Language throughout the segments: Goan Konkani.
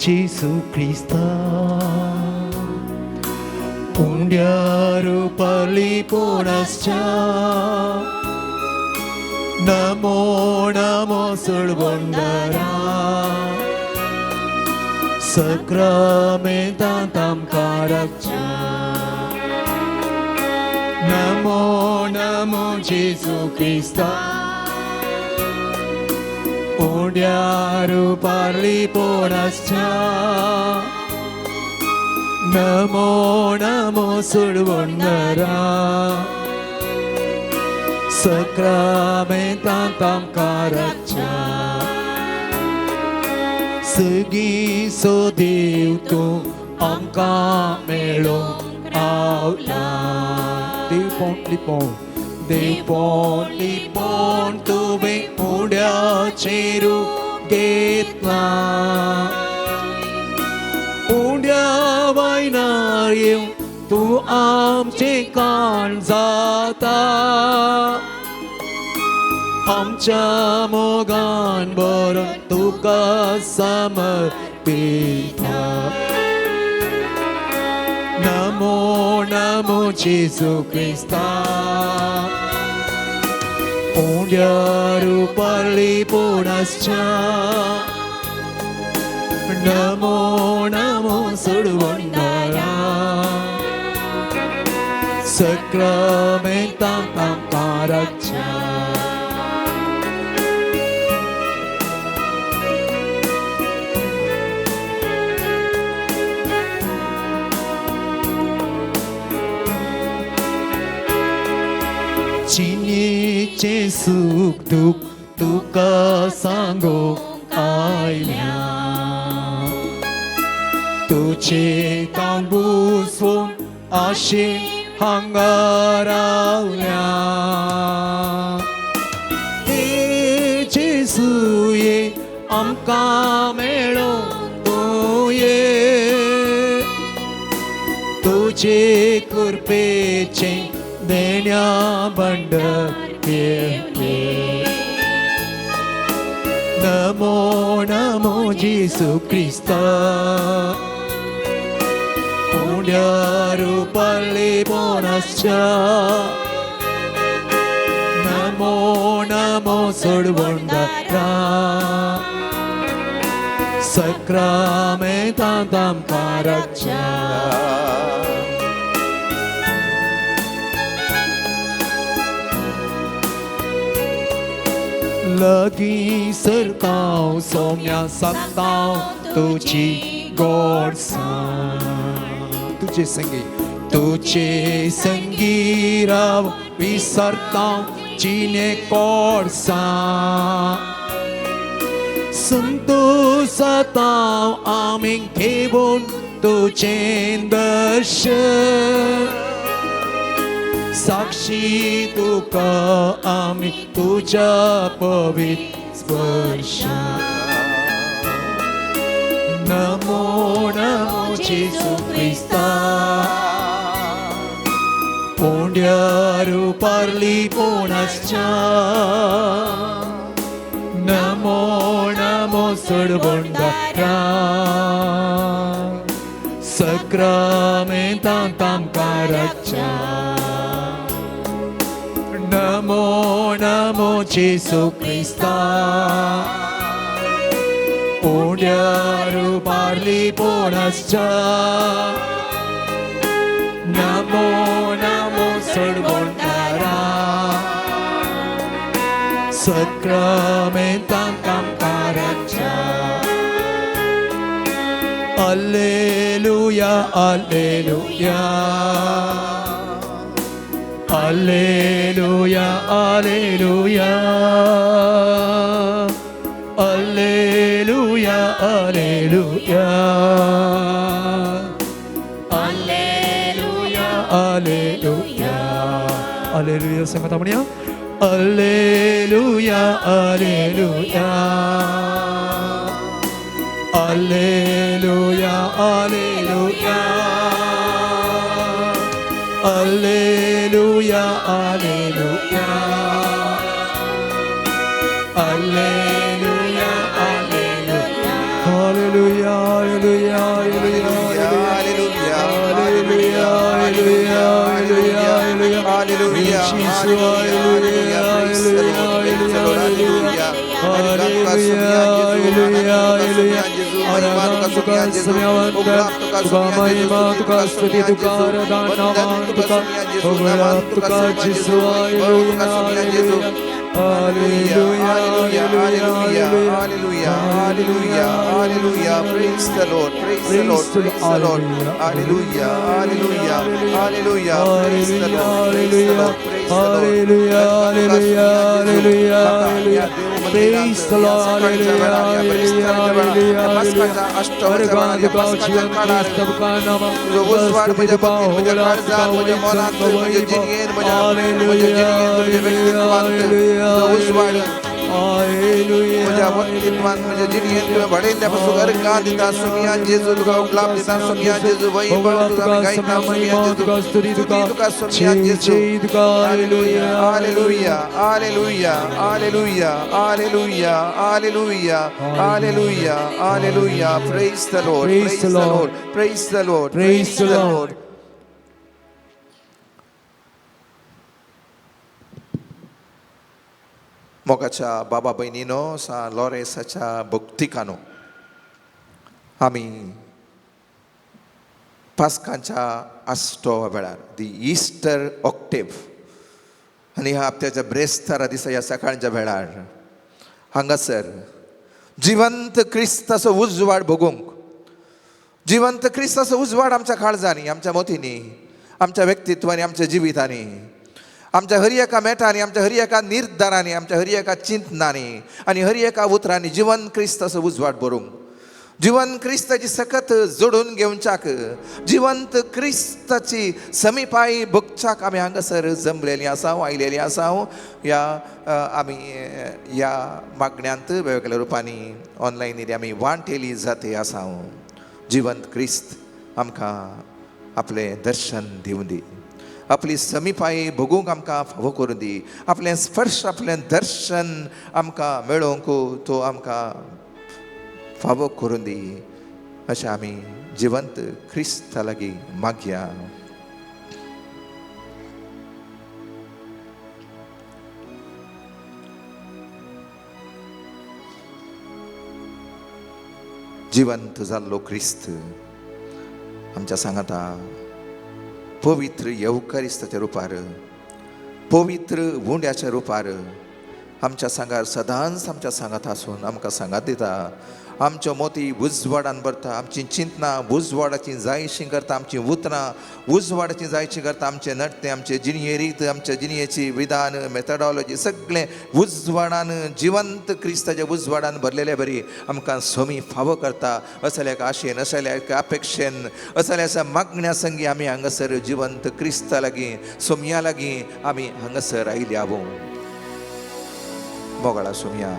जेजू क्रिस्ता उंड्यार पारलीपोणासच्या नमो नमो सोडवणदारा सक्रामेंतांत आमकां राखच्या नमो नमो जेजू क्रिस्ता उंड्यार पारलीपोणासच्या नमो नमो सोडवणदारा सक्रामेंतांत आमकां राखच्या सगीं सो देव तूं आमकां मेळोंक आवला देवपोण लिपोण देवपोण लिपोण तुवें उंड्याचेर घेतलां उंड्या वायनार येवन तूं आमचें काण जाता आमच्या मोगान बरोवन तुका समर्पिता नमो नमो जेजू क्रिस्ता उंड्यार पारलीपोणासच्या नमो नमो सोडवणदारा सक्रामेंतांत आमकां राखच्या जिणेचें सूख दूख तुका सांगूंक आयल्या तुजे तांक बुसवून आशेन हांगा रावल्या हे जेजू ये आमकां मेळोंक तूं ये तुजे कृपेचें देण्या भंडार घेवन नमो नमो जेजू क्रिस्ता उंड्यार पारलीपोणासच्या नमो नमो सोडवणदारा सक्रामेंतांत आमकां राखच्या लागीं सरतांव सोम्या सांगतांव तुजी गोडसाण तुजे संगी तुजे संगी राव विसरतांव जिणे कोडसां संतोषतांव आमी घेवन तुजें दर्शन साक्षी तुका आमी तुज्या पवित्र स्पर्शान नमो नमो जेजू क्रिस्ता उंड्यार पारलीपोणासच्या नमो नमो सोडवणदारा सक्रामेंतांत आमकां राखच्या नमो नमो जेजू क्रिस्ता उंड्यार पारलीपोणासच्या नमो नमो सोडवणदारा सक्रामेंतांत आमकां राखच्या Alleluia, Alleluia, Alleluia, Alleluia, Alleluia, Alleluia, Alleluia, Alleluia, Alleluia. Sangata म्हणूया Alleluia, Alleluia, Alleluia, Alleluia, Alleluia, Alleluia, Alleluia, Alleluia, Alleluia, Hallelujah, hallelujah, praise the Lord, praise the Lord, hallelujah. Hallelujah, hallelujah, तुका सोम्या तुका महिमा तुका स्तुती तुका आराधना मान तुका होगळा तुका जेसू. Hallelujah, hallelujah, hallelujah, hallelujah, hallelujah, hallelujah. Praise the Lord, praise the Lord, praise the Lord. Hallelujah, hallelujah, hallelujah. Praise the Lord, praise the Lord, praise the Lord. Hallelujah, hallelujah, hallelujah, hallelujah. Praise the Lord, hallelujah, hallelujah, hallelujah, hallelujah. तुका जीवन तुका नाम तुजो उजवाड म्हज्या मतीन, म्हज्या काळजान, म्हज्या मनांत, म्हज्या जिणयेन, म्हज्या जिणयेन, तुज्या व्यक्तित्वांत तुजो उजवाड म्हज्या व्यक्तित्वान, म्हज्या जिणयेन तुवें वाडयल्ल्या पासून अर्गां दिता सोमया जेजू. तुका उगलाप दिता सोमया जेजू. वैभव तुझा आमी गायता सोमया जेजू. स्तुती तुका सोमया जेजू. Hallelujah, hallelujah, hallelujah, hallelujah, hallelujah, hallelujah, hallelujah, hallelujah. Praise the Lord, praise the Lord, praise the Lord, praise the Lord. मोगाच्या बाबा भयणीनो, सा लॉरेसाच्या भक्तिकानो, आमी पास्कांच्या आस्टोवा वेळार, दी इस्टर ऑक्टेव आनी ह्या हप्त्याच्या ब्रेस्तारा दिसा, ह्या सकाळच्या वेळार हांगासर जिवंत क्रिस्ताचो उजवाड भोगूंक, जिवंत क्रिस्ताचो उजवाड आमच्या काळजांनी, आमच्या मतींनी, आमच्या व्यक्तित्वांनी, आमच्या जिवितांनी, आमच्या हर एका मेटांनी, आमच्या हर एका निर्धारांनी, आमच्या हर एका चिंतनांनी आनी हर एका उतरांनी जिवन क्रिस्ताचो उजवाड भरूंक, जिवन क्रिस्ताची सकत जोडून घेवच्याक, जिवंत क्रिस्ताची समीपाय भोगच्याक आमी हांगासर जमलेली आसा, आयलेली आसा. ह्या आमी ह्या मागण्यांत वेगवेगळ्या रुपांनी ऑनलायन आमी वांटेली जाते आसा. जिवंत क्रिस्त आमकां आपलें दर्शन दिवं दी, आपली समीपाय भोगूंक आमकां फावो करूं दी, आपलें स्पर्श, आपलें दर्शन आमकां मेळोवंक तो आमकां फावो करूं दी, अशें आमी जिवंत क्रिस्ता लागीं मागया. जिवंत जाल्लो क्रिस्त आमच्या सांगाता पवित्र येवकारिस्ताच्या रुपार, पवित्र उंड्याच्या रुपार आमच्या सांगार सदांच आमच्या सांगात आसून आमकां सांगात दिता. आमच्यो मोती उजवाडान भरता, आमची चिंतनां उजवाडाची जायशी करता, आमची उतरां उजवाडाची जायशी करता, आमचें नडतें, आमचें जिणये रीत, आमच्या जिणयेची विधान, मेथडॉलॉजी सगळें उजवाडान, जिवंत क्रिस्ताच्या उजवाडान भरलेले बरी आमकां सोमी फावो करता. असल्या एका आशेन, असल्या एका अपेक्षेन, असल्या अशा मागण्या संगी आमी हांगासर जिवंत क्रिस्ता लागीं, सोमया लागीं आमी हांगासर आयल्या. मोगाळा सोमया,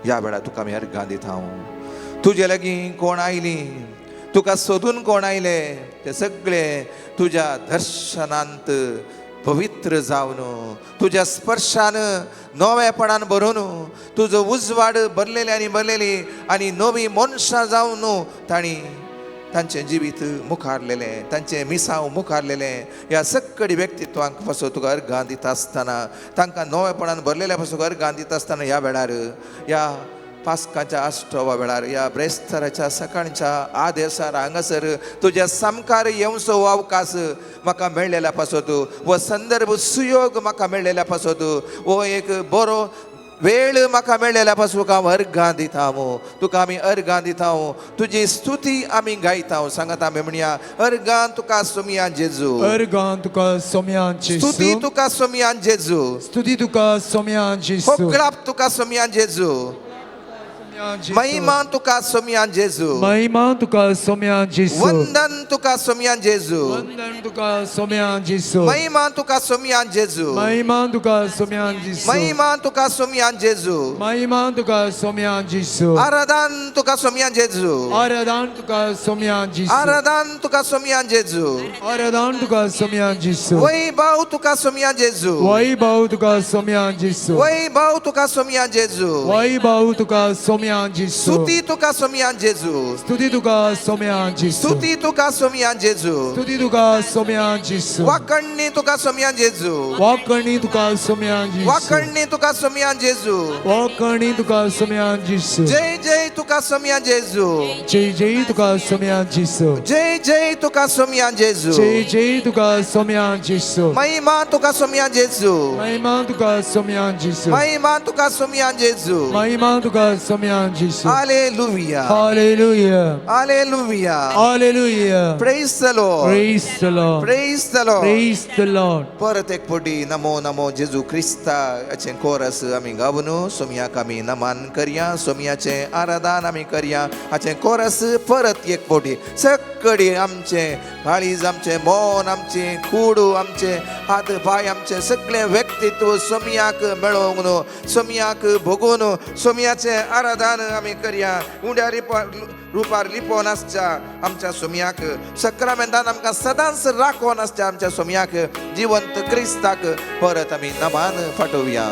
ह्या वेळार तुका आमी अर्गां दिता. तुजे लागीं कोण आयली, तुका सोदून कोण आयले, ते सगळे तुज्या दर्शनांत पवित्र जावन, तुज्या स्पर्शान नवेपणान भरून, तुजो उजवाड भरलेली आनी भरलेली आनी नवी मनशां जावन तांणी तांचें जिवीत मुखारलेलें, तांचें मिसांव मुखारलेलें. ह्या सगळी व्यक्तित्वांक पासून तुका अर्गां दिता आसतना, तांकां नवेपणान भरलेल्या पासून अर्गां दिता आसतना, ह्या वेळार, ह्या पास्काच्या आश्टवा वेळार, ह्या ब्रेस्ताराच्या सकाळच्या आदेसार हांगासर तुज्या सामकार येवचो हो अवकाश म्हाका मेळ्ळेल्या पासत, हो संदर्भ सुयोग म्हाका मेळ्ळेल्या पासत, हो एक बरो वेळ म्हाका मेळ्ळेल्या पासून तुका हांव अर्गां दिता, तुका आमी अर्गां दिता, तुजी स्तुती आमी गायता. सांगात आमी म्हणया, अर्गां तुका सोमया जेजू, अर्गां तुका सोमया जेजू, स्तुती तुका सोमया जेजू, स्तुती तुका सोमया जेजू, होगळाप तुका सोमया जेजू, महिमा तुका सोमया जेजू, महिमा तुका सोमया जेजू, वंदन तुका सोमया जेजू, वंदन तुका सोमया जेजू, महिमा तुका सोमया जेजू, महिमा तुका सोमया जेजू, महिमा तुका सोमया जेजू, महिमा तुका सोमया जेजू, आराधन तुका सोमया जेजू, आराधन तुका सोमया जेजू, आराधन तुका सोमया जेजू, आराधन तुका सोमया जेजू, वैभव तुका सोमया जेजू, वैभव तुका सोमया जेजू, वैभव तुका सोमया जेजू, वैभव तुका सोमया सोम्या जेजू. स्तुती तुका सोमया जेजू. स्तुती तुका सोम्या जेजू. स्तुती तुका सोमया जेजू. स्तुती तुका सोम्या जेजू. वाकण्णी तुका सोमया जेजू. वाकणी तुका सोम्या जेजू. वाकण्णी तुका सोमया जेजू. वाकणी तुका सोम्या जेजू. जय जय तुका सोमया जेजू. जय जय तुका सोम्या जेजू. जय जय तुका सोमया जेजू. जय जय तुका सोम्या जेजू. महिमा तुका सोमया जेजू. महिमा तुका सोम्या जेजू. महिमा तुका सोमया जेजू. महिमा तुका सोम्या जेजू. Hallelujah. Hallelujah. Hallelujah. Hallelujah. Praise the Lord. Praise the Lord. Praise the Lord. Praise the Lord. परत एक फावटी नमो नमो जेजू क्रिस्ता हाचें कोरस आमी गावन सोमयाक आमी नमन करया, सोमयाचें आराधन आमी करया. हाचें कोरस परत एक फावटी सगळी आमचें काळीज, आमचें मन, आमचें कूड, आमचें हात पांय, आमचें सगळें व्यक्तित्व सोमयाक मेळोवंक न्हू, सोमयाक भोगून सोमयाचें आराधन आमी करया. उंड्या रुपार लिपोवन आसच्या आमच्या सोमयाक, सक्रामेंतान आमकां सदांच राखोवन आसच्या आमच्या सोमयाक, जिवंत क्रिस्ताक परत आमी नमान फाटोवया.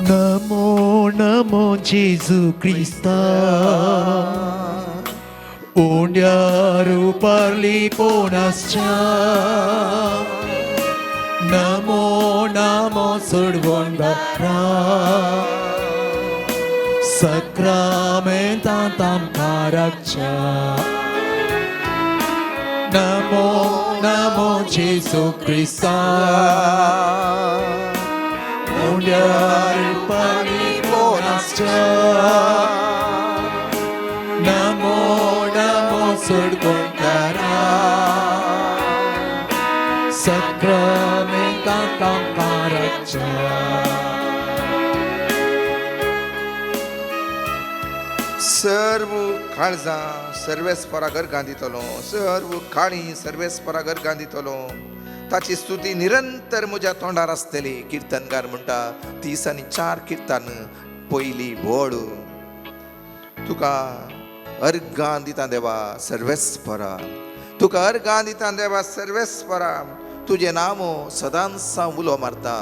नमो नमो जेजू क्रिस्ता, उंड्या रुपार लिपोवन आसच्या. नमो नमो सोडवणदारा, सक्रामेंतांत आमकां राखच्या. नमो नमो जेजू क्रिस्ता, उंड्या रुपार लिपोवन आसच्या. नमो नमो सोडवणदारा, सक्रामेंतांत आमकां राखच्या. सर्व काळजां सर्वेस्परा गर्गां दितलो, सर्व काळी सर्वेस्परा गर्गां दितलो. ताची स्तुती निरंतर म्हज्या तोंडार आसतली. किर्तनकार म्हणटा 34 किर्तन पयली व्हड. तुका अर्गां दिता देवा सर्वेस्परा, तुका अर्गां दिता देवा सर्वेस्परा. तुजें नांव सदांच हांव उलो मारता.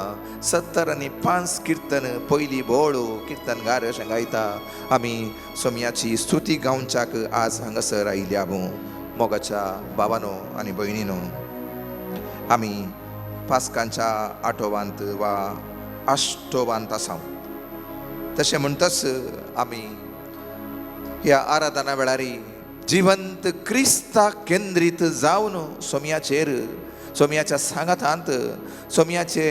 75 किर्तन पयली बोळ किर्तनगार अशें गायता. आमी सोमयाची स्तुती गावच्याक आज हांगासर आयिल्ल्या मोगाच्या बाबानो आनी भयणीनो, आमी पास्कांच्या आठोवांत वा आष्टोवांत आसा. तशें म्हणटच आमी ह्या आराधना वेळार जिवंत क्रिस्ता केंद्रीत जावन सोमयाचेर, सोमयाच्या सांगातांत, सोमयाचे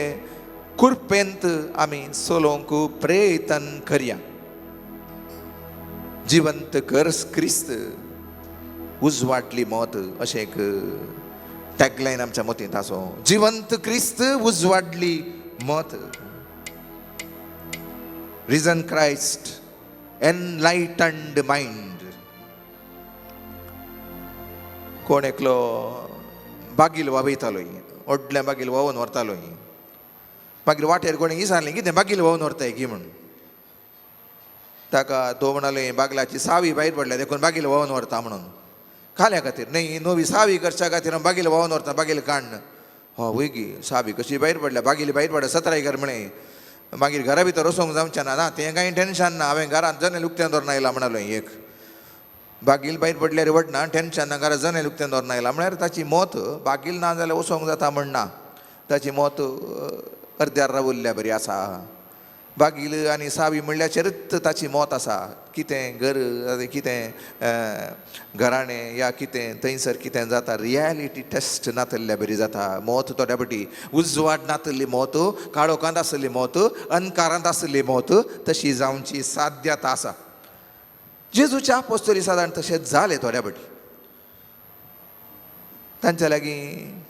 कुरपेंत आमी चलोवंक प्रयत्न करया. जिवंत करस क्रिस्त उजवाडली मत अशें एक टॅगलायन आमच्या मतींत आसो. जिवंत क्रिस्त उजवाडली मत. Reason Christ enlightened mind. कोण एकलो बागील व्हांवयतालो, व्हडलें बागील व्हांवून व्हरतालो. मागीर वाटेर कोणें विचारलें, कितें बागील व्हांवून व्हरताय की म्हूण. ताका तो म्हणालो, बागलाची सावी भायर पडल्या देखून बागील व्हांवून व्हरता म्हणून. खाल्या खातीर न्ही, नवी सावी करच्या खातीर हांव बागील व्हांवून व्हरता, बागील काडन. हय गी सावी कशी भायर पडल्या, बागील भायर पडल्या. सतरायकर म्हळें, मागीर घरा भितर वचोंक जावचें ना. ना तें कांय टेंशन ना, हांवें घरांत जनेल उक्तें दवरून आयलां म्हणालो. एक बागील भायर पडल्यार वडना, टेंशन ना, घरा जनेल उक्तें दवरून आयलां म्हळ्यार ताची मत बागील ना जाल्यार वचोंक जाता म्हण ना, ताची मत अर्द्यार रावल्ल्या बरी आसा. बागील आनी सावी म्हणल्याचेरच ताची मत आसा. कितें घर, कितें घराणें या कितें थंयसर कितें जाता, रियलिटी टेस्ट नातल्ल्या बरी जाता. मत थोड्या फावटी उजवाड नातल्ली मत, काळोखांत आसली मत, अंधकारांत आसली मत, तशी जावची साध्यता आसा. जेजूच्या आपोस्तोली सादारण तशेंच जालें थोड्या फावटी. तांच्या लागीं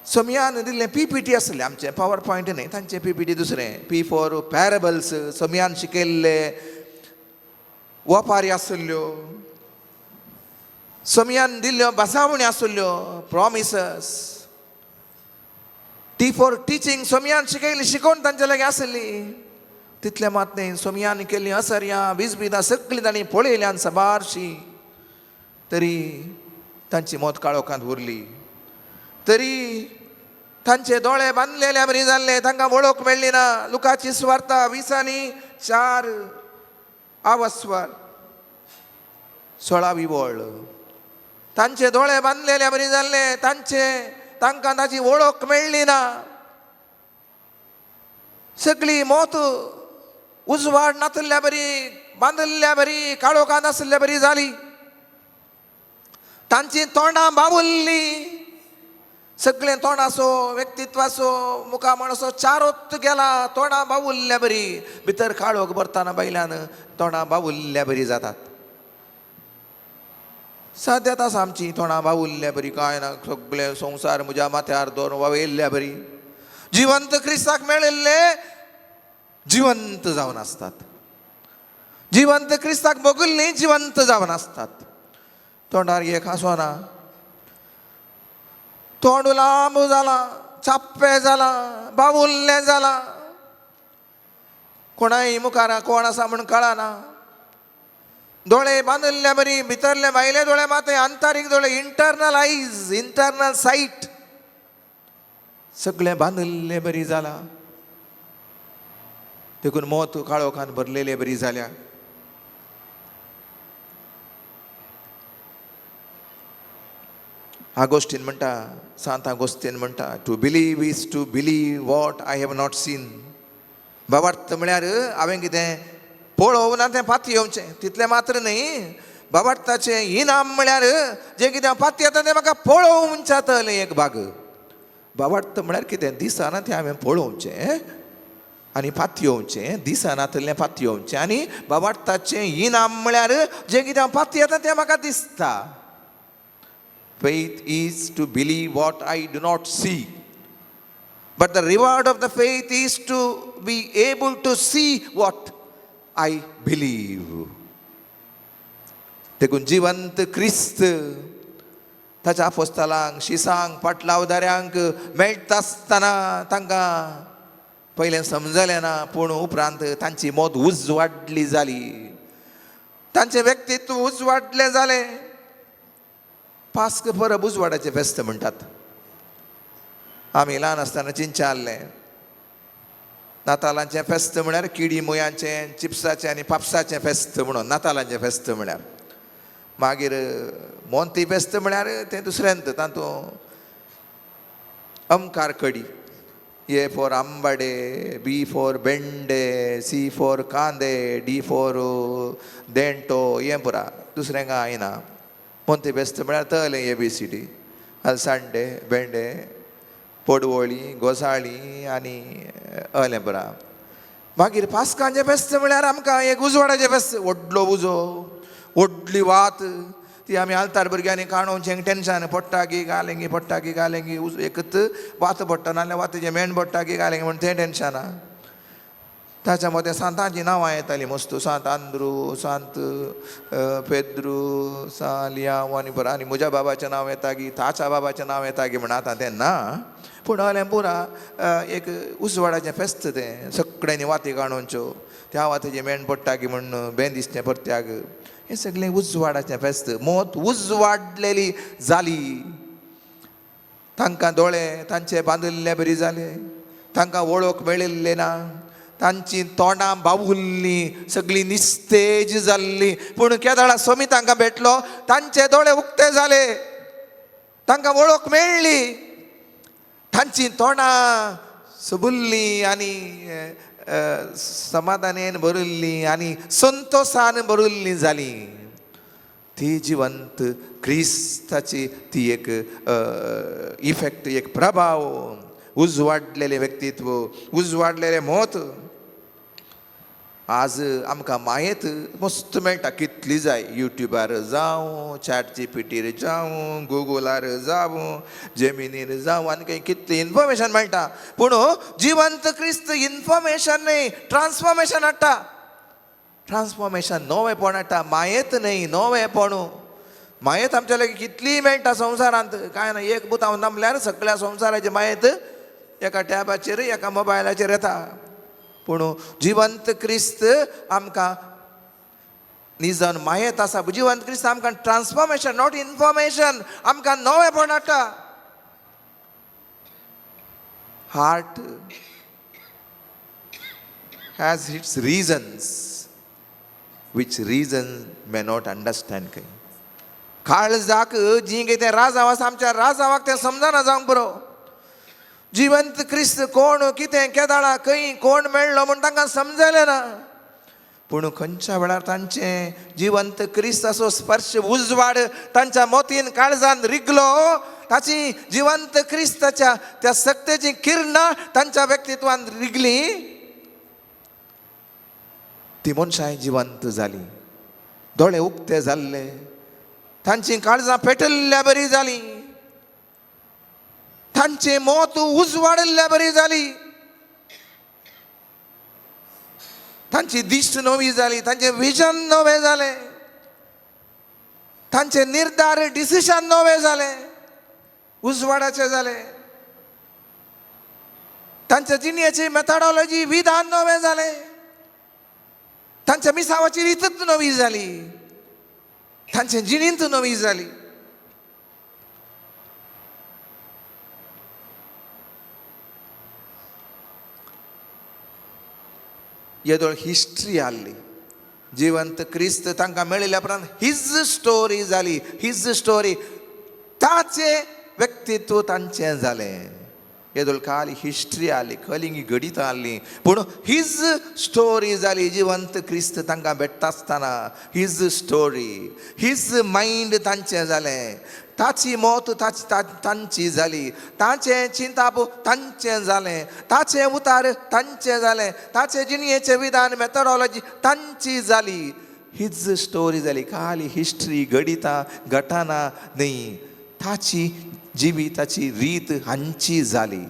सोमयान दिल्लें पीपीटी आसलें, आमचें पावर पॉयंट न्हय, तांचें पीपीटी दुसरें, पी फॉर पॅरेबल्स. सोमयान शिकयल्ले वपारी आसल्ल्यो, सोमयान दिल्ल्यो भासावण्यो आसल्ल्यो, प्रॉमिसस. टी फॉर टिचींग, सोमयान शिकयली शिकोवन तांचे लागीं आसली. तितलें मात न्हय, सोमयान केल्लीं असर्यां विजबिदां सगळीं तांणी पळयल्यान साबारशी, तरी तांची मत काळोखांत उरली. तरी तांचे दोळे बांदलेले बरी जाल्ले, तांकां वळख मेळ्ळी ना. लुकाची सुवार्ता 20:4 आवस्वर 16वी वळ. तांचे दोळे बांदलेले बरी जाल्ले, तांचे तांकां ताची वळख मेळ्ळी ना. सगळी मोत उजवाड नातल्या बरी, बांदिल्ल्या बरी, काळोखां नासल्या बरी जाली. तांची तोंडां बाबुल्ली, सगळें तोंडाचो व्यक्तित्वाचो मुखामळाचो चारोत गेला. तोंडां बाबुल्ल्या बरी, भितर काळोख भरतना बायल्यान तोंडां बाबुल्ल्या बरी जातात. सद्यात आसा आमची तोंडां बाबुल्ल्या बरी, कांय ना, सगळें संवसार म्हज्या माथ्यार दवरून वावयल्ल्या बरी. जिवंत क्रिस्ताक मेळिल्ले जिवंत जावन आसतात, जिवंत क्रिस्ताक भोगिल्ली जिवंत जावन आसतात. तोंडार एक हांसो ना, तोंड लांब जाला, चाप्पे जाला, बावुल्लें जाला, कोणाय मुखार कोण आसा म्हूण कळना. दोळे बांदिल्ल्या बरी, भितरले भायले दोळे मात आंतरीक दोळे, इंटरनल आयज, इंटरनल सायट सगळें बांदिल्ले बरी जाला. देखून मोत काळोखान भरलेले बरी जाल्या. आगोस्टीन म्हणटा, सांत आगोस्तीन म्हणटा, to believe is to believe what I have not seen. भावार्थ म्हळ्यार हांवें कितें पळोवना तें पातयेवचें, तितलें मात्र न्ही. भावार्थाचें इनाम म्हळ्यार जें कितें हांव पातयेता तें म्हाका पळोवंक एक भाग. भावार्थ म्हळ्यार कितें दिसना तें हांवें पळोवचें आनी पातयेवचें, दिसनातलें पातयेवचें. आनी भावार्थाचें इनाम म्हळ्यार जें कितें हांव पातयेता तें म्हाका दिसता. Faith is to believe what I do not see. But the reward of the faith is to be able to see what I believe. देखून जिवंत क्रिस्त ताच्या आपोस्तालांक, शिसांक, पाटलावदाऱ्यांक मेळटा आसतना तांकां पयलें समजलें ना, पूण उपरांत तांची मत उजवाडली जाली, तांचें व्यक्तित्व उजवाडलें जालें. पास्क परब उजवाडाचें फेस्त म्हणटात. आमी ल्हान आसतना चिंतचें आहलें नातालांचें फेस्त म्हळ्यार किडी मुयांचें, चिप्साचें आनी पापसाचें फेस्त म्हणून नातालांचें फेस्त म्हळ्यार. मागीर मोंती फेस्त म्हळ्यार तें दुसऱ्यांत, तातूंत अमकार कडी, ए फॉर आंबाडे, बी फॉर भेंडे, सी फॉर कांदे, डी फॉर देंटो, हें पुरा दुसरें कांय ना. मोंती फेस्त म्हळ्यार तलें ए बी सी डी, अलसांडे, भेंडे, पडवळी, गोसाळी आनी अलें पुरा. मागीर पास्कांचें फेस्त म्हळ्यार आमकां एक उजवाडाचें फेस्त, व्हडलो उजो, व्हडली वात, ती आमी आलतार भुरग्यांनी काणोवचें टेंशन, पडटा की घालेंगी, पडटा की घालेंगी, एकच वात पडटा नाल्यार वातीचें मेण पडटा की घालेंगी म्हण तें टेंशना. ताच्या मदें सांतांचीं नांवां येतालीं मस्तू, सांत आंद्रू, सांत पेद्रू, सांत लियांव आनी पुरा. आनी म्हज्या बाबाचें नांव येता की ताच्या बाबाचें नांव येता की म्हण आतां तें ना, पूण हलें पुरा एक उजवाडाचें फेस्त तें. सगळ्यांनी वाती काणोवच्यो, त्या वातीचें मेण पडटा की म्हण बें दिसचें परत्याक, हें सगळें उजवाडाचें फेस्त. मोत उजवाडलेली जाली, तांकां दोळे तांचे बांदिल्ले बरी जाले, तांकां वळख मेळिल्ले ना, तांची तोंडां बावुल्लीं, सगळीं निस्तेज जाल्लीं. पूण केदळा स्वामी तांकां भेटलो, तांचे दोळे उक्ते जाले, तांकां वळख मेळ्ळी, तांची तोंडां सोबुल्लीं आनी समाधानेन भरिल्लीं आनी संतोसान भरिल्लीं जालीं. ती जिवंत क्रिस्ताची ती एक इफेक्ट, एक प्रभाव, उजवाडलेलें व्यक्तित्व, उजवाडलेलें मत. आज आमकां मायत मस्त मेळटा, कितली जाय, युट्यूबार जावं, चॅट जी पी टीर जावं, गुगलार जावं, जेमिनीर जावं, आनी खंय कितली इन्फॉर्मेशन मेळटा. पूण जिवंत क्रिस्त इन्फॉर्मेशन न्हय, ट्रान्सफॉर्मेशन हाडटा. ट्रान्सफॉर्मेशन, नवेपण हाडटा, मायेत न्हय, नवेपण. मायेत आमच्या लागीं कितलीय मेळटा संवसारांत, कांय ना, एक बुतांव दामल्यार सगळ्या संवसाराची मायेत एका टॅबाचेर, एका मोबायलाचेर येता. पूण जिवंत क्रिस्त आमकां निजन मायेत आसा. जिवंत क्रिस्त आमकां ट्रान्सफॉर्मेशन, not information, आमकां नवेपण हाडटा. Heart has its reasons. Which reason may not understand खंय. काळजाक जी कितें राजांव आसा आमच्या राजांवाक तें समजना जावंक बरो. जिवंत क्रिस्त कोण, कितें, केदाळा, खंय, कोण मेळ्ळो म्हूण तांकां समजलें ना. पूण खंयच्या वेळार तांचें जिवंत क्रिस्ताचो स्पर्श उजवाड तांच्या मोतीन काळजान रिगलो, ताची जिवंत क्रिस्ताच्या त्या सक्तेची किरणां तांच्या व्यक्तित्वान रिगली, ती मनशां जिवंत जाली, दोळे उक्ते जाल्ले, तांची काळजां पेटल्ल्या बरी जाली, तांचें मत उजवाडिल्ल्या बरी जाली, तांची दिश्ट नवी जाली, तांचें विजन नवें जालें, तांचे निर्धार डिसिशन नवें जालें, उजवाडाचें जालें, तांच्या जिणेची मेथडॉलॉजी विधान नवें जालें, तांच्या मिसावाची रितच नवी जाली, तांचे जिणेंत नवी जाली. येदोळ हिस्ट्री आहली, जिवंत क्रिस्त तांकां मेळिल्ल्या उपरांत his story जाली, his story, ताचें व्यक्तित्व तांचें जालें. येदोळ काल हिस्ट्री आहली, कलिंगी घडितां आहली, पूण his story जाली. जिवंत क्रिस्त तांकां भेट्टा आसतना his story, his mind तांचें जालें, ताची मौत तांची जाली, ताचें चिंताप तांचें जालें, ताचें उतार तांचें जालें, ताचें जिणयेचें विधान मेथडॉलॉजी तांची जाली. His story जाली. खाली हिस्ट्री घडितां घटना न्ही, ताची जिविताची रीत हांची जाली.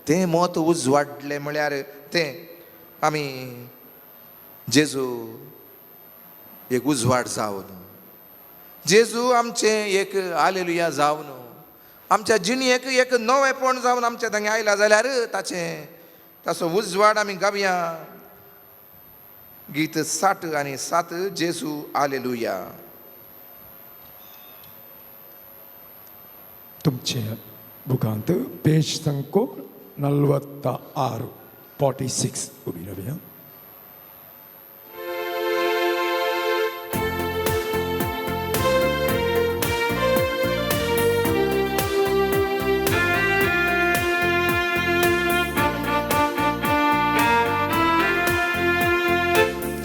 तें मत उजवाडलें म्हळ्यार तें आमी जेजू एक उजवाड जावन, जेजू आमचें एक आलेलुया जावन, आमच्या जिणेक एक नवेंपण जावन आमच्या थंय आयला जाल्यार ताचें ताचो उजवाड आमी गावया. गीत 60 आनी 7, जेजू आलेलुया. तुमचे बुकांत पेज संख्या 46, 46 उबी रावया.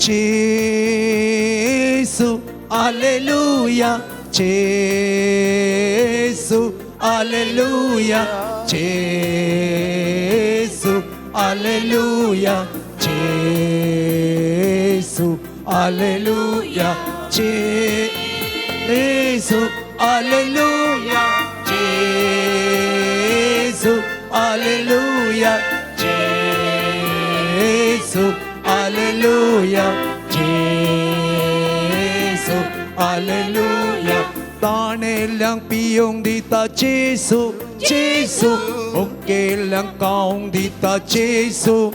Jesu, Alleluia, Jesu, Alleluia, Jesu, Alleluia, Jesu, Alleluia, Jesu, Alleluia, Jesu, Alleluia, Jesu, Alleluia, Jesu, Alleluia. 大力量必用的大 Jesu, Jesu， 给量高的大 Jesu，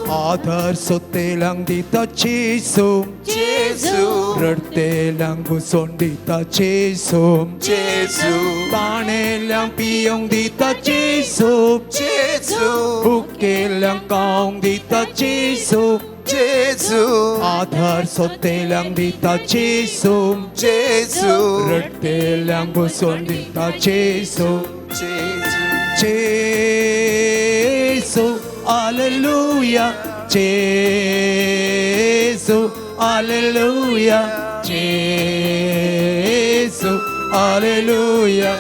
आधार सोतेlang dita Jesu, Jesu, रडतेlang घुसोन dita Jesu, Jesu, ताणेlang Piyong dita Jesu, Jesu, भुकेlang काong dita Jesu, Jesu, आधार सोतेlang dita Jesu, Jesu, रडतेlang घुसोन dita Jesu, Jesu, Jesu, Alleluia, Jesu, Alleluia, Jesu, Alleluia,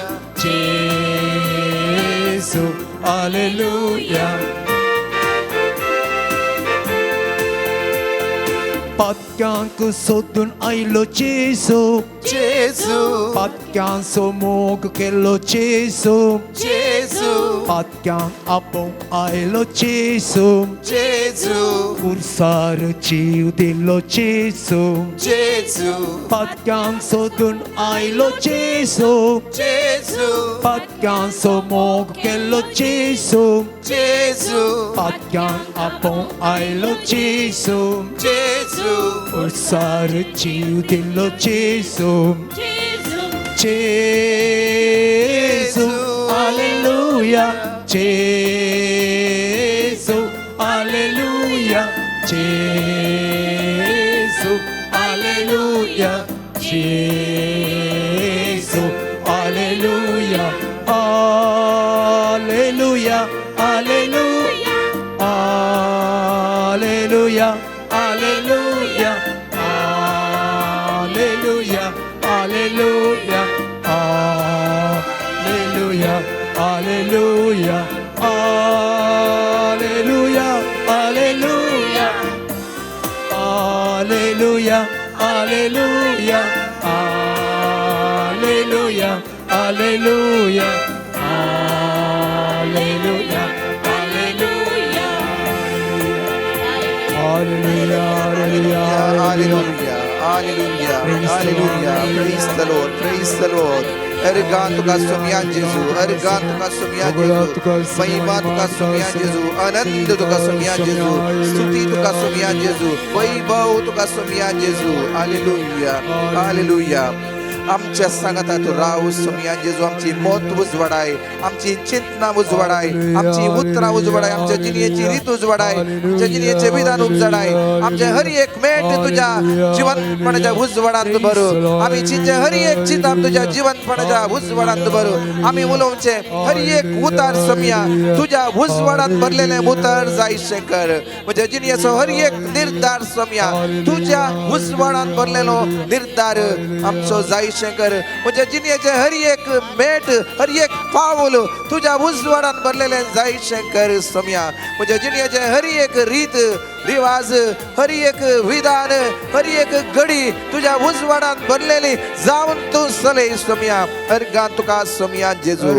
Jesu, Alleluia. पातक्यांक सोदून आयलो जेजू, Jesu, पातक्यांचो मोग केलो जेजू, Jesu, पातक्यांक आपोवंक आयलो जेजू, Jesu, कुर्सार जीव दिलो जेजू, Jesu, पातक्यांक सोदून आयलो जेजू, Jesu, पातक्यांचो मोग केलो जेजू, Jesu, पातक्यांक आपोवंक आयलो जेजू, Jesu, कुर्सार जीव दिलो जेजू, Jesu, Alleluia, Jesu, Alleluia, Jesu, Alleluia, Gesù, Alleluia, Alleluia, Alleluia, Alleluia, Alleluia, Alleluia, Alleluia, Alleluia, Alleluia, Alleluia, Alleluia, Alleluia, Alleluia, Alleluia, Alleluia, Alleluia, Alleluia, Alleluia, Alleluia, Hallelujah, Hallelujah, Hallelujah. Praise the Lord, praise the Lord. Organ तुका सोमया जेजू, अर्गान तुका सोमया जेजू, महिमा तुका सोमया जेजू, आनंद तुका सोमया जेजू, स्तुती तुका सोमया जेजू, वैभव तुका सोमया जेजू. Hallelujah, hallelujah. आमच्या सांगाता तूं राव सोमया जेजू, आमची मत उजवाडाय, आमची चिंतना उजवाडाय, आमची उतरां उजवाडाय, आमच्या जिणेची रीत उजवाडाय, आमच्या जिणेचे विधान उजवाडाय, आमच्या हर एक मेट तुझ्या जिवंतपणाच्या उजवाडांत भरू. आमी चिंतचे हर एक चिंताप तुझ्या जिवंतपणाच्या उजवाडांत भरू. आमी उलोवचे हर एक उतार सोमया तुझ्या उजवाडांत भरलेले उतर जायशें कर. म्हज्या जिणेचो हर एक निर्धार सोमया तुझ्या उजवाडांत भरलेलो निर्धार आमचो जायशें कर. म्हज्या जिणेचे हर एक मेट, हर एक पावल तुझ्या उजवाडांत भरलेले जायशें कर सोमया. म्हज्या जिणेचे हर एक रीत रिवाज, हर एक विधान, हर एक घडी तुझ्या उजवाडांत भरलेली जावन तूं चलय सोमया. अर्गान तुका सोमया जेजू,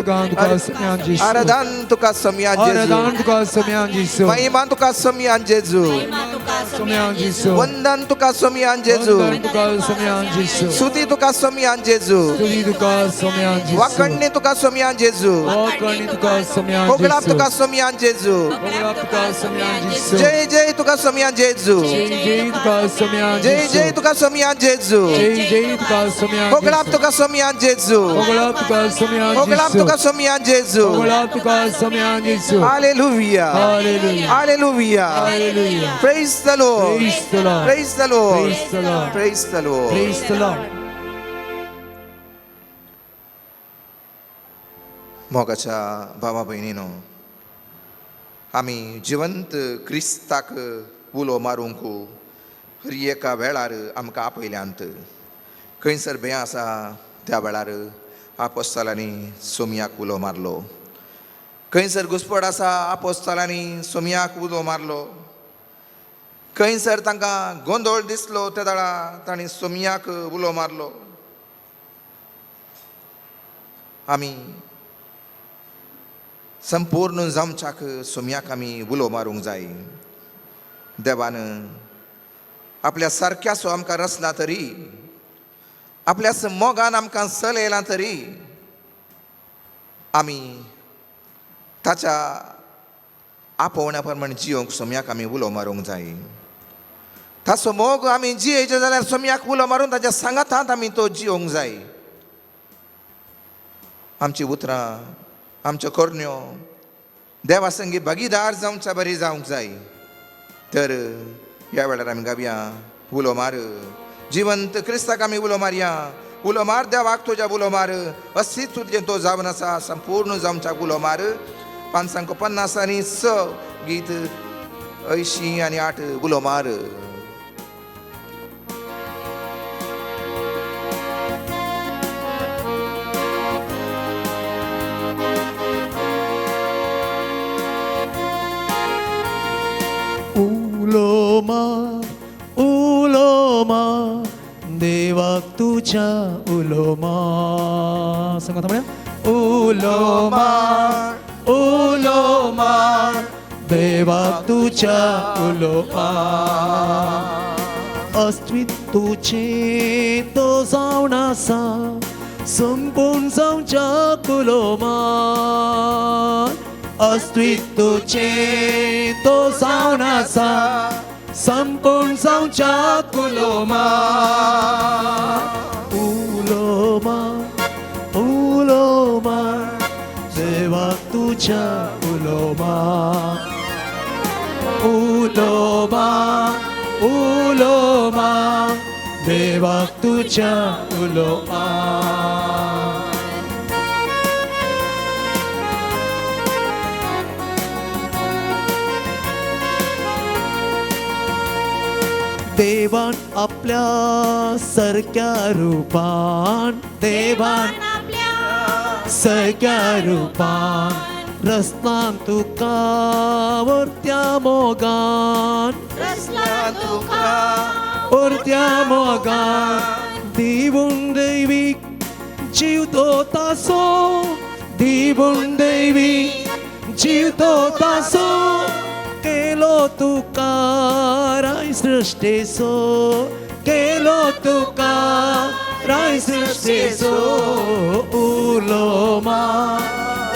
आराधन तुका सोमया जेजू, महिमा तुका सोमया जेजू, वंदन तुका सोमया जेजू, स्तुती तुका सोमया जेजू, वाकण्णी तुका सोमया जेजू, होगळाप तुका सोमया जेजू, जय जय तुका सोमया जेजू, जय जय तुका सोमया जेजू, होगळाप तुका सोमया जेजू, होगळाप तुका सोमया जेजू. Hallelujah, hallelujah. Praise the Lord, praise the Lord, praise the Lord, praise the Lord. मोगाच्या भावा भयणीनो, आमी जिवंत क्रिस्ताक उलो मारूंक हर एका वेळार आमकां आपयल्यांत. खंयसर भंय आसा त्या वेळार आपोस्तालांनी सोमयाक उलो मारलो, खंयसर घुसपट आसा आपोस्तालांनी सोमयाक उलो मारलो, खंयसर तांकां गोंदळ दिसलो त्या वेळार तांणी सोमयाक उलो मारलो. आमी संपूर्ण जावच्याक सोमयाक आमी उलो मारूंक जाय. देवान आपल्या सारक्यासो आमकां रचला तरी, आपल्या मोगान आमकां चलयला तरी, आमी ताच्या आपोवण्या प्रमाण जियोंक सोमयाक आमी उलो मारूंक जाय. ताचो मोग आमी जियेचे जाल्यार सोमयाक उलो मारून ताच्या सांगातांत आमी तो जियोंक जाय. आमची उतरां, आमच्यो करण्यो देवा संगी भागीदार जावच्या बरी जावंक जाय. तर ह्या वेळार आमी गावया उलो मार जिवंत क्रिस्ताक आमी उलो मारया. उलो मार देवाक तुज्या उलो मार, अस्तित्व तुजें तो जावन आसा संपूर्ण जावच्याक उलो मार. 550 आनी 6 गीत 80 आनी 8 उलो मार. उलो मार, उलो मार देवाक तुझ्या उलो मार. सांगा म्हणया उलो मार, उलो मार देवाक तुझ्या उलो मार. अस्तित्व तुझें तो जावन आसा संपूर्ण जावच्याक उलो मार. अस्तित्व तुझें तो जावन आसा संपूर्ण जावच्याक उलो मार. उलो मार, उलो मार देवाक तुझ्या उलो मार. उलो मार, उलो मार देवाक तुज्या उलो मार. देवान आपल्या सारक्या रुपान, देवान आपल्या सारक्या रुपान रसलान तुका वरत्या मोगान, रसला तुका वरत्या मोगान दिवून दैवीक जीव तो तासो, दिवून दैवीक जीव तो तासो, केलो तुका राय सृश्टेचो, केलो तुका राय सृश्टेचो. उलो मार,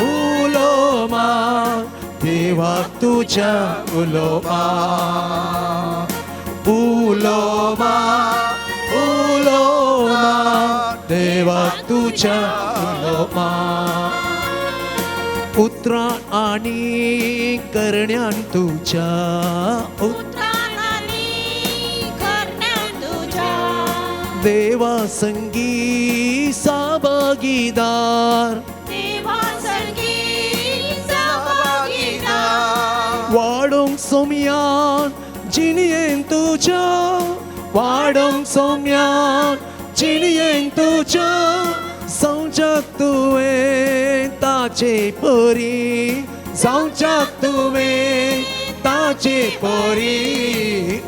उलो मार, देवाक तुज्या उलो मार, उलो मार, उलो मार, देवाक तुज्या उलो मार. उतरां आनी करण्यान तुज्या, उतरां आनी करण्यान तुज्या, देवा संगी साभागीदार, देवा संगी सहभागीदार, वाडोवंक सोम्यान जिणयेन तुज्या, वाडोवंक सोम्यान जिणयेन तुज्या, जावच्याक तुवें ताचे परी, जावच्याक तुवें ताचे परी.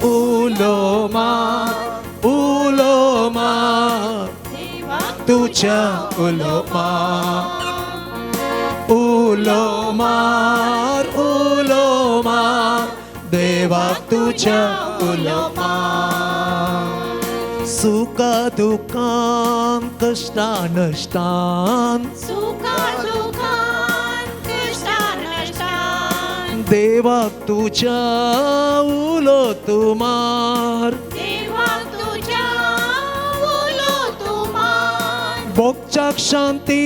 उलो मार, उलो मार, देवाक तुज्या उलो मार, उलो मार, उलो मार, देवाक तुज्या उलो मार. सुखा दुखान कश्टा नश्टान, सुखा दुखान कश्टा नश्टान, देवाक तुज्या उलो तूं मार, देवाक तुज्या उलो तूं मार, भोगच्याक शांती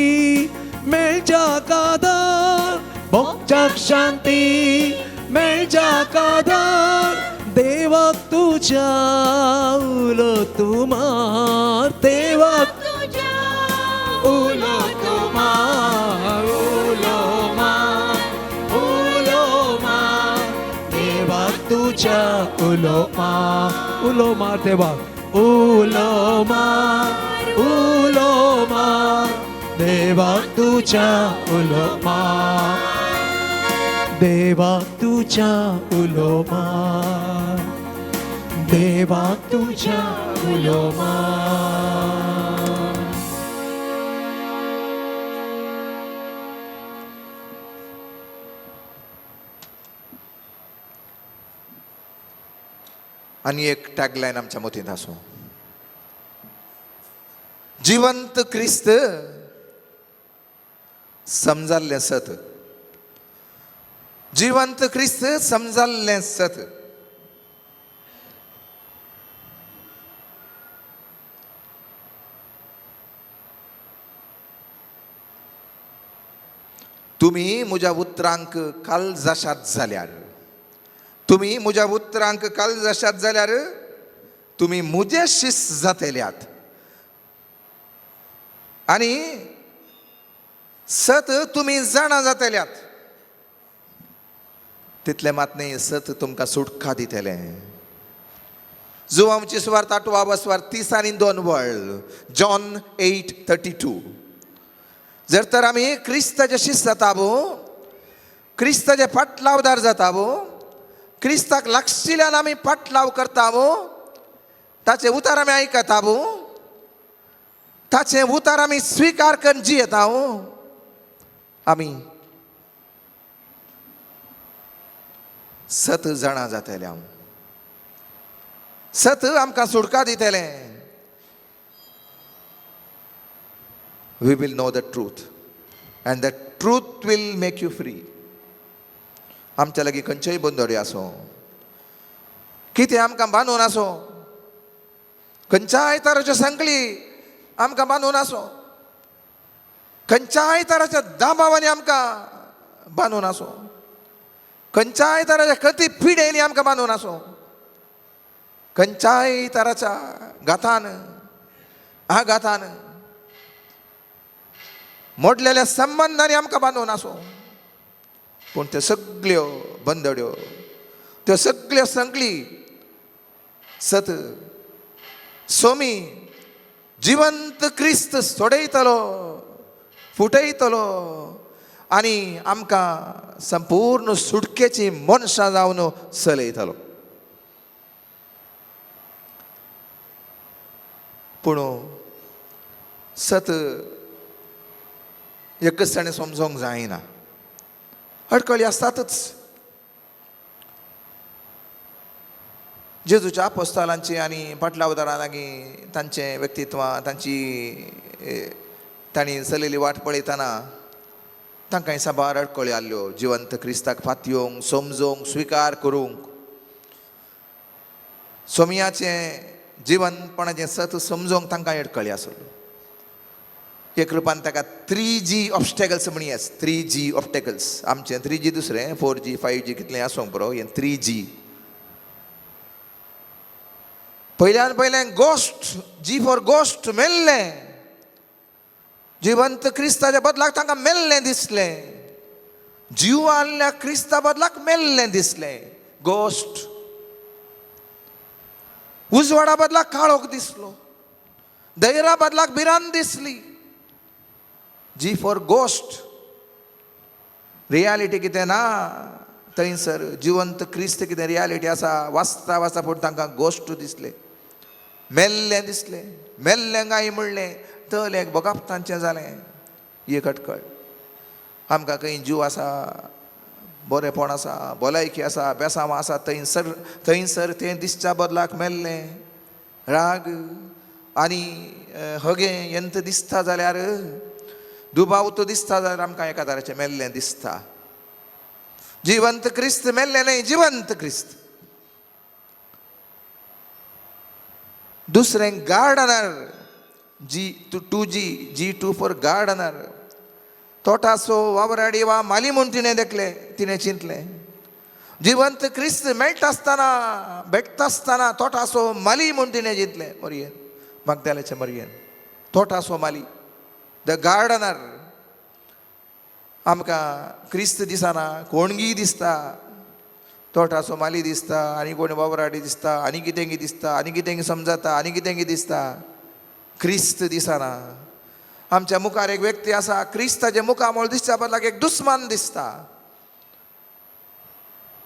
मेळच्याक आदार, भोगच्याक शांती मेळच्याक आदार, देवाक तुज्या उलो तूं मार, देवाक तुज्या उलो तूं मार, उलो मार, उलो मार, देवाक तुज्या उलो मार, उलो मार देवाक, उलो मार, उलो मार, देवाक तुज्या उलो मार, देवाक तुज्या उलो मार, देवाक तुज्या उलो मार. आनी एक टॅगलायन आमच्या मतींत आसूं, जिवंत क्रिस्त समजाल्लें सत, जिवंत क्रिस्त समजाल्लें सत. तुमी म्हज्या उतरांक काल जाशात जाल्यार, तुमी म्हज्या उतरांक काल जाशात जाल्यार तुमी म्हजे शिस्त जातल्यात आनी सत तुमी जाणा जातल्यात. तितलें मात न्ही, सत तुमकां सुटका दितलें. जुवांची सुवार्थ 8 वसवार 32 वळ, जॉन 8:32. जर तर आमी क्रिस्ताचे शिस्त जाता वो, क्रिस्ताचे फाटलावदार जाता वो, क्रिस्ताक लागशिल्ल्यान आमी फाटलाव करता वो, ताचे उतार आमी आयकता वो, ताचे उतार आमी स्विकार करून जियेता वो, आमी सत जाणा जातले. हांव सत आमकां सुटका दितलें. We will know the truth and the truth will make you free. आमच्या लागीं खंयचेय बंदोरी आसूं, कितें आमकां बांदून आसूं, खंयच्याय तराच्यो संकली आमकां बांदून आसूं, खंयच्याय तराच्या दाबावांनी आमकां बांदून आसूं, खंयच्याय तराच्या कती पिडेनी आमकां बांदून आसूं, खंयच्याय तराच्या घातान आघातान मोडलेल्या संबंधांनी आमकां बांदून आसूं, पूण त्यो सगल्यो बंदड्यो, त्यो सगल्यो संकली सत सोमी जिवंत क्रिस्त सोडयतलो, फुटयतलो आनी आमकां संपूर्ण सुटकेची मनशां जावन चलयतलो. पूण सत एकच ताणें समजोंक जायना, अडकळी आसतातच. जेजूच्या आपोस्तालांची आनी पाटल्या अवतारां लागीं तांचें व्यक्तित्वां, तांची तांणी चलयल्ली वाट पळयतना तांकां साबार अडकळी आसल्यो जिवंत क्रिस्ताक फातयोंक, समजोंक, स्विकार करूंक. सोमयाचें जिवंतपणाचें सत समजोंक तांकां अडकळी आसल्यो. एक रुपान ताका 3G ऑब्स्टेकल्स म्हणयेस, 3G ऑब्स्टेकल्स. आमचें 3G दुसरें, 4G 5G कितलें आसूंक पुरो, हें 3G. पयल्यान पयलें गोश्ट, जी फॉर गोश्ट, मेल्लें. जिवंत क्रिस्ताच्या बदलाक तांकां मेल्लें दिसलें, जीव आसल्या क्रिस्ता बदलाक मेल्लें दिसलें, गोश्ट. उजवाडा बदलाक काळोख दिसलो, धैर्या बदलाक भिरांत दिसली. जी फॉर गोश्ट. रियालिटी कितें ना थंयसर जिवंत क्रिस्त कितें रियालिटी आसा, वाचता वाचता पूण तांकां गोश्ट दिसलें, मेल्लें दिसलें, मेल्लें गाय म्हणलें, तल एक भोगप तांचें जालें. एक अटकळ. आमकां खंय जीव आसा, बरेंपण आसा, भलायकी आसा, बेसांव आसा, थंयसर थंयसर तें दिसच्या बदलाक मेल्लें. राग आनी हगें यंत दिसता जाल्यार, दुबाव तो दिसता जाल्यार आमकां एका तराचें मेल्लें दिसता. जिवंत क्रिस्त मेल्लें न्हय, जिवंत क्रिस्त. दुसरें gardener, G 2G, G2 for gardener. तोटासो वावराडी वा माली म्हूण तिणें देखलें, तिणें चिंतलें. जिवंत क्रिस्त मेळटा आसतना, भेटता आसतना तोटासो माली म्हूण तिणें चिंतलें. मरयेन, मागदाल्याचे मरयेन, तोटासो माली, the gardener. आमकां क्रिस्त दिसना, कोणगी दिसता, तोटासो माली दिसता, आनी कोण वावराडी दिसता, आनी कितें दिसता, आनी कितें समजता, आनी कितें दिसता, क्रिस्त दिसना. आमच्या मुखार एक व्यक्ती आसा, क्रिस्ताच्या मुखामळ दिसच्या बदलाक एक दुस्मान दिसता,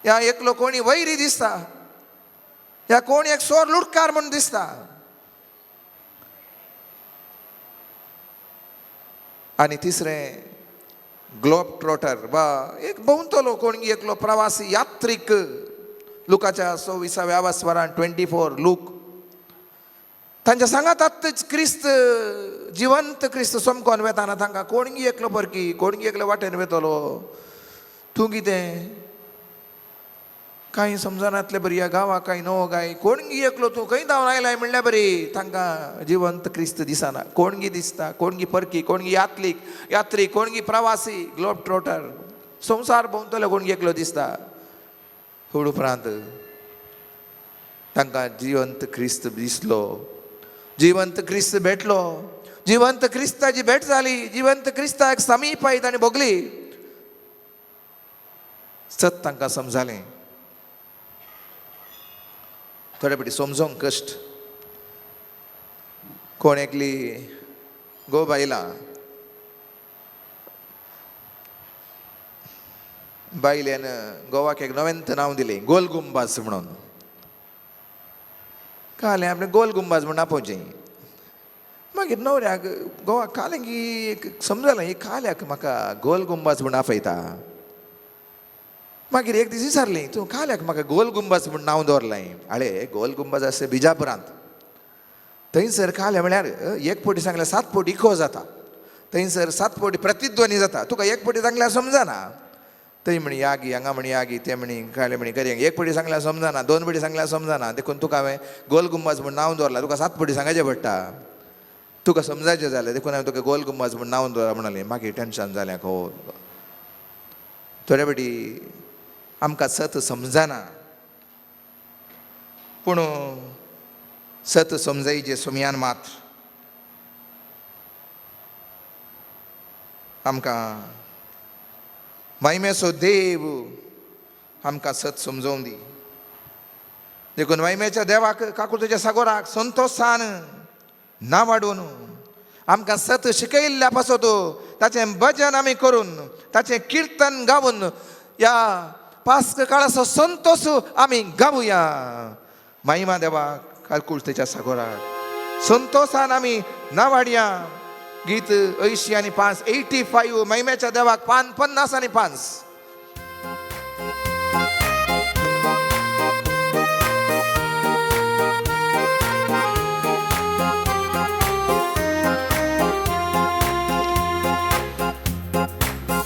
ह्या एकलो कोणी वैरी दिसता, ह्या कोण एक सोर लुटकार म्हूण दिसता. आनी तिसरें ग्लोब ट्रोटर वा एक भोंवतलो कोण एकलो प्रवासी यात्रीक. लुकाच्या 26व्या वस्वरान 24 लूक. तांच्या सांगातातच क्रिस्त, जिवंत क्रिस्त समकोन वेताना तांकां कोणगी एकलो परकी, कोणगी एकलो वाटेन वेतलो, तूं कितें कांय समजनातले बरी, ह्या गांवाक कांय नवो गाय, कोणगी एकलो तूं खंय धांवन आयलाय म्हणल्यार बरी. तांकां जिवंत क्रिस्त दिसना, कोणगी दिसता, कोणगी परकी, कोणगी यात्रीक, यात्रीक, कोणगी प्रवासी, ग्लोब ट्रोटर, संवसार भोंवतलो कोणगी एकलो दिसता. फुड उपरांत तांकां जिवंत क्रिस्त दिसलो, जिवंत क्रिस्त भेटलो, जिवंत क्रिस्ताची भेट जाली, जिवंत क्रिस्ताक समीपाय ताणें भोगली. सत तांकां समजालें. थोडे फावटी समजोंक कश्ट. कोण एकली गो बायलां, बायल्यान गोवाक एक नवेंत नांव दिलें, गोल गुंबाज म्हणून. कालें आपणें गोल गुंबाज म्हूण आपोवचें. मागीर न्हवऱ्याक गोवा कालें की समजलें, ही काल्याक म्हाका गोल गुंबाज म्हूण आपयता. मागीर एक दीस विचारलें, तूं काल्याक म्हाका गोल गुंबाज म्हूण नांव दवरलें? आळे, गोल गुंबाज आसा बिजापुरांत, थंयसर कालें म्हळ्यार एक फावटी सांगल्यार 7 फावटी इको जाता, थंयसर 7 फावटी प्रतिध्वनी जाता. तुका एक फावटी सांगल्यार समजना, थंय म्हणी यागी, हांगा म्हणी यागी, ते म्हणी काले म्हणी करी, एक फावटी सांगल्यार समजना, 2 फावटी सांगल्यार समजना, देखून तुका हांवें गोल गुंबाज म्हूण नांव दवरलां, तुका 7 फावटी सांगाचें पडटा, तुका समजायचें जालें, देखून हांवें तुका गोल गुंबाज म्हूण नांव दवरलां म्हणालें. मागीर टेंशन जालें. खो थोडे फावटी आमकां सत समजना, पूण सत समजायचे सुमयान मात्र आमकां महिमेचो देव आमकां सत समजोवन दी. देखून महिमेच्या देवाक काकुळतेच्या सागोराक संतोशान ना वाडून आमकां सत शिकयल्ल्या पासत ताचें भजन आमी करून ताचें किर्तन गावन ह्या पास्क काळाचो संतोश आमी गावया. महिमा देवाक काकुळतेच्या सागोराक संतोशान आमी नावाडया. गीत 85 आनी 5, 85, महिम्याच्या देवाक 55 आनी 5.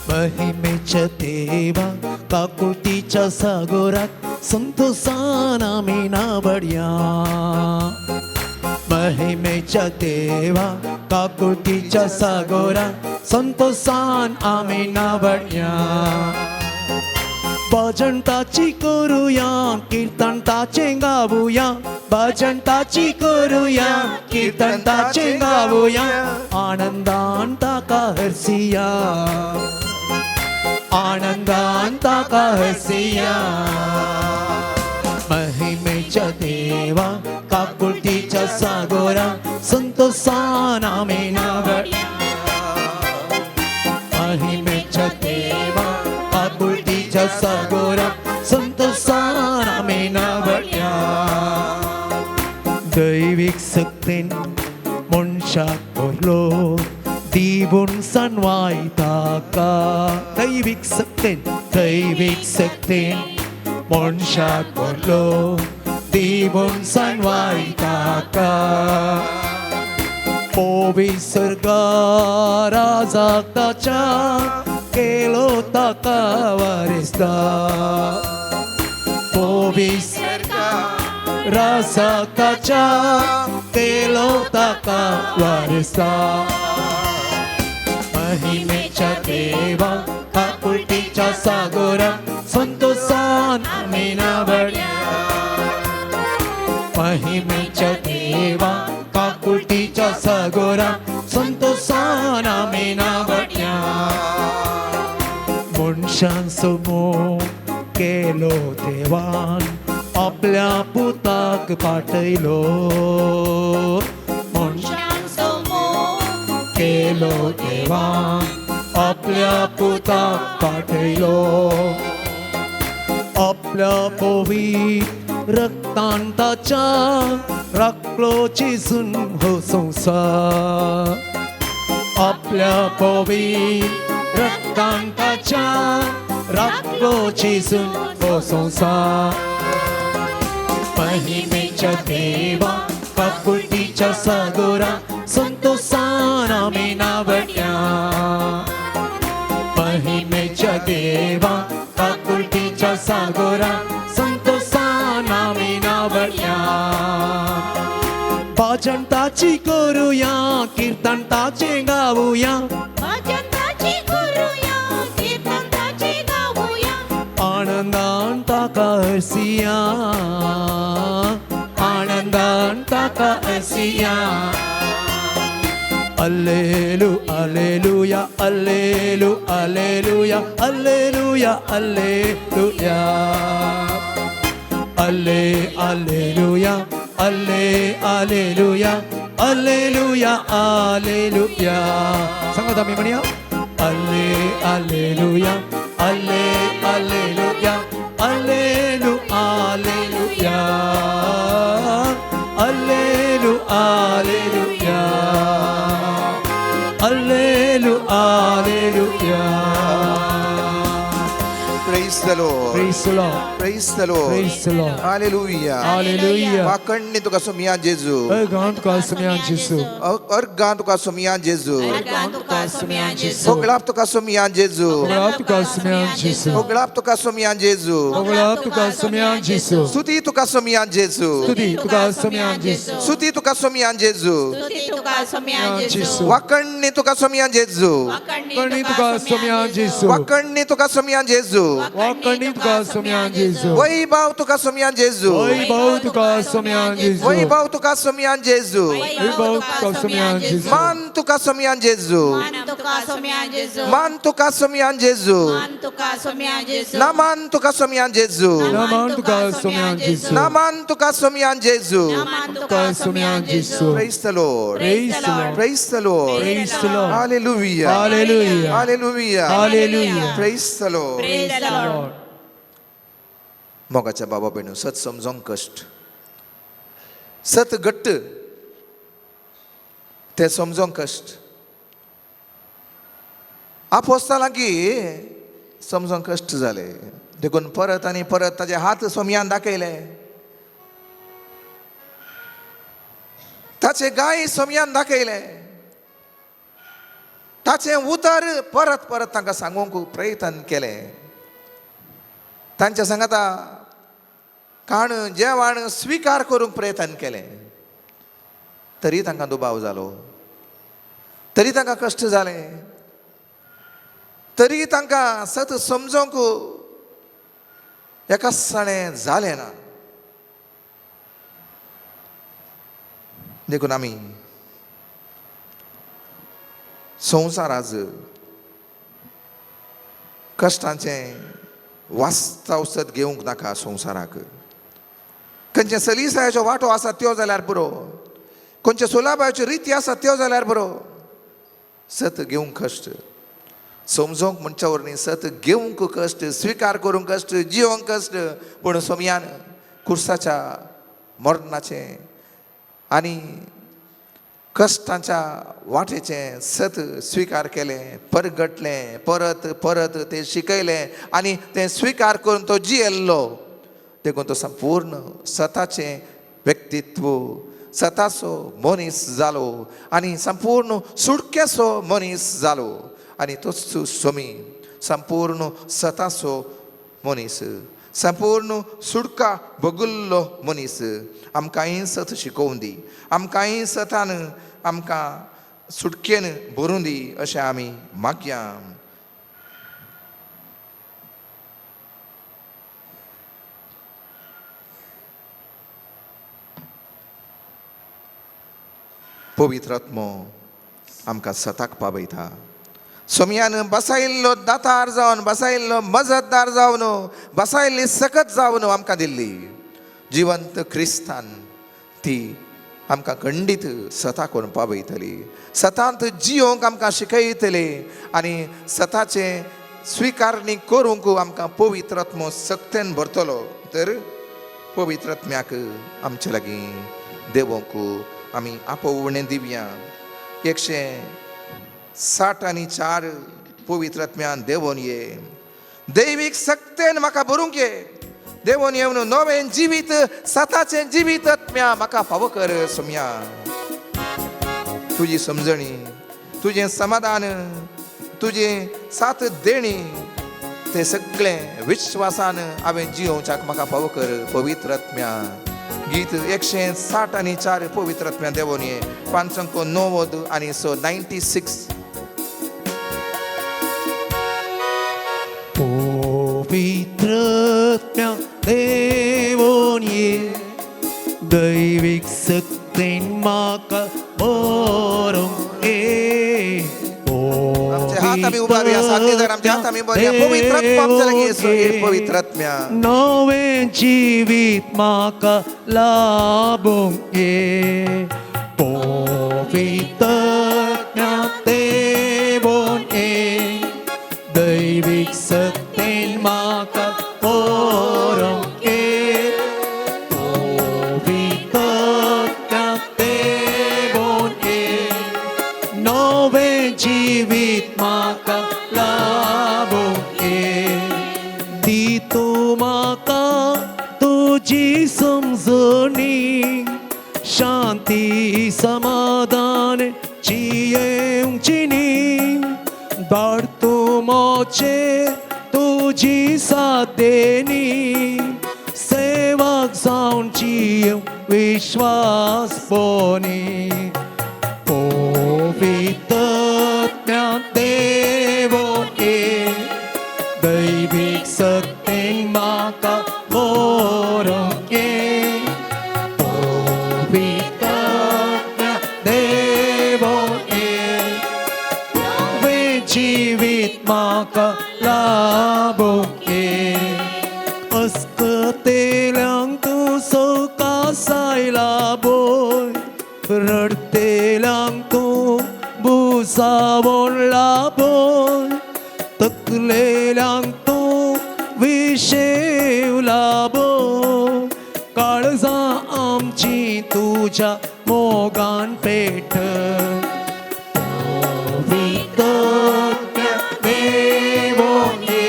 महिमेच्या देवा काकुळतीच्या सागोरात संतोषान आमी नावडया. महिमेच्या देवा काकुळतीच्या सागोरात संतोषान आमी नावडया. भजन ताची करुया कीर्तन ताचें गावुया, भजन ताची करुया कीर्तन ताचें गावुया, आनंदान ताका हरसिया, आनंदान ताका हरसिया. महिमेच्या देवा काकुळतीच्या सागोरा संतोषान आमी नावडया. महिमेच्या देवा काकुळतीच्या सागोरा संतोषान आमी नावडया. दैवीक शक्तीन मनशाक भरलो दिवून सनवाय ताका. दैवीक शक्तीन, दैवीक शक्तीन मनशाक भरलो दिवून सनवाय ताका. पवित्र राजाक ताच्या केलो ताका वारिसदार. पवित्र राजाक ताच्या केलो ताका वारिसदार. महिमेच्या देवा काकुळतीच्या सागोरा संतोषान आमी नावडया. महिमेच्या देवा काकुळतीच्या सागोरा संतोषान आमी नावडया. मनशांचो मोग केलो देवान आपल्या पुताक पाठयलो. मनशांचो मोग केलो देवान आपल्या पुताक पाठयलो. आपल्या पवित्र रक्तान ताच्या राखलो चिजून हो संवसार. आपल्या पवित्र रक्तान ताच्या राखलो चिजून हो संवसार. महिमेच्या देवा काकुळतीच्या सागोरा संतोषान आमी नावडया. महिमेच्या देवा काकुळतीच्या सागोरा संतोषान आमी नावडया. भजन ताची करुया कीर्तन ताचें गावुया, भजन ताची करुया कीर्तन ताचें गावुया, आनंदान ताका हरसिया, आनंदान ताका हरसिया. अल्लेलू अल्लेलुया अल्लेलू अल्लेलुया अल्लेलुया अल्लेलुया अल्ले अल्लेलुया अल्ले अल्लेलुया अल्लेलुया अल्लेलुया. सांगत आमी म्हणया अल्ले अल्लेलुया अल्ले अल्लेलुया अल्लेलू अल्लेलुया अल्लेलू अल्लेलुया अल्लेलू alleluia. Praise the Lord. Praise the Lord. Praise the Lord. Praise the Lord. Hallelujah. Hallelujah. वाकण्णी तुका सुमया जेजू. अर्गान तुका सुमया जेजू. अर्गान तुका सुमया जेजू. अर्गान तुका सोम्यान जेजू. होगळाप तुका सोमयान जेजू. होगळाप तुका सोम्यान जेजू. होगळाप तुका सोमयान जेजू. होगळाप तुका सोम्यान जेजू. स्तुती तुका सोमयान जेजू. स्तुती तुका सोम्यान जेजू. स्तुती तुका सोमयान जेजू. स्तुती तुका सोम्यान जेजू. वाकण्णी तुका सोमयान जेजू. वाकण्णी तुका सोम्यान जेजू. वाकण्णी तुका सोमयान जेजू. वाकण्णी तुका सोम्यान जेजू. वैभव तुका सोमयान जेजू. वैभव तुका सोम्यान जेजू. वैभव तुका सोमयान जेजू. वैभव तुका सोम्यान जेजू. मान तुका सोमयान जेजू. मान तुका सोम्यान जेजू. मान तुका सोमयान जेजू. मान तुका सोम्यान जेजू. नामान तुका सोमयान जेजू. नामान तुका सोम्यान जेजू. नामान तुका सोमयान जेजू. नामान तुका सोम्यान जेजू. Praise the Lord. Praise the Lord. Praise the Lord. Praise the Lord. Hallelujah. Hallelujah. Hallelujah. Hallelujah. Praise the Lord. Praise the Lord. मोगाच्या बाबा भयणू, सत समजोंक कश्ट, सत घट्ट तें समजोंक कश्ट, आपोस्तालां की समजोंक कश्ट जाले, देखून परत आनी परत ताजे हात सोमयान दाखयले, ताचे गाय सोमयान दाखयले, ताचें उतर परत परत तांकां सांगूंक प्रयत्न केलें. तांच्या सांगाता काण जेवण स्विकार करूंक प्रयत्न केलें, तरी तांकां दुबाव जालो, तरी तांकां कश्ट जाले, तरी तांकां सत समजोंक एकासाणें जालें ना. देखून आमी संवसाराज कश्टांचें वास्तव सत घेवंक नाका. संवसाराक खंयचे सलीसायाचो वांटो आसा त्यो जाल्यार पुरो, खंयचे सुलाबायाच्यो रिती आसा त्यो जाल्यार पुरो. सत घेवंक कश्ट, समजोंक म्हणच्या वरवीं सत घेवंक कश्ट, स्विकार करूंक कश्ट, जिवंक कश्ट, पूण सोमयान कुर्साच्या मरणाचें आनी कश्टांच्या वाटेचें सत स्विकार केलें, परगटलें, परत परत तें शिकयलें आनी तें स्विकार करून तो जियेल्लो. देखून तो संपूर्ण सताचें व्यक्तित्व, सताचो मनीस जालो आनी संपूर्ण सुटकेचो मनीस जालो आनी तोच सोमी संपूर्ण सताचो मनीस, संपूर्ण सुटका भोगुल्लो मनीस. आमकांय सत शिकोवन दी, आमकांय सतान आमकां सुटकेन भरून दी अशें आमी मागया. पवित्र आत्मो आमकां सताक पावयता. सोमयान बसायिल्लो दातार जावन, बसायिल्लो मजतदार जावन, बसायिल्ली सकत जावन आमकां दिल्ली जिवंत क्रिस्तान ती आमकां खंडीत सता करून पावयतली, सतांत जियोंक आमकां शिकयतली आनी सताचें स्विकारणी करूंक आमकां पवित्र आत्मो सक्तेन भरतलो. तर पवित्र आत्म्याक आमचे लागीं देवोंक आमी आपोवणें दिवया. 160 पवित्र आत्म्यान देवोन ये, दैवीक सक्तेन म्हाका भरूंक ये, देवोन येवन नवें जिवीत, सताचें जिवीत आत्म्या म्हाका फावो कर. सोमया तुजी समजणी, तुजें समाधान, तुजें साथ देणी, तें सगळें विश्वासान हांवें जियोवच्याक म्हाका फावो कर पवित्र आत्म्या. गीत 160 पवित्र आत्म्या देवोन ये, 590 आनी 96. पवित्र आत्म्या देवोन ये, दैवीक सक्तेन म्हाका भरूंक ये. आमचे हात आमी उबारुया, साथीदार आमचे हात आमी उबारुया. पवित्र आत्मा आमच्या लागीं येसो, पवित्र आत्म्या नवें जिवीत म्हाका लाभूंक ये. पवित्र आत्म्या देवोन ये, दैवीक सक्तेन म्हाका भरूंक ये. पवित्र आत्म्या देवोन ये, नवें जिवीत म्हाका लाभूंक ये. दी तूं म्हाका तुजी समजणी, शांती समाधान जियेवची न्ही. धाड तूं मोचेर तुजी सातेनी सेवक जावची विश्वास पोनी पवित्र देवो ये दैवीक सक्तेन म्हाका बरोवंक ये पवित्र देवो ये नवें जिवीत म्हाका लाभोंक ये अस्कतेल्यांक तूं सवकासाय लाबोय रडतेल्यांक तूं बुसावण लाबोय तकलेल्यांक तूं विशेव लाबोय काळजां आमची तुज्या मोगान पेट पवित्र देवो ये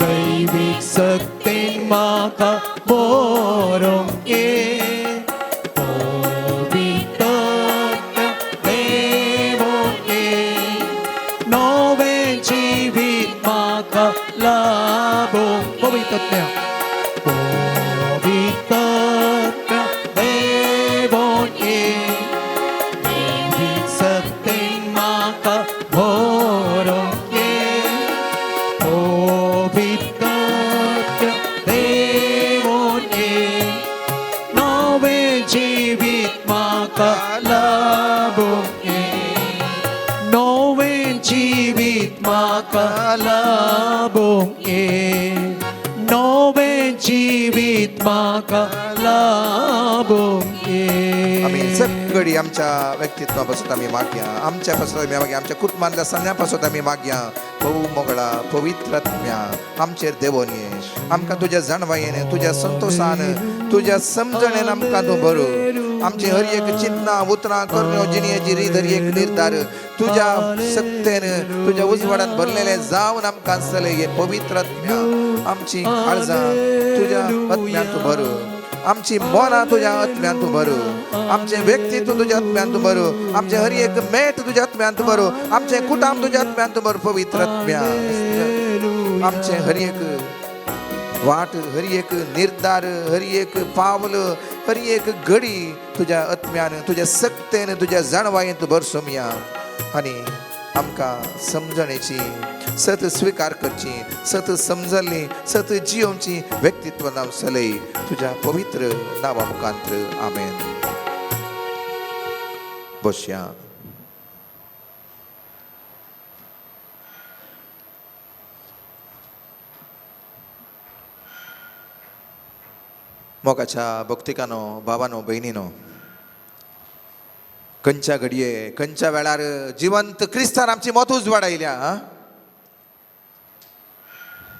दैवीक सक्तेन म्हाका बरोवंक ये पवित्र देवो ये नवें जिवीत म्हाका लाभोवंक पवित्र पवित्र देवो ये दैवीक सक्तेन म्हाका बरोवंक ये पवित्र देवो ये नवें जिवीत म्हाका लाभोवंक ये नवें जिवीत म्हाका लाभोवंक ये नवें जिवीत म्हाका लाभोवंक आमी ये सगळी आमच्या व्यक्तित्वा पासून आमी मागया, आमच्या पासून आमी मागया, आमच्या कुटुंबांतल्या सन्या पासून आमी मागया. भोव मोगळा पवित्र आत्म्या आमचेर देवोन ये, आमकां तुज्या जाणवायेन, तुज्या संतोशान, तुज्या समजणेन आमकां तूं भरू. आमची हर एक चिंतना, उतरां, करण्यो, जिणेची रीत, हर एक निर्धार तुज्या सक्तेन, तुज्या उजवाडान भरलेले जावन आमकां आसतले. हे पवित्र आत्म्या आमची काळजां तुज्या आत्म्यान तूं भरू, आमची मनां तुज्या आत्म्यान तूं भरू, आमचें व्यक्तित्व तुज्या आत्म्यान तूं भरू, आमचें हर एक मेट तुज्या आत्म्यान तूं भरू, आमचें कुटाम तुज्या आत्म्यान तूं भरू. पवित्र आत्म्या आमचें हर एक वाट, हर एक निर्धार, हर एक पावल, हर एक घडी तुज्या आत्म्यान, तुज्या सक्तेन, तुज्या जाणवायेन तूं भर सोमया. आनी आमकां समजणेची सत स्विकार करची, सत समजल्ली, सत जियोवची व्यक्तित्व नांव सलय तुज्या पवित्र नांवा मुखांत्र. आमेन. बसया. मोगाच्या भक्तिकानो, भावानो, भयणीनो, खंयच्या घडये, खंयच्या वेळार जिवंत क्रिस्तान आमची मत उजवाडायल्या.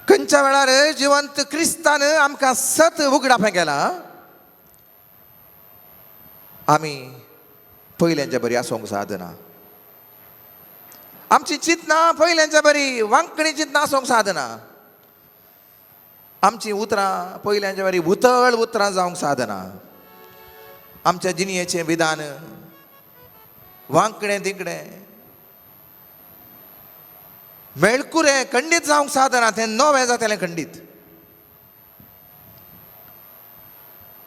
खंयच्या वेळार जिवंत क्रिस्तान आमकां सत उगडापें केला. आमी पयल्यांच्या बरी आसूंक सादना, आमची चिंतना पयल्यांच्या बरी वांकणी चिंतना आसूंक सादना, आमची उतरां पयल्यांच्या बरी उतळ उतरां जावंक सादना, आमच्या जिणयेचें विधान वांकडें तिकडें मेळकुरें खंडीत जावंक सादना, तें नवें जातलें खंडीत.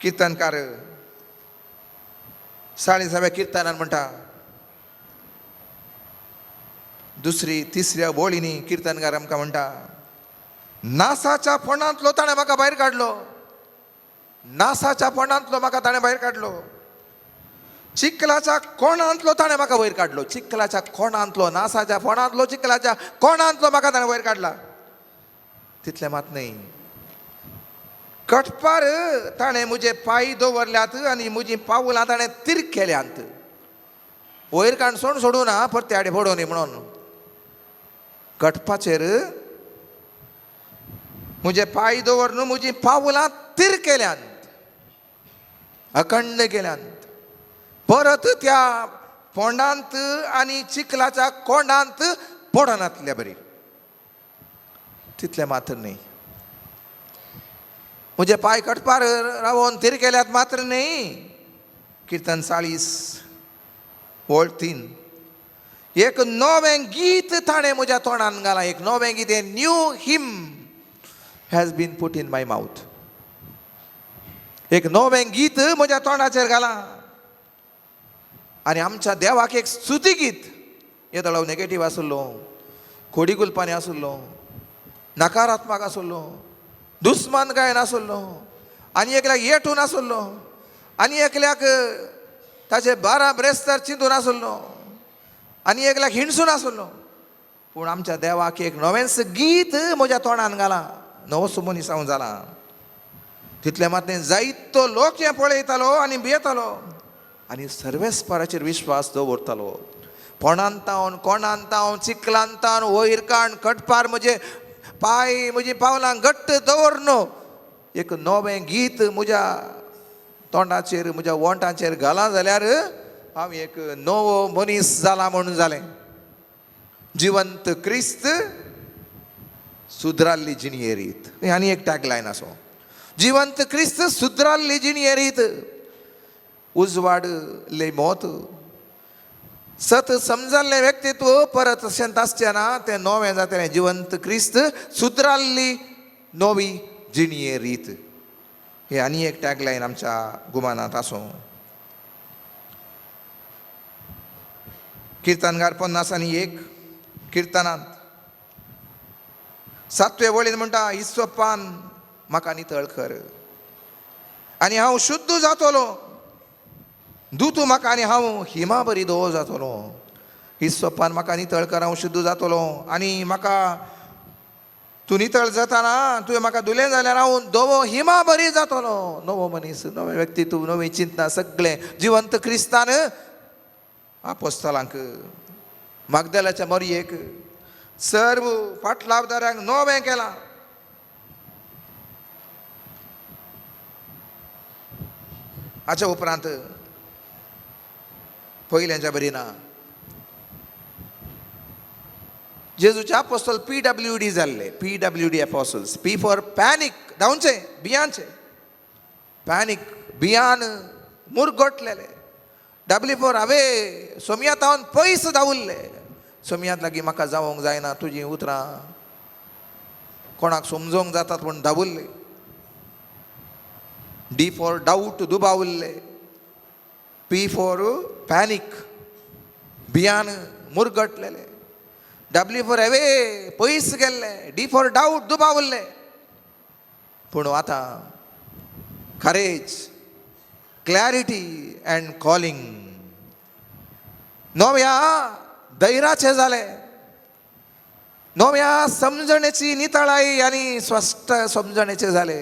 किर्तनकार 40व्या किर्तनान म्हणटा, दुसरी तिसऱ्या वळींनी किर्तनकार आमकां म्हणटा, नासाच्या फोंडांतलो ताणें म्हाका भायर काडलो, नासाच्या फोंडांतलो म्हाका ताणें भायर काडलो, चिखलाच्या कोणांतलो ताणें म्हाका वयर काडलो, चिखलाच्या कोणांतलो, नासाच्या फोंडांतलो, चिखलाच्या कोणांतलो म्हाका ताणें वयर काडला. तितलें मात न्हय, कटपार ताणें म्हजे पांय दवरल्यात आनी म्हजीं पावलां ताणें तीर केल्यांत. वयर काणसोण सोडूं ना, परते आडे पडों न्ही म्हणून कटपाचेर म्हजे पांय दवरून म्हजीं पावलां तीर केल्यांत, अखंड केल्यांत. परत त्या फोंडांत आनी चिखलाच्या कोंडांत पडनातल्या बरी. तितलें मात्र न्हय, म्हजे पांय कटपार रावोन तीर केल्यात मात्र न्हय. किर्तन 40 वळ 3, एक नवें गीत ताणें म्हज्या तोंडान घालां. एक नवें गीत, a new hymn has been put in my mouth. एक नवें गीत म्हज्या तोंडाचेर घालां आनी आमच्या देवाक एक स्तुती गीत. हे तळाव नेगेटीव आसलो, खोडी कुलपानी आसलो, नकारात्मक आसलो, दुस्मान काय नासलो, आनी एकल्याक येटून नासलो, आनी एकल्याक ताचे 12 ब्रेस्तार चिंतून आसलो, आनी एकल्याक हिणसून आसलो. पूण आमच्या देवाक एक नवेंच गीत म्हज्या तोंडान घालां. नवोसो मनीस हांव जाला. तितलें मात न्ही, जायतो लोक हें पळयतालो आनी भियेतालो आनी सर्वेस्पराचेर विश्वास दवरतालो. पोणान तावन, कोणान तावन, चिखलान तावन वयर काण कटपार म्हजे पांय म्हजी पावलां घट्ट दवर न्हू. एक नवें गीत म्हज्या तोंडाचेर म्हज्या वोंटाचेर घालां जाल्यार हांव एक नवो मनीस जाला म्हणून जालें. जिवंत क्रिस्त सुदराल्ली जिणये रीत. ही आनी एक टॅगलायन आसो. जिवंत क्रिस्त सुदराल्ली जिणये रीत. उजवाड ले मोत सत समजल्लें व्यक्तित्व परत तशें आसचें ना, तें नवें जातलें. जिवंत क्रिस्त सुदराल्ली नवी जिणये रीत. हे आनी एक टॅगलायन आमच्या गुमानांत आसूं. किर्तनगार 51 किर्तनांत 7वे वळीन म्हणटा, हिस्सोपान म्हाका नितळ कर आनी हांव शुद्ध जातलो, दूत म्हाका आनी हांव हिमा बरी दो जातलो. हिस्सोपान म्हाका नितळ कर, हांव शुद्ध जातलो, आनी म्हाका तूं नितळ जाताना तुवें म्हाका धुलें जाल्यार हांव धवो हिमा बरी जातलो. नवो मनीस, नवें व्यक्तित्व, नवीं चिंतना, सगळें जिवंत क्रिस्तान आपोस्तलांक मागदेलाच्या मरयेक सर्व फाटलावदारांक नवें केलां. हाच्या उपरांत पयल्यांच्या बरी ना जेजूचे आपोस्तल PWD जाल्ले. PWD apostles. P for panic, धांवचे बियांचे, पॅनीक बियान मुरगोटलेले. W for away, सोमया तावन पयस धांवल्ले. सोमयांत लागीं म्हाका जावंक जायना, तुजीं उतरां कोणाक समजोंक जातात म्हूण धांवल्ले. डी फॉर डावट, दुबावल्ले. पी फॉर पॅनीक, बियान मुरगटलेले. डब्ल्यू फॉर अवे, पयस गेल्ले. डी फॉर डावट, दुबावल्ले. पूण आतां करेज, क्लॅरिटी अँड कॉलिंग, नव्या धैर्याचे जाले, नव्या समजणेची नितळाई आनी स्पश्ट समजणेचे जाले,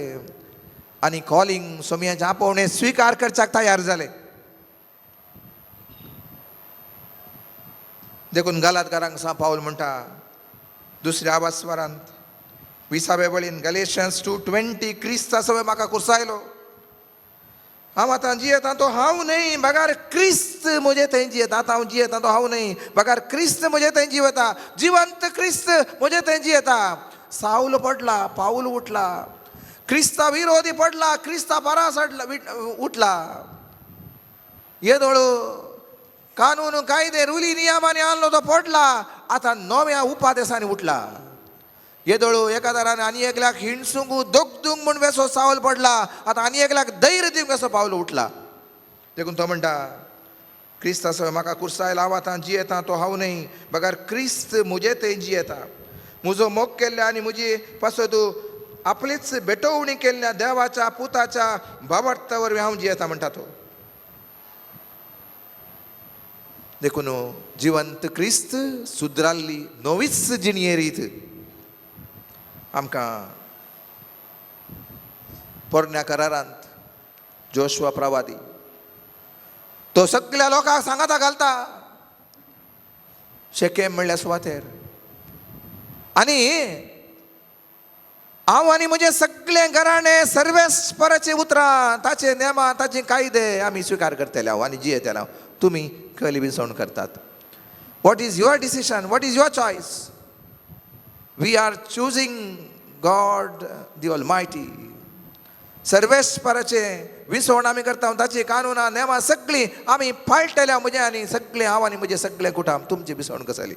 आनी कॉलिंग सोमयाचे आपोवणे स्विकार करच्याक तयार जाले. देखून गालातकारांक सा पावल म्हणटा दुसऱ्या आवाजस्वरांत 20व्या वळीन गलेशियन्स 2:20, क्रिस्ता सवय म्हाका कुर्सायलो, हांव आतां जियेता तो हांव न्हय बगार क्रिस्त म्हजे थंय जियेता. आतां हांव जियेता तो हांव न्हय बगार क्रिस्त म्हजे थंय जियेता. जिवंत क्रिस्त म्हजे थंय जियेता. सावल पडला, पावल उठला. क्रिस्ता विरोधी पडला, क्रिस्ता परास उठला. येदोळ कानून कायदे रुली नियमांनी आणलो तो पडला, आतां नव्या उपादेसांनी उठला. येदोळ एका दारान आनी एकल्याक हिणसूंक दोगदूंक म्हूण वेसो सावल पडला, आतां आनी एकल्याक धैर्य दिवंक असो पावल उठला. देखून तो म्हणटा, क्रिस्त आसा म्हाका कुर्साय हांव आतां जियेता तो हांव न्हय बगार क्रिस्त म्हजे थंय जियेता. म्हजो मोग केल्ल्या आनी म्हजी पासत आपलीच भेटवणी केल्ल्या देवाच्या पुताच्या भावार्था वरवीं हांव जियेता म्हणटा तो. देखून जिवंत क्रिस्त सुदराल्ली नवीच जिणये रीत आमकां पोरण्या करारांत जोशवा प्रवादी तो सगळ्या लोकांक सांगाता घालता शेकेम म्हणल्या सुवातेर, आनी हांव आनी म्हजें सगळें घराणें सर्वेस्पराचीं उतरां, ताचे नेमां, ताचे कायदे आमी स्विकार करतले हांव आनी जियेतले हांव. तुमी कली बिसवण करतात. What is your decision? What is your choice? We are choosing God the Almighty. सर्वेस्पराचे विसवण आमी करता, ताची कानुनां नेमां सगळीं आमी पाळटल्या. म्हजें आनी सगळें हांव आनी म्हजें सगळें कुटाम तुमची विसवण कसली.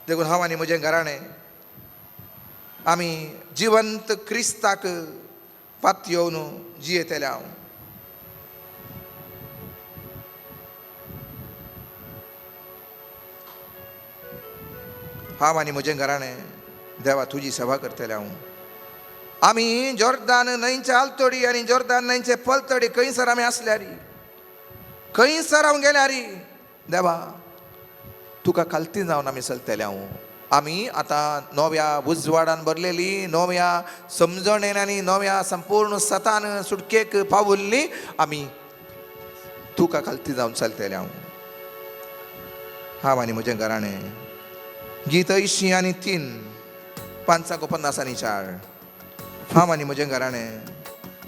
देखून हांव आनी म्हजें घराणें आमी जिवंत क्रिस्ताक पातयेवन जियेतले हांव. हांव आनी म्हजें घराणें देवा तुजी सेवा करतले हांव. आमी जोर्दान न्हंयचे आलतडी आनी जोर्दान न्हंयचे पलतडी खंयसर आमी आसल्यारी, खंयसर हांव गेल्यारी देवा तुका खालती जावन आमी चलतले हांव. आमी आतां नव्या उजवाडान भरलेली, नव्या समजणेन आनी नव्या संपूर्ण सतान सुटकेक पावुल्ली आमी तुका खालती जावन चलतले हांव. हांव आनी म्हजें घराणें. गीत 83 554. हांव आनी म्हजें घराणें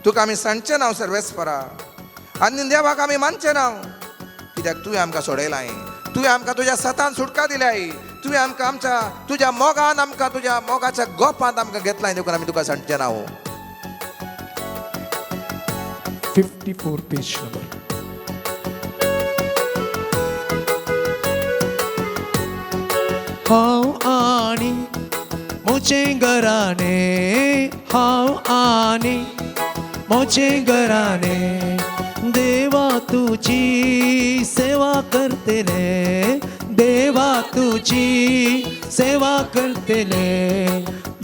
तुका आमी सांगचें नांव सर्वेस्परा आनी देवाक आमी मानचें नांव, कित्याक तुवें आमकां सोडयलाय, तुवें आमकां तुज्या सतान सुटका दिल्याय, तुवें आमकां आमच्या तुज्या मोगान आमकां तुज्या मोगाच्या गोपांत आमकां घेतलाय, देखून आमी तुका सांगचें नांव. 54 page number. हांव आनी म्हजें घराणें, हांव आनी म्हजें घराणें देवा तुजी सेवा करतले, देवा तुजी सेवा करतले.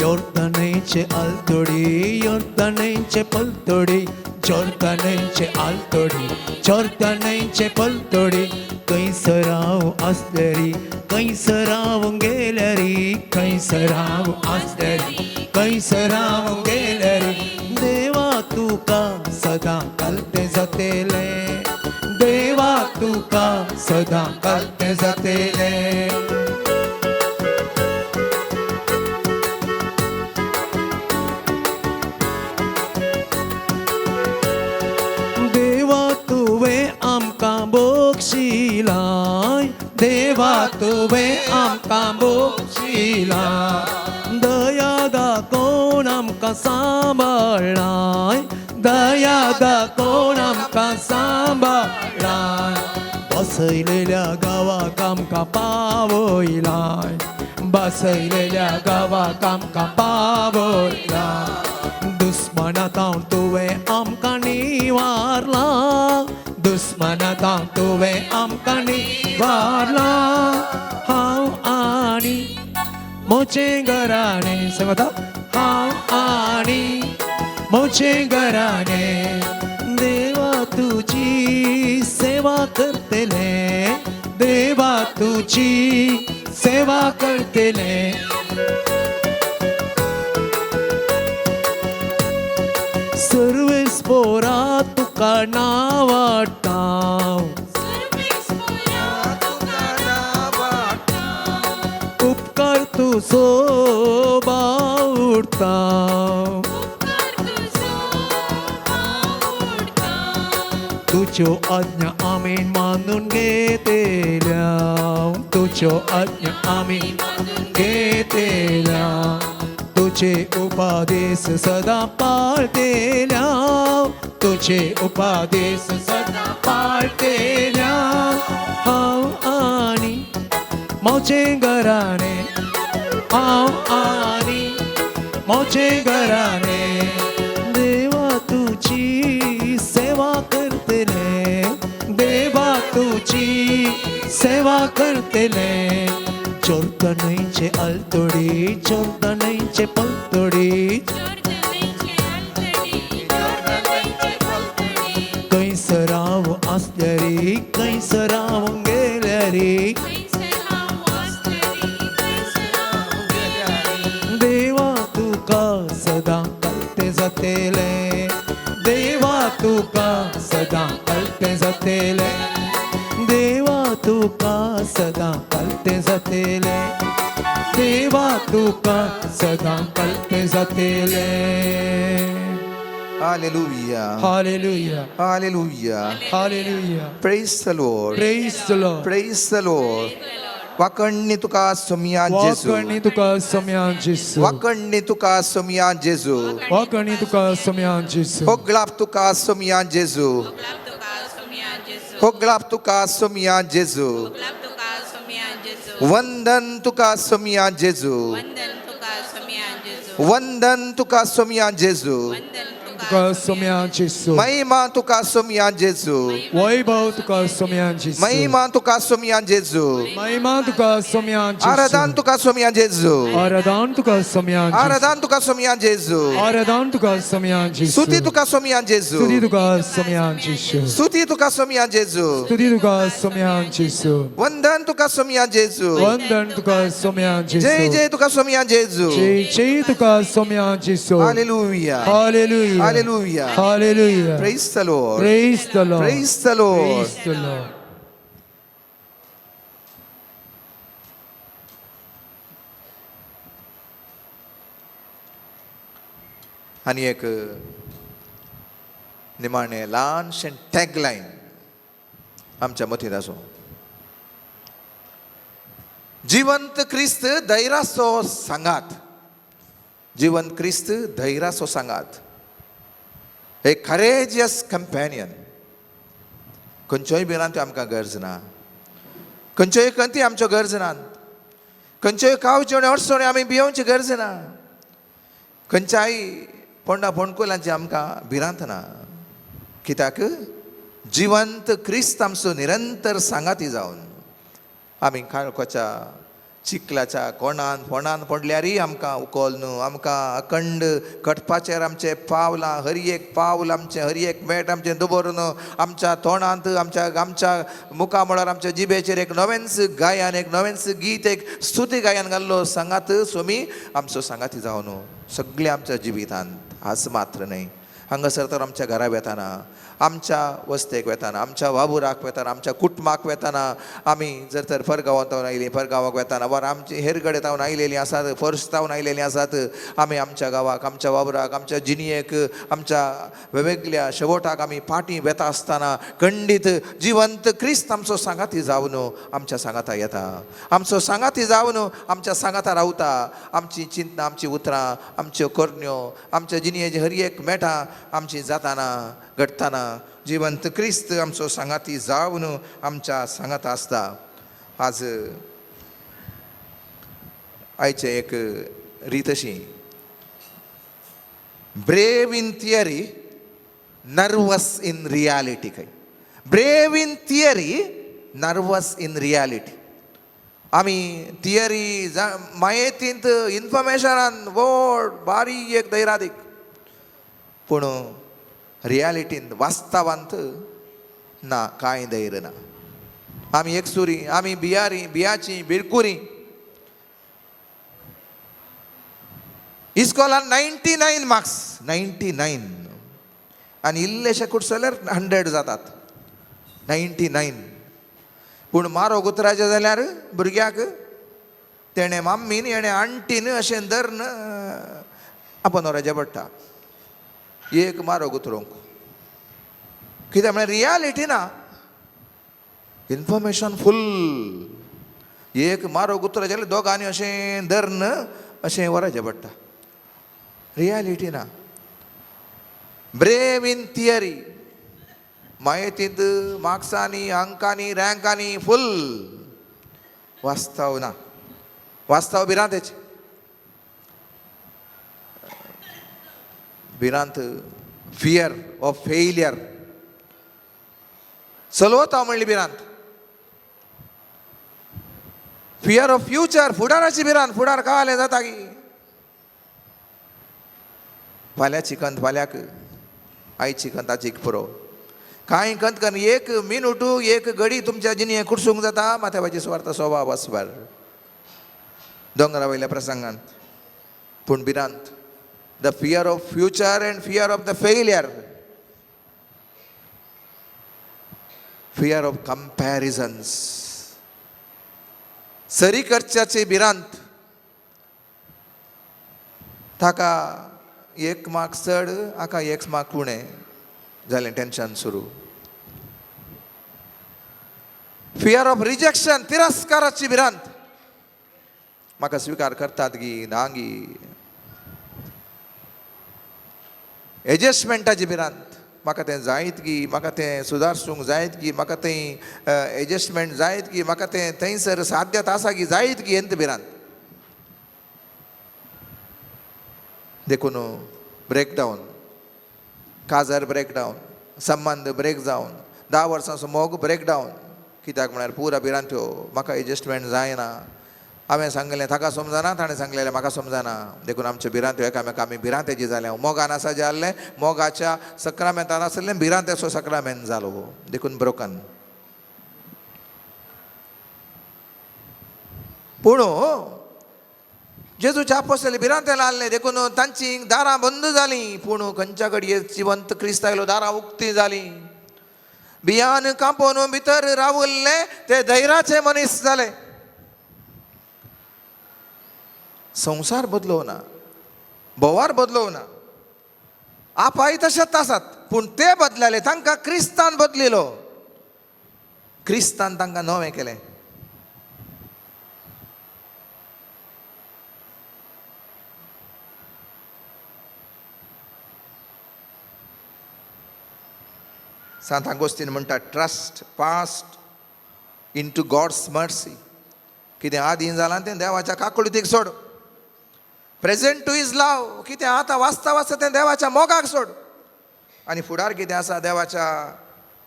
योर्दनेचे आलतडी, योर्दनेचे पलतडी, जोर्दनेचे आलतडी, जोर्दनेचे पलतडी, खंयसर हांव आसल्यारी, खंयसर हांव गेल्यारी, खंयसर हांव आसल्यारी, खंयसर हांव गेल्यारी देवा तुका सदां कलतें जातलें, देवा तुका सदां कलतें जातलें. देवा तुवें आमकां बक्षिलाय, देवा तुवें आमकां बक्षिलाय, दया दाखोवन आमकां सांबाळ्ळाय, दया दाखोवन आमकां सांबाळ्ळाय, बसयलेल्या गांवाक आमकां पावयलाय, बसयलेल्या गांवाक आमकां पावयलाय, दुस्मना तावन तुवें आमकां निवारला, दुस्मना तावन तुवें आमकां निवारला. हांव आनी म्हजें घराणें, सांगता, हांव आनी म्हजें घराणें देवा तुजी सेवा करतले, देवा तुजी सेवा करतले. सर्वेस्पोरा तुका नांवाडटा, उपकार तुजो बावडटा, तुज्यो आज्ञा आमी मानून घेतल्या, तुज्यो आज्ञा आमी घेतल्या, तुजे उपदेश सदां पाळटेल्या, तुजे उपदेश सदां पाळटेल्या. हांव आनी म्हजें घराणें, हांव आनी म्हजें घराणें देवा तुजी सेवा करतले, देवा तुजी सेवा करतले. जोर्दनेचे आलतडी, जोर्दनेचे पलतडी, खंयसर हांव आसल्यारी, खंयसर हांव गेल्यारी देवा तुका सदां कलतें जातलें, देवा तुका सदां कलतें जातलें, देवा तुका सदां कलतें जातलें, देवा तुका सदां कलतें जातलें. Hallelujah. Hallelujah. Hallelujah. Hallelujah. Praise the Lord. Praise the Lord. Praise the Lord. वाकण्णी तुका सोमया जेजू. वाकणी तुका सोम्या जेजू. वाकण्णी तुका सोमया जेजू. वाकणी तुका सोम्या जेजू. होगळाप तुका सोमया जेजू. होगळाप तुका सोमया जेजू. वंदन तुका सोमया जेजू. वंदन तुका सोमया जेजू. तुका सोम्या जेजू. महिमा तुका सोमया जेजू. वैभव तुका सोम्या जेजू. महिमा तुका सोमया जेजू. महिमा तुका सोम्या जेजू. आराधन तुका सोमया जेजू. आराधन तुका सोम्या जेजू. आराधन तुका सोमया जेजू. आराधन तुका सोम्या जेजू. स्तुती तुका सोमया जेजू. स्तुती तुका सोम्या जेजू. स्तुती तुका सोमया जेजू. स्तुती तुका सोम्या जेजू. वंदन तुका सोमया जेजू. वंदन तुका सोम्या जेजू. जय जय तुका सोमया जेजू. जय जय तुका सोम्या जेजू. Hallelujah. Hallelujah. Hallelujah. Hallelujah. Praise the Lord. Praise the Lord. Praise the Lord. Praise the Lord. आनी एक निमाणें ल्हानशें टॅगलायन आमच्या मतींत आसूं. जिवंत क्रिस्त धैराचो सांगात. जिवंत क्रिस्त धैराचो सांगात. एक करेजियस कंपॅनियन. खंयच्योय भिरांत्यो आमकां गरज ना, खंयच्योय खंती आमच्यो गरज नात, खंयच्योय कावच्यो आनी अडचण्यो आमी भियोवची गरज ना, खंयच्याय फोंडा फोंडकुलांची आमकां भिरांत ना. कित्याक जिवंत क्रिस्त आमचो निरंतर सांगाती जावन आमी काळखाच्या चिखलाच्या कोणान फोंडान पडल्यारय आमकां उखल न्हू, आमकां अखंड कटपाचेर आमचें पावलां, हर एक पावल आमचें, हर एक मेट आमचें दवरून आमच्या तोंडांत, आमच्या आमच्या मुखामळार, आमच्या जिबेचेर एक नवेंच गायन, एक नवेंच गीत, एक स्तुती गायन घाल्लो सांगात स्वामी आमचो सांगाती जावन सगळें आमच्या जिवितांत. आज मात्र न्हय, हांगासर तर आमच्या घरा वेताना, आमच्या वस्तेक वेताना, आमच्या वाबुराक वेताना, आमच्या कुटुंबाक वेताना, आमी जर तर परगांवांत आयली, परगांवाक वेताना वा आमची हेर कडेन तावन आयलेलीं आसात, फर्स्ट तावन आयलेलीं आसात, आमी आमच्या गांवाक, आमच्या वावराक, आमच्या जिणयेक, आमच्या वेगवेगळ्या शेवटाक आमी फाटीं वेता आसतना खंडीत जिवंत क्रिस्त आमचो सांगाती जावन आमच्या सांगाता येता, आमचो सांगाती जावन आमच्या सांगाता रावता. आमची चिंतना, आमची उतरां, आमच्यो करण्यो, आमच्या जिणयेची हर एक मेटां आमची जाताना घडटाना जिवंत क्रिस्त आमचो सांगाती जावन आमच्या सांगाता आसता. आज आयचें एक रीत अशी, brave in theory, nervous in reality. खंय brave in theory, nervous in reality. आमी थियरी मायतींत इन्फॉर्मेशनान व्हड बारीक एक धैरादीक, पूण रियालिटींत वास्तवांत ना, कांय धैर्य ना. आमी एकसुरी, आमी बियारी, बियाची बिरकुरी. इस्कॉलान 99 मार्क्स, 99, आनी इल्लेशे कुटसल्यार 100 जातात, 99. पूण मारो गुतराचें जाल्यार भुरग्याक तेणें मम्मीन हेणें आण्टीन अशें धरून आपण वराचें पडटा एक मारो गुतरोंक. कित्याक म्हळ्यार रियालिटी ना, इन्फॉर्मेशन फूल. एक मारो गुतरो जाल्यार दोगांनी अशें धरून अशें वराचें पडटा. रियालिटी ना. ब्रेव इन थियरी, मायतींत मार्क्सांनी, अंकांनी, रँकांनी फूल. वास्तव ना, वास्तव भिरांतेची भिरांत, फियर ऑफ फेलियर. चलवता म्हणली भिरांत, फियर ऑफ फ्युचर, फुडाराची भिरांत. फुडार कालें जाता की फाल्याची खंत फाल्याक, आयची खंत आजीक पुरो. कांय खंत कर, एक मिनुटू एक घडी तुमच्या जिणें कुडसूंक जाता. माथ्यावाची सुवार्थ स्वभाव आसपार दोंगरा वयल्या प्रसंगांत. पूण भिरांत, the fear of future and fear of the failure, fear of comparisons, सरी करच्याची भिरांत. ताका एक मार्क चड, हाका एक मार्क उणें जालें, टेंशन सुरू. फियर ऑफ रिजेक्शन, तिरस्काराची भिरांत. म्हाका स्विकार करतात गी ना गी. एडजस्टमेंटाची भिरांत, म्हाका तें जायत गी, म्हाका तें सुदारसूंक जायत गी, म्हाका तें एडजस्टमेंट जायत गी, म्हाका तें थंयसर साध्यता आसा गी जायत गी, हेंत भिरांत. देखून ब्रेकडावन, काजार ब्रेकडावन, संबंद ब्रेक जावन, 10 वर्सांचो मोग ब्रेकडावन. कित्याक म्हळ्यार पुरा भिरांत्यो, म्हाका एडजस्टमेंट जायना, हांवें सांगलें ताका समजना, ताणें सांगलेलें म्हाका समजना. देखून आमच्यो भिरांत्यो एकामेका आमी भिरांतेची जाल्या. मोगान आसा जें आहलें, मोगाच्या सक्रामेंतान आसलें, भिरांतेचो सक्रामेंत जालो, देखून ब्रोकन. पूण जेजूच्या आपोस्तलांनी भिरांते आहलें, देखून तांची दारां बंद जालीं. पूण खंयच्या घडये जिवंत क्रिस्त आयलो, दारां उक्तीं जालीं. भियान कांपोवन भितर रावल्ले ते धैर्याचे मनीस जाले. संवसार बदलोवना, भोवार बदलोवना, आपाय तशेंच आसात, पूण ते बदलले, तांकां क्रिस्तान बदलिलो, क्रिस्तान तांकां नवें केलें. सांत आगोस्तीन म्हणटा, trust past into God's mercy. कितें आदीं जालां तें देवाच्या काकुळतीक सोड. प्रेजेंट टू is लाव, कितें आतां वाचता वाचता तें देवाच्या मोगाक सोड. आनी फुडार कितें आसा देवाच्या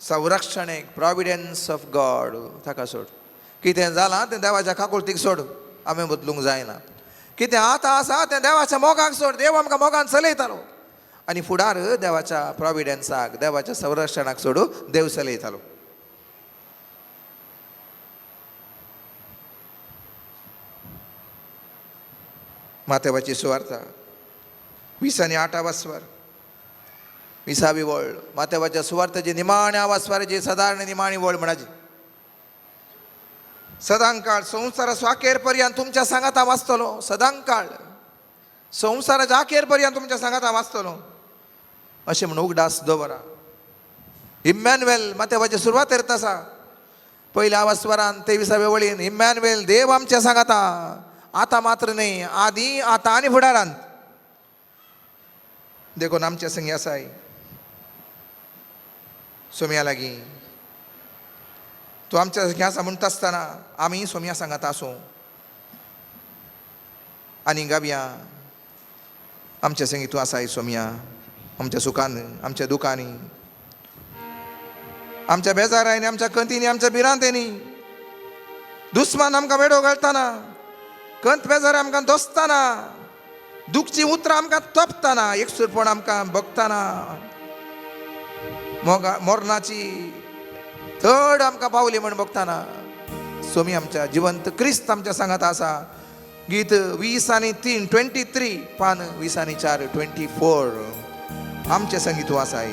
संरक्षणेक, प्रॉविडन्स ऑफ गॉड, ताका सोड. कितें जालां तें देवाच्या काकुळतीक सोड, आमी बदलूंक जायना. कितें आतां आसा तें देवाच्या मोगाक सोड, देव आमकां मोगान चलयतालो. आनी फुडार देवाच्या प्रॉविडन्साक, देवाच्या संरक्षणाक सोडू, देव चलयतालो. मातेवाची सुवार्ता 20 आणि 8 वास्वार, 20वी वळ. मातेवाच्या सुवार्थाची निमाण्या वास्वाराची सादारण निमाणी वळ म्हणाची, सदांकाळ संवसाराचो अखेर पर्यंत तुमच्या सांगाता वाचतलो. सदांकाळ संवसाराच्या अखेर पर्यंत तुमच्या सांगाता वाचतलो अशें म्हूण उगडास दवरा. इम्मॅन्युएल मातेवाचे सुरवातेर आसा, पयल्या वास्वारान 23व्या वळीन, इम्मॅन्युएल देव आमच्या सांगाता, आतां मात्र न्हय, आदी, आतां आनी फुडारांत. देखून आमच्या संगी आसाय सोम्या लागीं, तूं आमच्या संगी आसा म्हणटा आसतना आमी सोम्या सांगात आसूं आनी गावया, आमच्या संगी तूं आसाय सोम्या, आमच्या सुखान, आमच्या दुखांनी, आमच्या बेजारांनी, आमच्या कंतींनी, आमच्या भिरांतेनी. दुस्मान आमकां वेडो घालतना, कंत बेजार आमकां दोसतना, दुखची उतरां आमकां तोपतना, एकसुरपण आमकां भोगतना, मोगा मोरणाची थड आमकां पावली म्हण भोगतना, सोमी आमच्या जिवंत क्रिस्त आमच्या सांगात आसा. गीत 20 आणि 3, 23, पान 20 आणि 4, 24. आमचे संगीत तूं आसाय.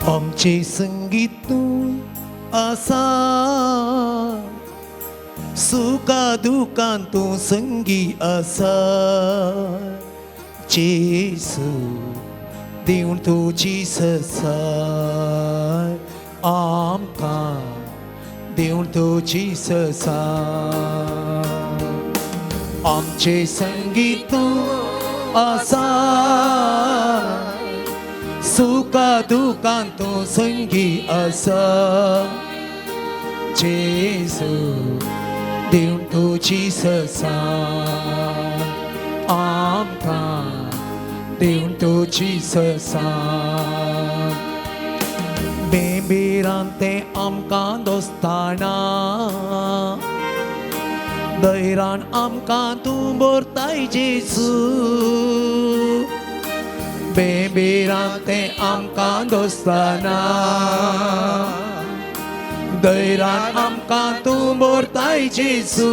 आमचे संगीत तूं आसा, सुखा दुखान तूं संगी आसा. जेसू दिवन तुजी ससाय, आमकां दिवन तुजी ससाय. आमचे संगीत तूं आसा, सुखा दुखान तूं संगी आसा. जेसू दिवन तुजी ससाय, आमकां दिवन तुजी ससाय. बेबिरान ते आमकां दोस्ताना, दैरान आमकां तूं भरताय जेसू. बेबिरान ते आमकां दोस्ताना, दैरान आमकां तूं भरताय जेसू.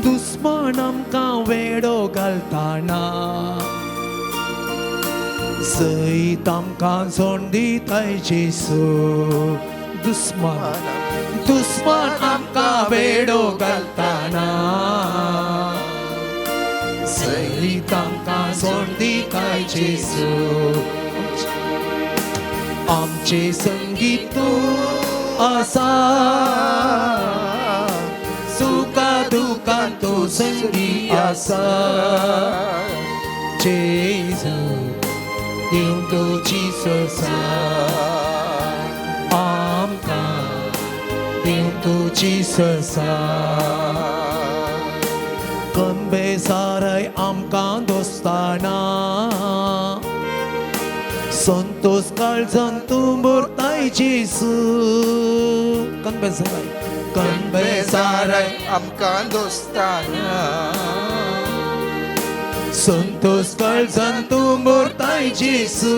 दुस्मान आमकां वेडो घालताना, सयत आमकां सोड दिताय जेसू. दुस्मान दुस्मान आमकां वेडो घालताना, सयत आमकां सोड दिताय जेसू. आमचे संगीत तूं आसा सुखा दुखान तूं संगी आसा जेजू दिवन तुजी ससा आमकां दिवन तुजी ससा कनबेजारय आमकां दोस्ताना संतोष काळजान तूं भरताय जेजू कनबेजारय कनबेजारय आमकां दोस्ताना संतोष काळजान तूं भरताय जेजू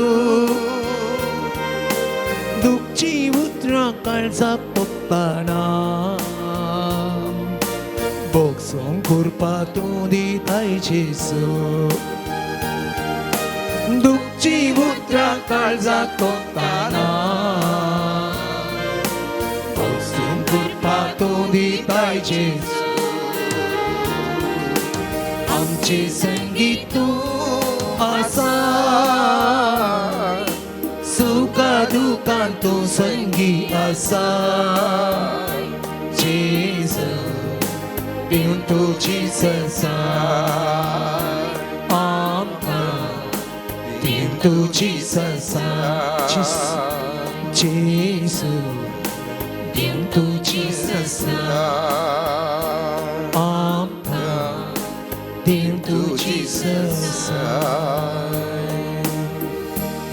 दुखची उतरां काळजाक तोपताना बोगसोंक कृपा तूं दिताय जेजू दुखची उतरां काळजाक तोपताना बोगसोंक कृपा तूं दिताय जेजू आमचे संगीत तूं आसा सुखा दुखान तूं संगी आसा जेजू दिवन तुजी ससा आमकां दिवन तुजी ससा जेजू दिवन तुजी ससा आमकां दिवन तुजी ससा.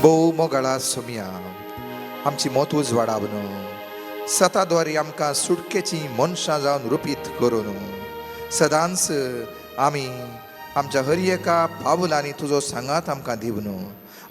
भोव मोगाळा सोमया आमची मोत उजवाडावन सताद्वारी आमकां सुटकेची मनशां जावन रुपीत करून सदांच आमी आमच्या हर एका पावलांनी तुजो सांगात आमकां दिवन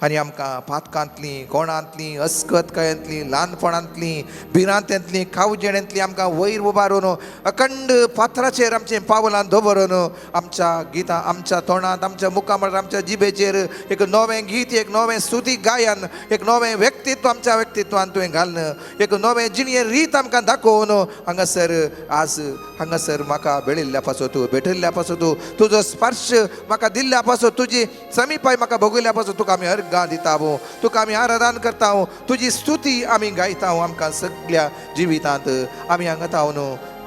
आनी आमकां पातकांतली कोणांतली अस्कतकायेंतली ल्हानपणांतली भिरांतेंतली खावजेणेंतली आमकां वयर उबारून अखंड फातराचेर आमचें पावलां दवरून आमच्या गितां आमच्या तोंडांत आमच्या मुखामळार आमच्या जिबेचेर एक नवें गीत एक नवें स्तुती गायन एक नवें व्यक्तित्व आमच्या व्यक्तित्वान तुवें घालून एक नवें जिणये रीत आमकां दाखोवन हांगासर आज हांगासर म्हाका मेळिल्ल्या पासत भेटिल्ल्या पासत तुजो स्पर्श म्हाका दिल्ल्या पासत तुजी समीपाय म्हाका भोगिल्ल्या पासत तुका आमी अर्गां दिता तुका आमी आराधन करता तुजी स्तुती आमी गायता आमकां सगळ्या जिवितांत आमी हांगा तावन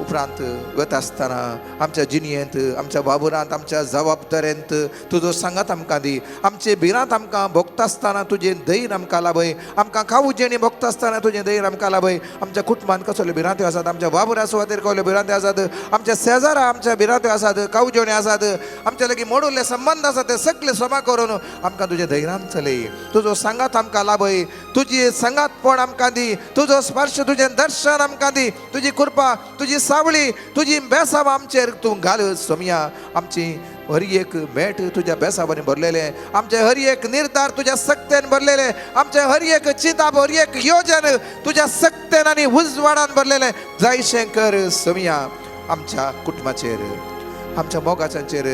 उपरांत वता आसतना आमच्या जिणयेंत आमच्या बाबुरांत आमच्या जबाबदारेंत तुजो सांगात आमकां दी आमचे भिरांत आमकां भोगता आसतना तुजें धैर्य आमकां लाभय आमकां खावू जेणी भोगता आसतना तुजें धैर्य आमकां लाभय आमच्या कुटुंबांत कसल्यो भिरांत्यो आसात आमच्या बाबुरा सुवातेर कसल्यो भिरांत्यो आसात आमच्या शेजारा आमच्या भिरांत्यो आसात खावू जेवणी आसात आमच्या लागीं मोडुल्ले संबंद आसात ते सगळे समा करून आमकां तुजें धैर्यान चलय तुजो सांगात आमकां लाभय तुजी सांगातपण आमकां दी तुजो स्पर्श तुजें दर्शन आमकां दी तुजी कृपा तुजी सावळी तुजी बेसाव आमचेर तूं घाल सोमया आमची हर एक मेट तुज्या बेसावांनी भरलेलें आमचे हर एक निर्धार तुज्या सक्तेन भरलेले आमचे हर एक चिंताप हर एक योजन तुज्या सक्तेन आनी उजवाडान भरलेलें जायशें कर सोमया आमच्या कुटुंबाचेर आमच्या मोगाच्यांचेर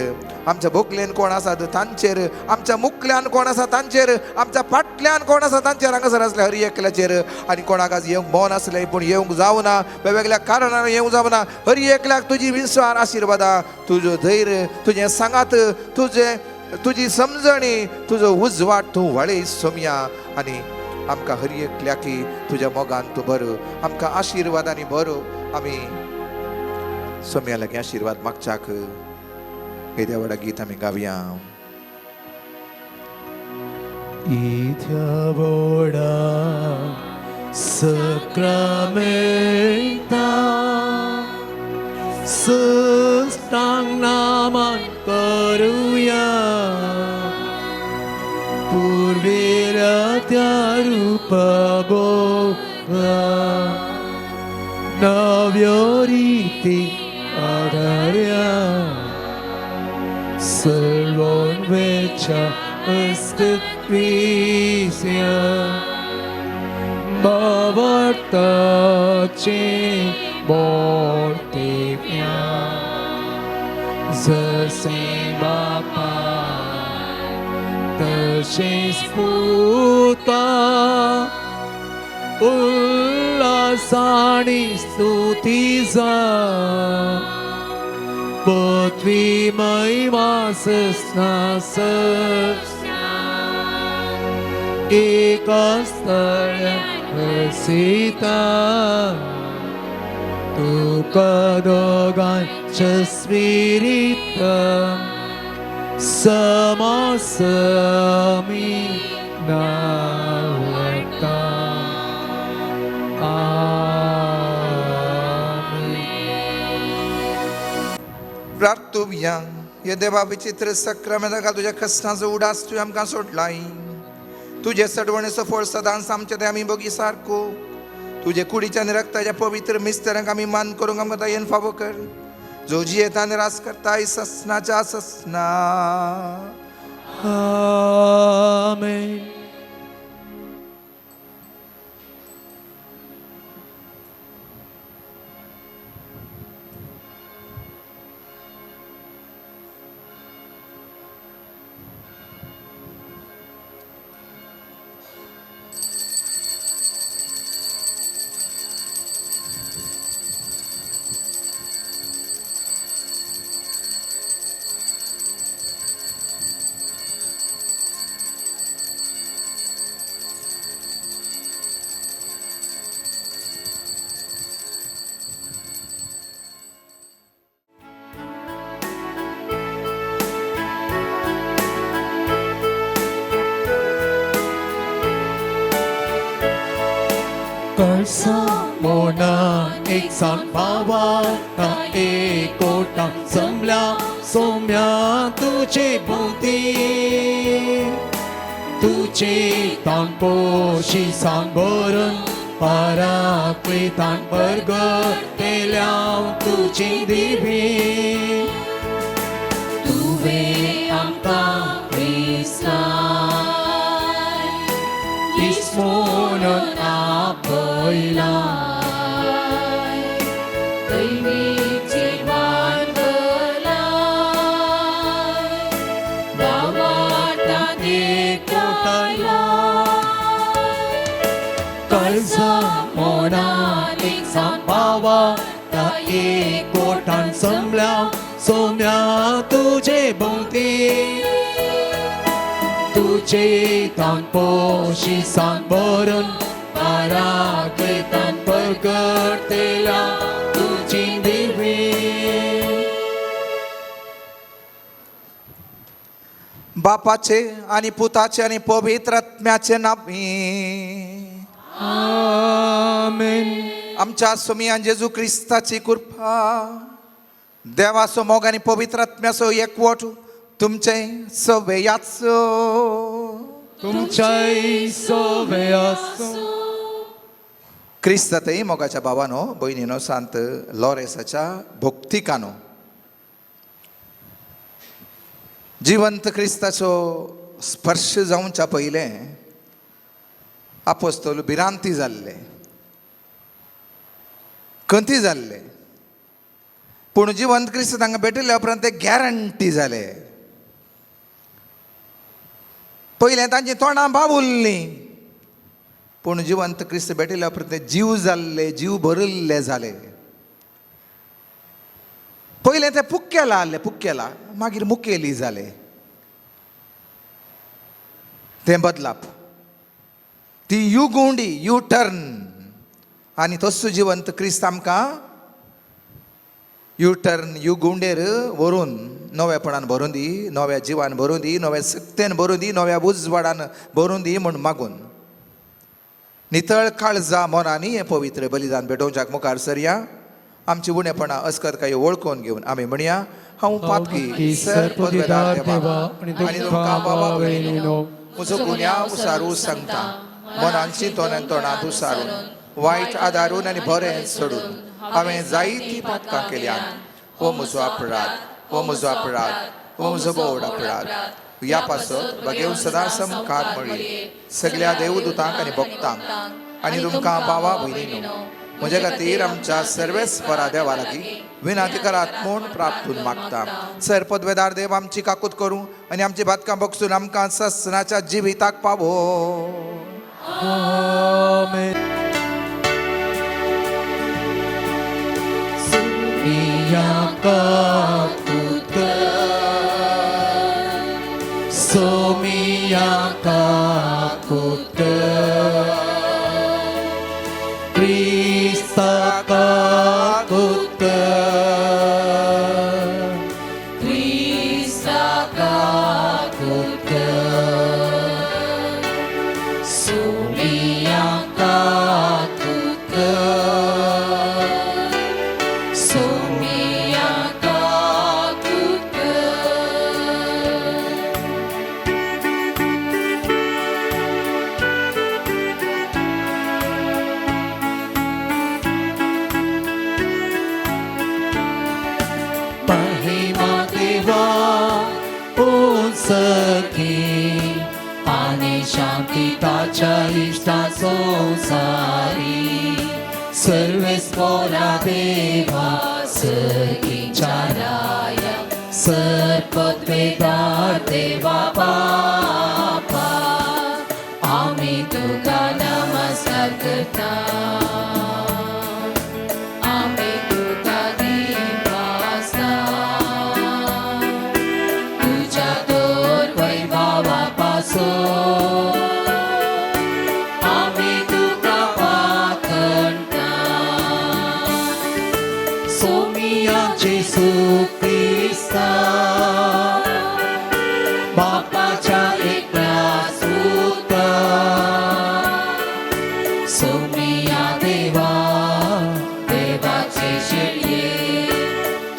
आमच्या बोकलेन कोण आसात तांचेर आमच्या मुकल्यान कोण आसा तांचेर आमच्या फाटल्यान कोण आसा तांचेर हांगासर आसले हर एकल्याचेर आनी कोणाक आज येवंक मन आसलें पूण येवंक जावना वेगवेगळ्या कारणान येवंक जावना हर एकल्याक तुजी विस्वार आशिर्वादा तुजो धैर्य तुजें सांगात तुजें तुजी समजणी तुजो उजवाड तूं वळय सोमया आनी आमकां हर एकल्याकी तुज्या मोगान तूं बरो आमकां आशिर्वादांनी बरो आमी सोमया लागीं आशिर्वाद मागच्याक येद्या व्हडा गीत आमी गावया. इथ्या व्हडा सक्रामेंता सष्टांग नामान करुया पुर्वेल्या त्या रूपा बोला नव्यो रिती आधार्या सर्वोन वेच्या अस्तित्वीस्या भावार्थाचे मोठेपण जसे बापा तशेंच पुता उल्हास आनी स्तुती जा पृथ्वी महिमा सस्नास एका स्थळ्या. हसिता तुका दोगांच्या स्पिरिता समसमी नावता. आमेन. प्रार्थुया. हे देवा विचित्र सक्रमेंता तुज्या खसनाचो उडास तुवें आमकां सोडलाय. तुजे सडवणेचो फळ सदांच आमचे ते आमी बोगी सारको तुजे कुडीच्या आनी रक्ताच्या पवित्र मिस्तरांक आमी मान करूंक आमकां दयेन फावो कर, जो जियेता आनी रास करताय ससनाच्या ससना. आमेन. Mona एक भावाता एकोटा जमल्या सोम्या तुझे भोवती तुझे तान पोशी सांबरून पराक्लितान बरगतेल्या तुझी दिवी तुवे आमकां क्रिस्तान म्हणून आपयलाय दैवीक जीवन बलाय भावार्थान एकठांय कर्जा मोनान एक भावा एकोठान जमल्या सोम्या तुझे भोवती तुझे तान पोशी सांबरून पराक्लितान परगटतेल्या तुझी दिवी. बापाचे आणि पुताचे आणि पवित्र आत्म्याचे नावे. आमेन. आमच्या सोमियान जेजू क्रिस्ताची कृपा, देवाचो मोग आनी पवित्र आत्म्याचो एकवट तुमचे सवयाचो तुमच्याय सोवे आसो. क्रिस्तातय मोगाच्या बाबानो, भयणीनो, सांत लॉरेसाच्या भक्तिकानो, जिवंत क्रिस्ताचो स्पर्श जावच्या पयलें आपोस्तोल भिरांती जाल्ले, खंती जाल्ले. पूण जिवंत क्रिस्त तांकां भेटिल्ल्या उपरांत ते गॅरंटी जाले. पयलें तांची तोंडां बाबुल्लीं, पूण जिवंत क्रिस्त भेटिल्ल्या उपरांत ते जीव जाल्ले, जीव भरिल्ले जाले. पयलें ते पुक्केला आहले, पुक्केला, मागीर मुखेली जाले. तें बदलाप, ती you गुंडी, यू टर्न. आनी तस्सो जिवंत क्रिस्त आमकां यू टर्न, you गुंडेर व्हरून नवेपणान भरून दी, नव्या जिवान भरून दी, नव्या सक्तेन भरून दी, नव्या उजवाडान भरून दी म्हूण मागून नितळ काळजा मनांनी हें पवित्र बलिदान भेटोवच्याक मुखार सरया. आमची उणेपणां अस्कतकाय वळखून घेवन आमी म्हणया, हांव पातकी सर पदवेदार देवा आनी तुमकां बाबा भयणीनो म्हजो गुन्यांव उसारू सांगता, मनान चिंतोन आनी तोंडांत उसारून, वायट आदारून आनी बरें सोडून हांवें जायतीं पातकां केल्यांत. हो म्हजो अपराध, हो म्हजो अपराध, हो म्हजो बोड अपराध. ह्या पासत बगेवन सदां समकार मळी सगळ्या देवदूतांक आनी भक्तांक आनी तुमकां बाबा भयणीनो म्हज्या खातीर आमच्या सर्वेस्परा देवा लागीं विनंती करात म्हूण प्राप्तून मागता. सर पदवेदार देव आमची काकूत करूं आनी आमची बातकां बगसून आमकां ससनाच्या जिविताक पावो. आमेन. सोमिया काकूत कर, सोमिया काकूत कर, कर, क्रिस्ताक काकूत कर, सोमियांक काकूत कर, सोमियांक काकूत कर. महिमा देवा उंचकी आनी शांती ताच्या इश्टा संवसारी. सर्वेस्पोरा देवा सगींच्या राया, सरपदवेदार देवा बापा, आमी तुका नमस्कार करता, आमी तुका दिपासता, तुज्या दोर वैभवा पासून आमी तुका पाखणटा. सोमिया जेसू क्रिस्ता, बापाच्या एकल्या सुता, सोमिया देवा देवाचे शेळये,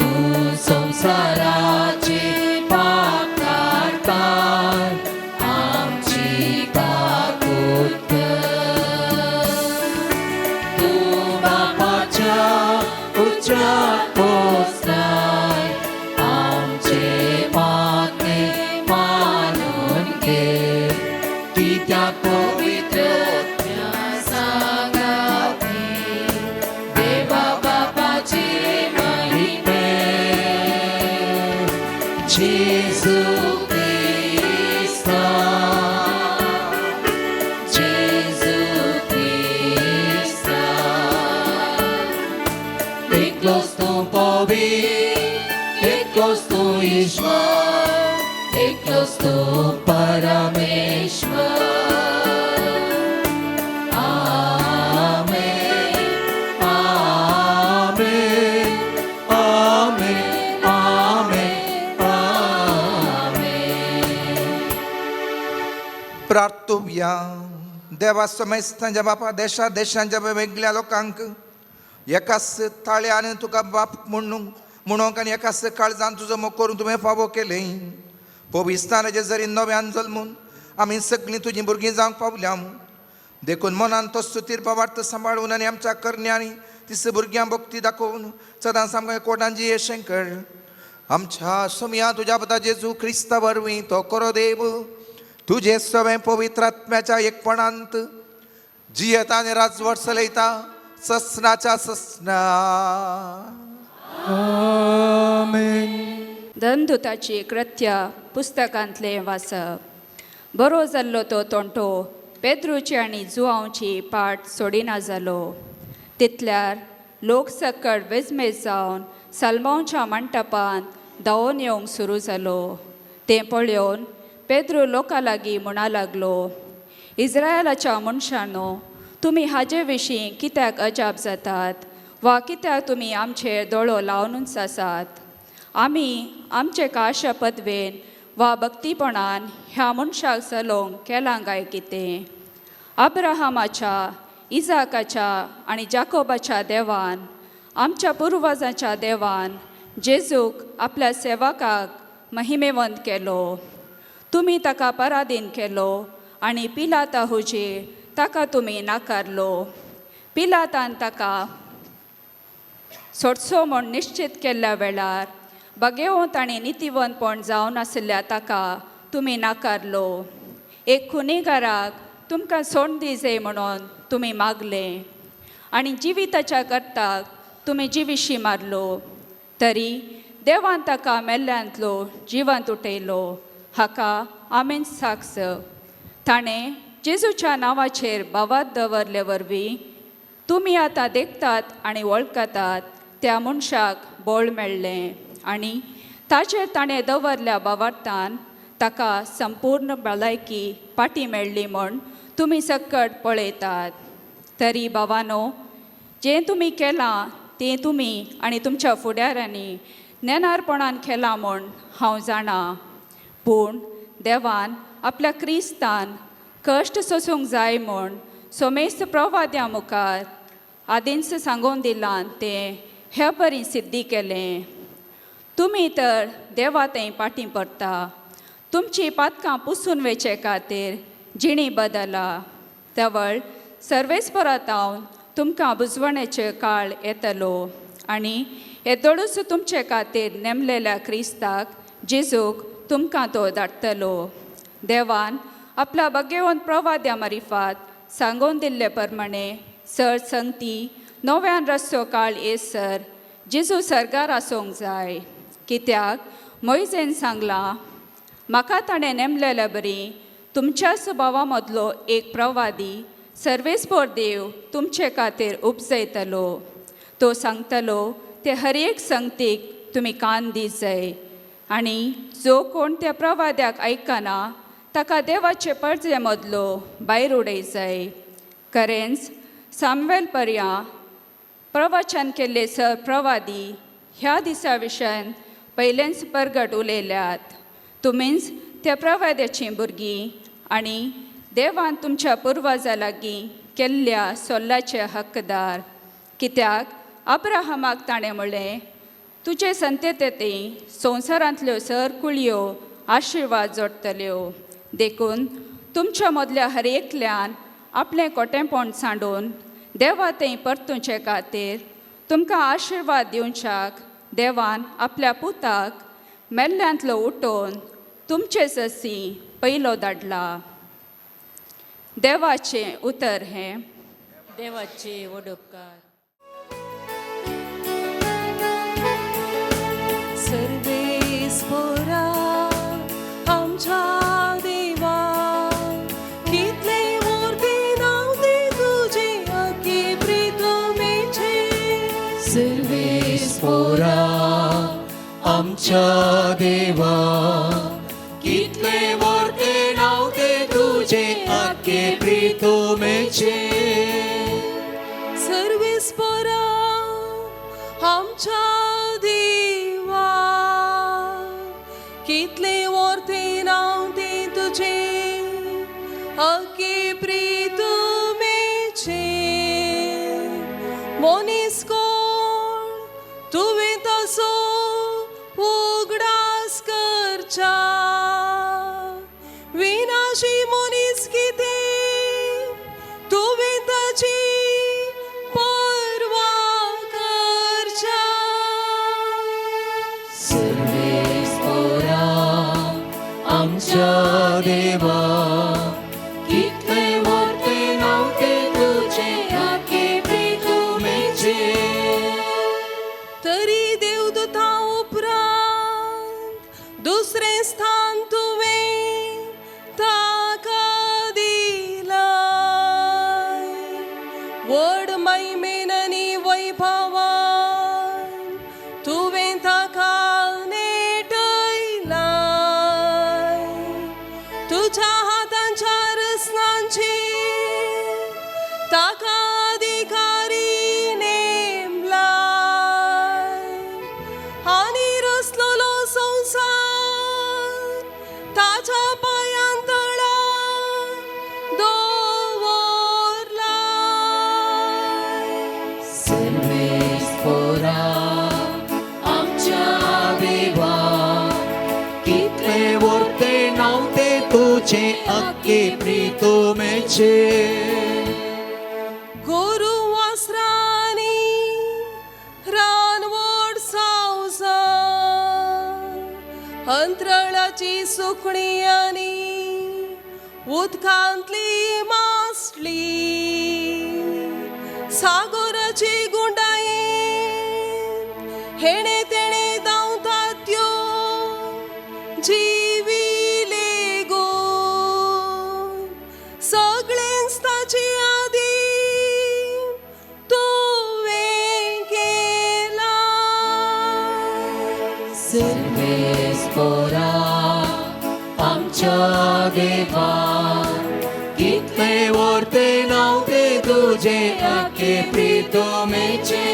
तूं संवसाराचे पाप काडता, आमची काकूत कर. तूं बापाच्या उच्चाक पोसलाय, आमचे मागणे मानून घे, कित्याक पवित्र सांगाती देवा बापाचे महिमे, जेजू क्रिस्ता, जेजू क्रिस्ता, एकलोच तूं पवित्र, एकलोच तूं ईश्वर, एकलोच तूं परमेश्वर. आमेन, आमेन, आमेन, आमेन, आमेन. प्रार्थुया. देवा समेस्तांच्या बापा, देशा देशांच्या वेगळ्या लोकांक एकाच ताळ्यान तुका बाप म्हणून म्हणूंक आनी एकाच काळजान तुजो मोग करून तुवें फावो केलें. पविस्तानाचे जरी नव्यान जल्मून आमी सगळीं तुजीं भुरगीं जावंक पावल्या, देखून मनान तो सुतीर पवार्थ सांबाळून आनी आमच्या करण्यांनी तिस भुरग्यां भक्ती दाखोवन सदां सामकें कोटांची येशें कर. आमच्या सोमया तुज्या पुता जेजू क्रिस्ता वरवीं तो करो देव, तुजें सवें पवित्र आत्म्याच्या एकपणांत जियेता आनी राजवट चलयता ससनाच्या ससना. आमेन. धनदुताची कृत्या पुस्तकांतलें वाचप. बरो जाल्लो तो तोंटो पेद्रूची आनी जुआंवची पाट सोडिना जालो. तितल्यार लोक सकट वेजमेज जावन सलमांवच्या मंटपांत धांवून येवंक सुरू जालो. तें पळोवन पेद्रू लोकां लागीं म्हणा लागलो, इस्रायलाच्या मनशांनो, तुमी हाजे विशीं कित्याक अजाप जातात वा कित्याक तुमी आमचेर दोळो लावनूच आसात? आमी आमचे काश पदवेन वा भक्तीपणान ह्या मनशाक चलोवंक केलां काय कितें? अब्राहमाच्या, इजाकाच्या आनी जाकोबाच्या देवान, आमच्या पुर्वजांच्या देवान जेजूक आपल्या सेवकाक महिमेवंत केलो. तुमी ताका पराधीन केलो आनी पिलाता हुजीर ताका तुमी नाकारलो. पिलातान ताका सोडचो म्हूण निश्चित केल्ल्या वेळार बगेवंत आनी नितीवंतपण जावन आशिल्ल्या ताका तुमी नाकारलो. एक खुनेगाराक तुमकां सोड दी म्हणून तुमी मागले आनी जिविताच्या करताक तुमी जिविशी मारलो. तरी देवान ताका मेल्ल्यांतलो जिवंत उठयलो, हाका आमेन साक्ष. ताणें जेजूच्या नांवाचेर भावात दवरले वरवीं तुमी आतां देखतात आनी वळखतात त्या मनशाक बळ मेळ्ळें आनी ताचेर ताणें दवरल्या भावार्थान ताका संपूर्ण भलायकी पाटी मेळ्ळी म्हूण तुमी सकट पळयतात. तरी भावानो, जें तुमी केलां तें तुमी आनी तुमच्या फुडाऱ्यांनी नेणारपणान केलां म्हूण हांव जाणा. पूण देवान आपल्या क्रिस्तान कश्ट सोसूंक जाय म्हूण सोमेस्त प्रवाद्या मुखार आदींच सांगून दिलां तें हे परी सिद्धी केलें. तुमी तर देवा थंय पाटी पडटा. तुमची पातकां पुसून वेचे खातीर जिणी बदला. तवळ सर्वेस्परात हांव तुमकां बुजवणेचे काळ येतलो आनी येदोळूच तुमचे खातीर नेमलेल्या क्रिस्ताक जेजूक तुमकां तो धाडटलो. देवान आपल्या बगेवन प्रवाद्या मारिफात सांगून दिल्ले प्रमाणे सर संगती नव्यान रस्तो काळ येसर जेजू सर्गार आसूंक जाय. कित्याक मोयजेन सांगलां, म्हाका ताणें नेमलेल्या बरी तुमच्या सभावा मदलो एक प्रवादी सर्वेस्पोर देव तुमचे खातीर उपजयतलो. तो सांगतलो ते हर एक संगतीक तुमी कान दी जाय आनी जो कोण त्या प्रवाद्याक आयकना ताका देवाचे परजे मदलो भायर उडय जाय. खरेंच सामवेल पर्या प्रवचन केल्ले सर प्रवादी ह्या दिसा विशयान पयलेंच परगट उलयल्यात. तुमीच त्या प्रवाद्याचीं भुरगीं आनी देवान तुमच्या पुर्वजा लागीं केल्ल्या सोल्लाचे हक्कदार. कित्याक अब्राहमाक ताणें म्हणलें, तुजे संतेते संवसारांतल्यो सर कुळयो आशिर्वाद जोडटल्यो. देखून तुमच्या मदल्या हर एकल्यान आपलें कोटेंपण सांडून देवा थंय परतुचे खातीर तुमकां आशिर्वाद दिवच्याक देवान आपल्या पुताक मेल्ल्यांतलो उठोवन तुमचे ससी पयलो धाडला. देवाचें उतर हें. देवाचे व्हड उपकार. सर्वेस्पोरा आमच्या देवा, कितले मूर्ती नांव ते तुजे अके प्रितमेचे. सर्वेस्पोरा आमच्या देवा, कितले वर्ते नांव ते तुजे आखे प्रितमेचे. सर्वेस्पोरा आमच्या देवा, कितले वर्ते नांव ते तुजे अके प्रितमेचे. मनीस कोण तुवें तसो उगडास करच्या, विनाशी मनीस कितें तुवें ताची पर्वा करच्या. सर्वेस्पोरा आमच्या देवा, कितले वर्ते नांव ते तुजे आखे प्रितमेचे. तरी देवदूता उपरांत दुसरें स्थान तुवें ताका दिलाय. व्हड महिमेन आनी वैभवान तुवें ताका नेटयलाय. तुज्या हातांच्या रचनांची ताका अधिकारी नेमलाय आनी रचलोलो संवसार ताच्या पांयां तळा दवरलाय. सर्वेस्पोरा आमच्या देवा, कितले वर्ते नांव ते तुजे आखे प्रितमेचे. गोरू वासरांनी रानवड सावजां, अंतराळाची सुकणी आनी उदकांतली मासली, सागोराची गुंडायेन हेणे तेणे धांवतात त्यो जिवी लेगून. सगळेंच ताची आदी तुवें केलां. सर्वेस्पोरा आमच्या देवा, कितले वर्ते नांव ते तुजे आखे प्रितमेचे.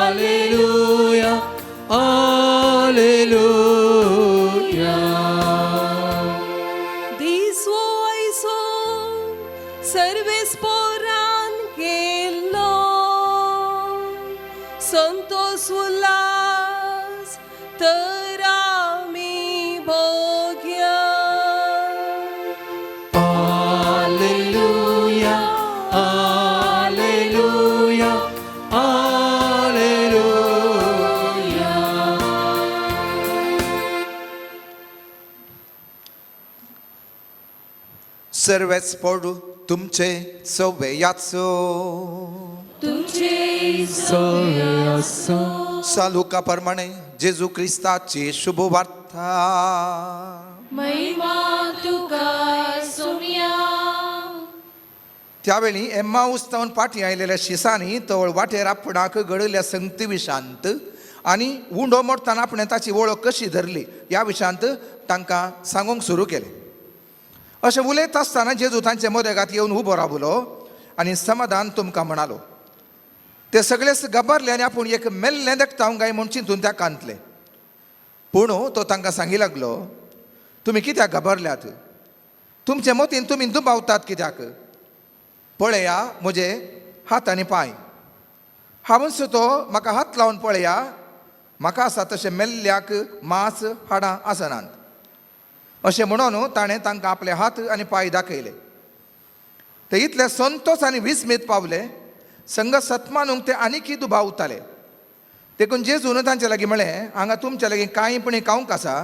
Alleluia, Alleluia. दीस वो आयसो सर्वेस पोरान केल्लो संतोष उल्हास तर आमी भोग्या. Alleluia, Alleluia, Alleluia. सर्वेच पडू तुमचे सवयाचो. तुमचे सवे आसो. सालुका प्रमाणे जेजू क्रिस्ताची शुभ वार्ता. महिमा तुका सोम्या. त्यावेळी एम्माउस तावन पाठी आयलेल्या शिसांनी तवळ वाटेर आपणाक घडिल्ल्या संगती विशांत आनी उंडो मोडताना आपणें ताची वळख कशी धरली ह्या विशांत तांकां सांगूंक सुरू केलें. अशें उलयत आसतना जेजू तांचे मदेगात येवन उबो रावलो आनी समाधान तुमकां म्हणालो. ते सगळेच घाबरले आनी आपूण एक मेल्लें देखता काय म्हूण चिंतून त्या कांतले. पूण तो तांकां सांगी लागलो, तुमी कित्याक घाबरल्यात? तुमचे मतीन तुमी दुबावतात कित्याक? पळया म्हजे हात आनी पांय, हांवूच तो, म्हाका हात लावन पळया. म्हाका आसा तशें मेल्ल्याक मांस हाडां आसनात. अशें म्हणून ताणें तांकां आपले हात आनी पांय दाखयले. ते इतले संतोष आनी विस्मीत पावले, संग सतमानूंक ते आनीकय दुबावताले. देखून जेजून तांचे लागीं म्हळें, हांगा तुमचे लागीं कांय पणी खावंक आसा?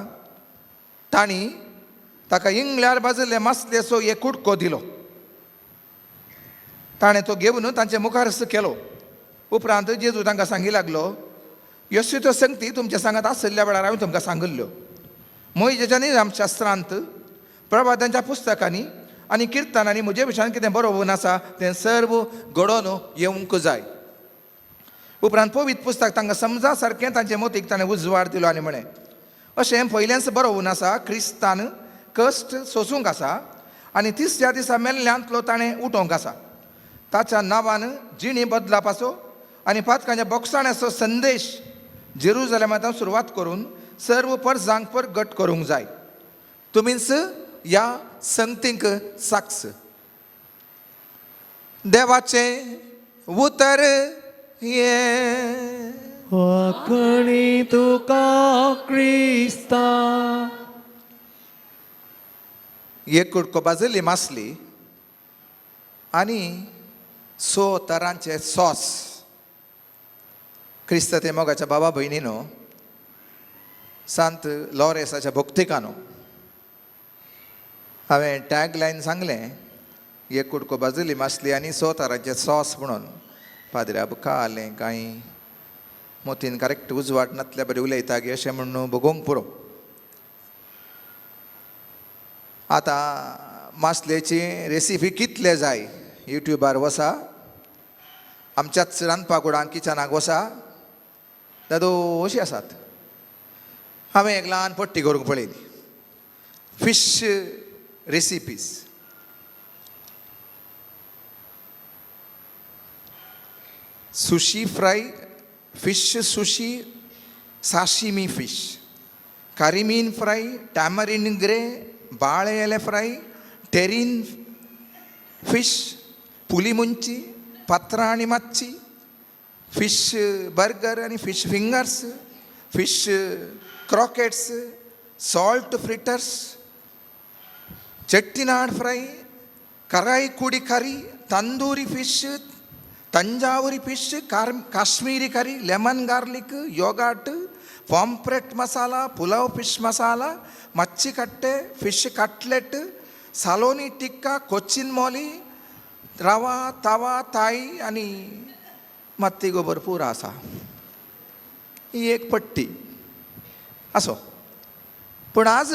तांणी ताका इंगल्यार भाजिल्ले मासलेचो एक कुडको दिलो. ताणें तो घेवन तांचे मुखार केलो. उपरांत जेजू तांकां सांगी लागलो, यस्यो त्यो संगती तुमच्या सांगात आशिल्ल्या वेळार हांवें तुमकां सांगिल्ल्यो. मोहिजेच्या निजामशास्त्रांत, प्रवादांच्या पुस्तकांनी आनी किर्तनांनी म्हजे विशयान कितें बरोवन आसा तें सर्व घडोवन येवंक जाय. उपरांत पवित्र पुस्तक तांकां समजा सारकें तांचे मोतीक ताणें उजवाड दिलो आनी म्हळें, अशें पयलेंच बरोवन आसा, क्रिस्तान कश्ट सोसूंक आसा आनी तिसऱ्या दिसा मेल्ल्यांतलो ताणें उठोवंक आसा. ताच्या नांवान जिणी बदलापाचो आनी पातकांच्या बोगसाण्याचो संदेश जेरुजलेमांत सुरवात करून सर्व परजांक परगट करूंक जाय. तुमीच ह्या संगतींक साक्ष. देवाचें उतर हें. वाकणी तुका क्रिस्ता. एक कुडको भाजली मासली आनी स तरांचे सॉस. क्रिस्त ते मोगाच्या बाबा भयणीनो, सांत लॉरेसाच्या भक्तिकानो, हांवें टॅग लायन सांगलें, एक कुडको भाजली मासली आनी स तरांचे सॉस म्हणून. पाद्र्या खालें कांय मोतीन करेक्ट उजवाड नातल्या बरें उलयता गी अशें म्हणून बगोवंक पुरो. आतां मासलेची रेसिपी कितले जाय, युट्युबार वसा, आमच्याच रांदपा कुडान किचनाक वसा, दादोशी आसात. हांवें एक ल्हान पट्टी करूंक पळयली, fish recipes. Sushi fry, fish sushi, sashimi fish, karimeen fry, tamarind grey, बाळे एले फ्राय, टेरीन फिश, पुलीमुंची, पत्राणी मच्छी, फिश बर्गर आनी fish fingers, fish croquettes, salt fritters, Chettinad fry, Karaikudi curry, tandoori fish, Thanjavuri fish, Kashmiri curry, lemon garlic, yogurt, pomfret masala, pulao fish masala, machchi katte, fish cutlet, saloni tikka, Cochin molee, rava, tawa, ताई आनी मात्ती भरपूर आसा. ही एक पट्टी असो. पूण आज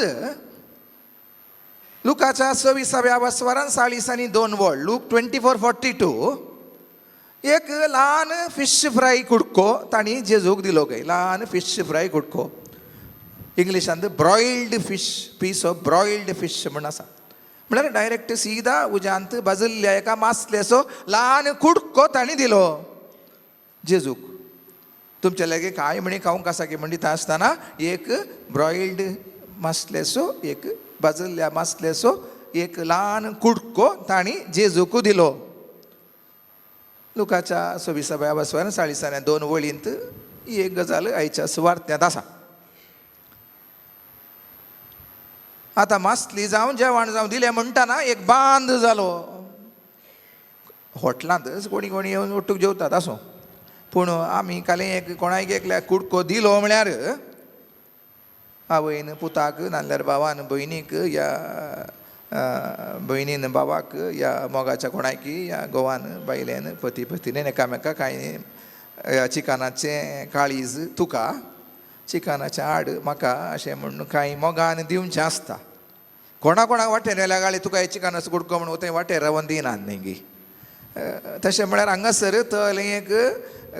लुकाच्या 26व्या वस्वरान 42 वळ, लूक 24:42, एक ल्हान फिश फ्राय कुडको तांणी जेजूक दिलो काय. ल्हान फिश फ्राय कुडको, इंग्लिशांत broiled fish, piece of broiled fish म्हण आसा. म्हळ्यार डायरेक्ट सीधा उज्यांत भाजिल्ल्या एका मासलेचो ल्हान कुडको तांणी दिलो. जेजूक तुमच्या लागीं कांय म्हणी खावंक आसा की म्हणटा आसतना एक ब्रॉयल्ड मासलेसो, एक भाजल्ल्या मासलेसो एक ल्हान कुडको तांणी जेजूक दिलो. लुकाच्या सविसाव्या बसवान चाळिसाव्या दोन वळींत ही एक गजाल आयच्या सुवार्थ्यांत आसा. आतां मासली जावं जेवण जावं दिलें म्हणटना एक बांद जालो. हॉटलांतच कोणी कोणी येवन ओट्टूक जेवतात आसूं, पूण आमी काल एक कोणाक एकल्याक कुडको दिलो म्हळ्यार आवयन पुताक नाल्यार भावान भयणीक या भयणीन भावाक या मोगाच्या कोणायकी या घोवान बायलेन पती पत्नीन एकामेका कांय चिकनाचें काळीज तुका, चिकनाचें आड म्हाका अशें म्हूण कांय मोगान दिवचें आसता. कोणा कोणाक वाटेर येयल्या गाळी तुका चिकनाचो कुडको म्हणून थंय वाटेर रावन दिनात न्ही गी. तशें म्हळ्यार हांगासर तळें एक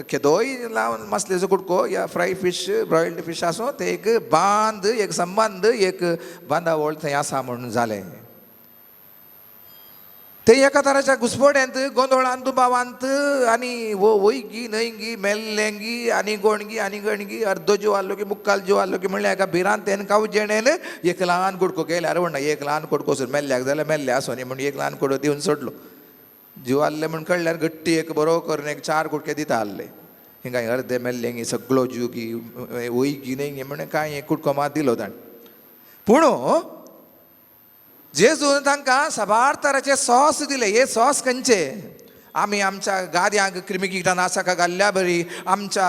केदोय लावन मासलेचो कुडको या फ्राय फीश ब्रॉयल्ड फीश आसूं तें एक बांद, एक संबंद, एक बांदावळ थंय आसा म्हणून जालें. ते एका तराच्या घुसपोड्यांत गोंदोळांत दुबावांत आनी वो वयगी न्हंयगी मेल्लेंगी आनी कोणगी आनी गणगी अर्दो जीव आहलो की मुक्काल जीव आहलो की म्हणल्यार एका भिरांतेन कावजेणेन एक ल्हान कुडको केल्यार म्हणना एक ल्हान कुडको सोड मेल्ल्याक जाल्यार मेल्ले आसूं न्ही म्हूण एक ल्हान कुडको दिवन सोडलो. जीव आहले म्हूण कळ्ळ्यार गट्टी एक बरो करून एक चार कुडके दिता आहले. हिंगा अर्दे मेल्लेंगी सगळो जीव की वयगी न्हंयगी म्हण कांय एक कुडको मात दिलो ताणें. पूण जेजून तांकां साबार तराचे सॉस दिले. हे सॉस खंयचे? आमी आमच्या गाद्यांक क्रिमिकिटां नासाका घाल्ल्या बरी आमच्या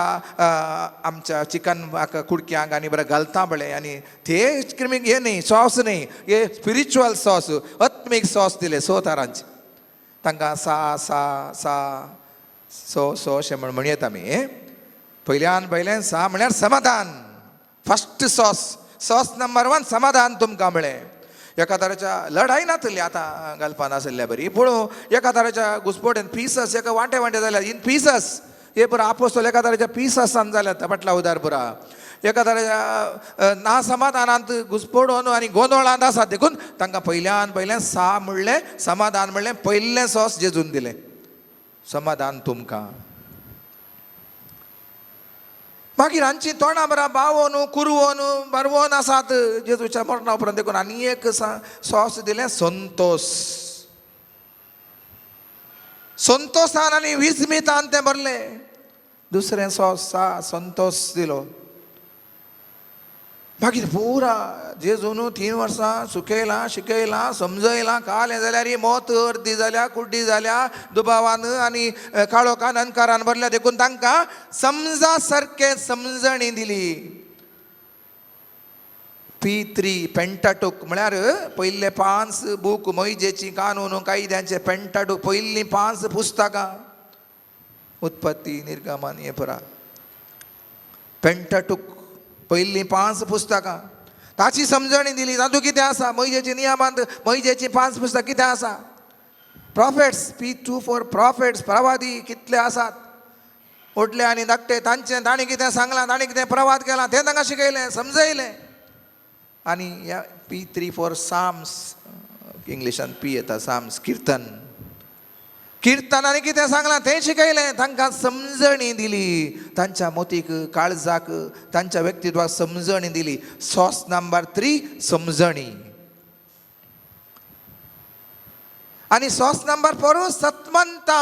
आमच्या चिकन कुडक्यांक आनी बरें घालता पळय आनी ते क्रिमी हे न्ही सॉस न्ही, हे स्पिरिच्युअल सॉस, आत्मीक सॉस दिले स तरांचे तांकां. सा सा सा सो सो अशें म्हण म्हणयेत आमी. पयल्यान पयल्यान सा म्हळ्यार समाधान, first sauce, sauce number 1 समाधान तुमकां मेळ्ळें. एका तराच्या लढाई नातली आतां घालपा नासल्या बरी, पूण एका तराच्या घुसपोटेन पिसस एका वांटे वांटे जाल्या इन पिसस. हे पुरा आपोस्तोल एका तराच्या पिससान जाल्यात फाटल्या उदार पुरा एका तराच्या ना समाधानांत घुसपोडून आनी गोंदोळांत आसात. देखून तांकां पयल्यान पयल्यान सा म्हणलें समाधान म्हणलें पयलें सॉस जेजून दिलें समाधान तुमकां. मागीर हांची तोंडां बरा बावोन कुरवोन बरवोन आसात जेजूच्या मरणा उपरांत. देखून आनी एक सॉस दिलें संतोस. संतोसान आनी विस्मितान तें भरलें. दुसरें सॉस सा संतोस दिलो. मागीर पुरा जेजून 3 वर्सां सुकयलां शिकयलां समजयलां. कालें जाल्यार ही मौत अर्दी जाल्या कुड्डी जाल्या दुबावान आनी काळोखान अंधकारान भरल्या. देखून तांकां समजा सारकें समजणी दिली. P3 पेंटाटूक म्हळ्यार पयले 5 बूक मोयजेची कानून कायद्यांचे पेंटाटूक पयलीं 5 पुस्तकां उत्पत्ती निर्गमन हे पुरा पेंटाटूक पयलीं 5 पुस्तकां ताची समजणी दिली. तातूंत कितें आसा मोयजेची नियमांत मोयजेची 5 पुस्तकां कितें आसा. प्रॉफेट्स P2 4 prophets प्रवादी कितले आसात व्हडले आनी धाकटे तांचें तांणी कितें सांगलां तांणी कितें प्रवाद केलां तें तांकां शिकयलें समजयलें. आनी ह्या P3 4 Sam's इंग्लिशान पी येता साम्स किर्तन किर्तनांनी कितें सांगलां तें शिकयलें. तांकां समजणी दिली तांच्या मोतीक काळजाक तांच्या व्यक्तित्वाक समजणी दिली. Sauce number 3 समजणी. आनी सॉस नंबर 4 सतमंता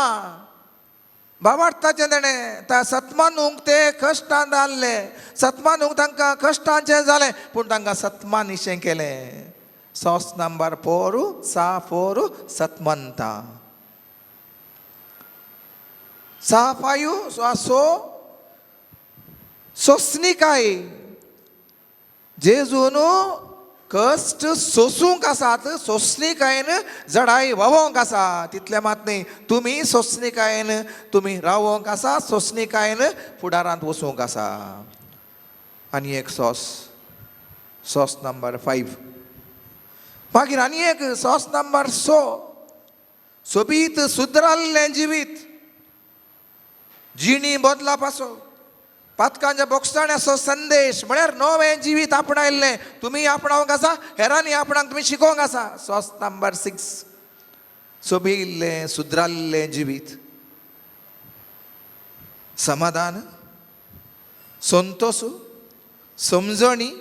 बाबार्थाचें तेणें त्या सतमानूंक ते कश्टान आहले सतमानूंक तांकां कश्टांचें जालें पूण तांकां सतमानिशें केलें. सॉस नंबर 4 सा 4 सतमंता सा 5 सा सो सोसनिकाय. जेजून कश्ट सोसूंक आसात सोसनिकायेन जडाय वावोंक आसा. तितलें मात न्ही तुमी सोसनिकायेन तुमी रावोंक आसा सोसनिकायेन फुडारांत वचूंक आसा. आनी एक सॉस सॉस नंबर 5. मागीर आनी एक सॉस नंबर 6 सोबीत सुदराल्लें जिवीत जिणी बदला पासो पातकांच्या बोगसाण्याचो संदेश म्हळ्यार नवें जिवीत आपणायल्लें तुमी आपणावंक आसा हेरांनी आपणाक तुमी शिकोवंक आसा. सॉस नंबर 6 सोबिल्लें सुदराल्लें जिवीत. समाधान, संतोष, समजणी,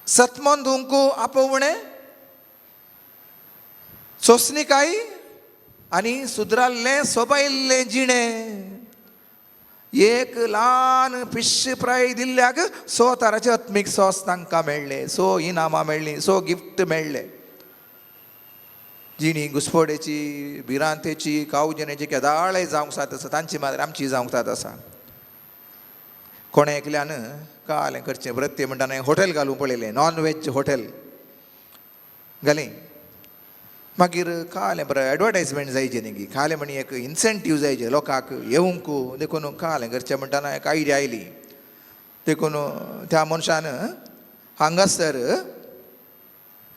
सतमंदूंक आपोवणें, सोंसणीकाय आनी सुदराल्लें सोबायल्लें जिणें. एक ल्हान फिश फ्राय दिल्ल्याक 100 तरांचे आत्मीक सोस तांकां मेळ्ळे, 100 इनामां मेळ्ळीं, 100 गिफ्ट मेळ्ळे. जिणी घुसपोडेची, भिरांतेची, कावजेनेची केदाळय जावंक जात आसा, तांची मात्र आमची जावंक जात आसा. कोणें एकल्यान कालें करचें वृत्ती म्हणटा न्ही, हॉटेल घालूंक पळयलें, नॉन वेज हॉटेल घालें. मागीर कालें बरें एडवर्टायजमेंट जायचे न्ही, कालें म्हणी एक इन्सेंटीव जायचे लोकांक येवंक, देखून कालें करचें म्हणटना एक आयडिया आयली. देखून त्या मनशान हांगासर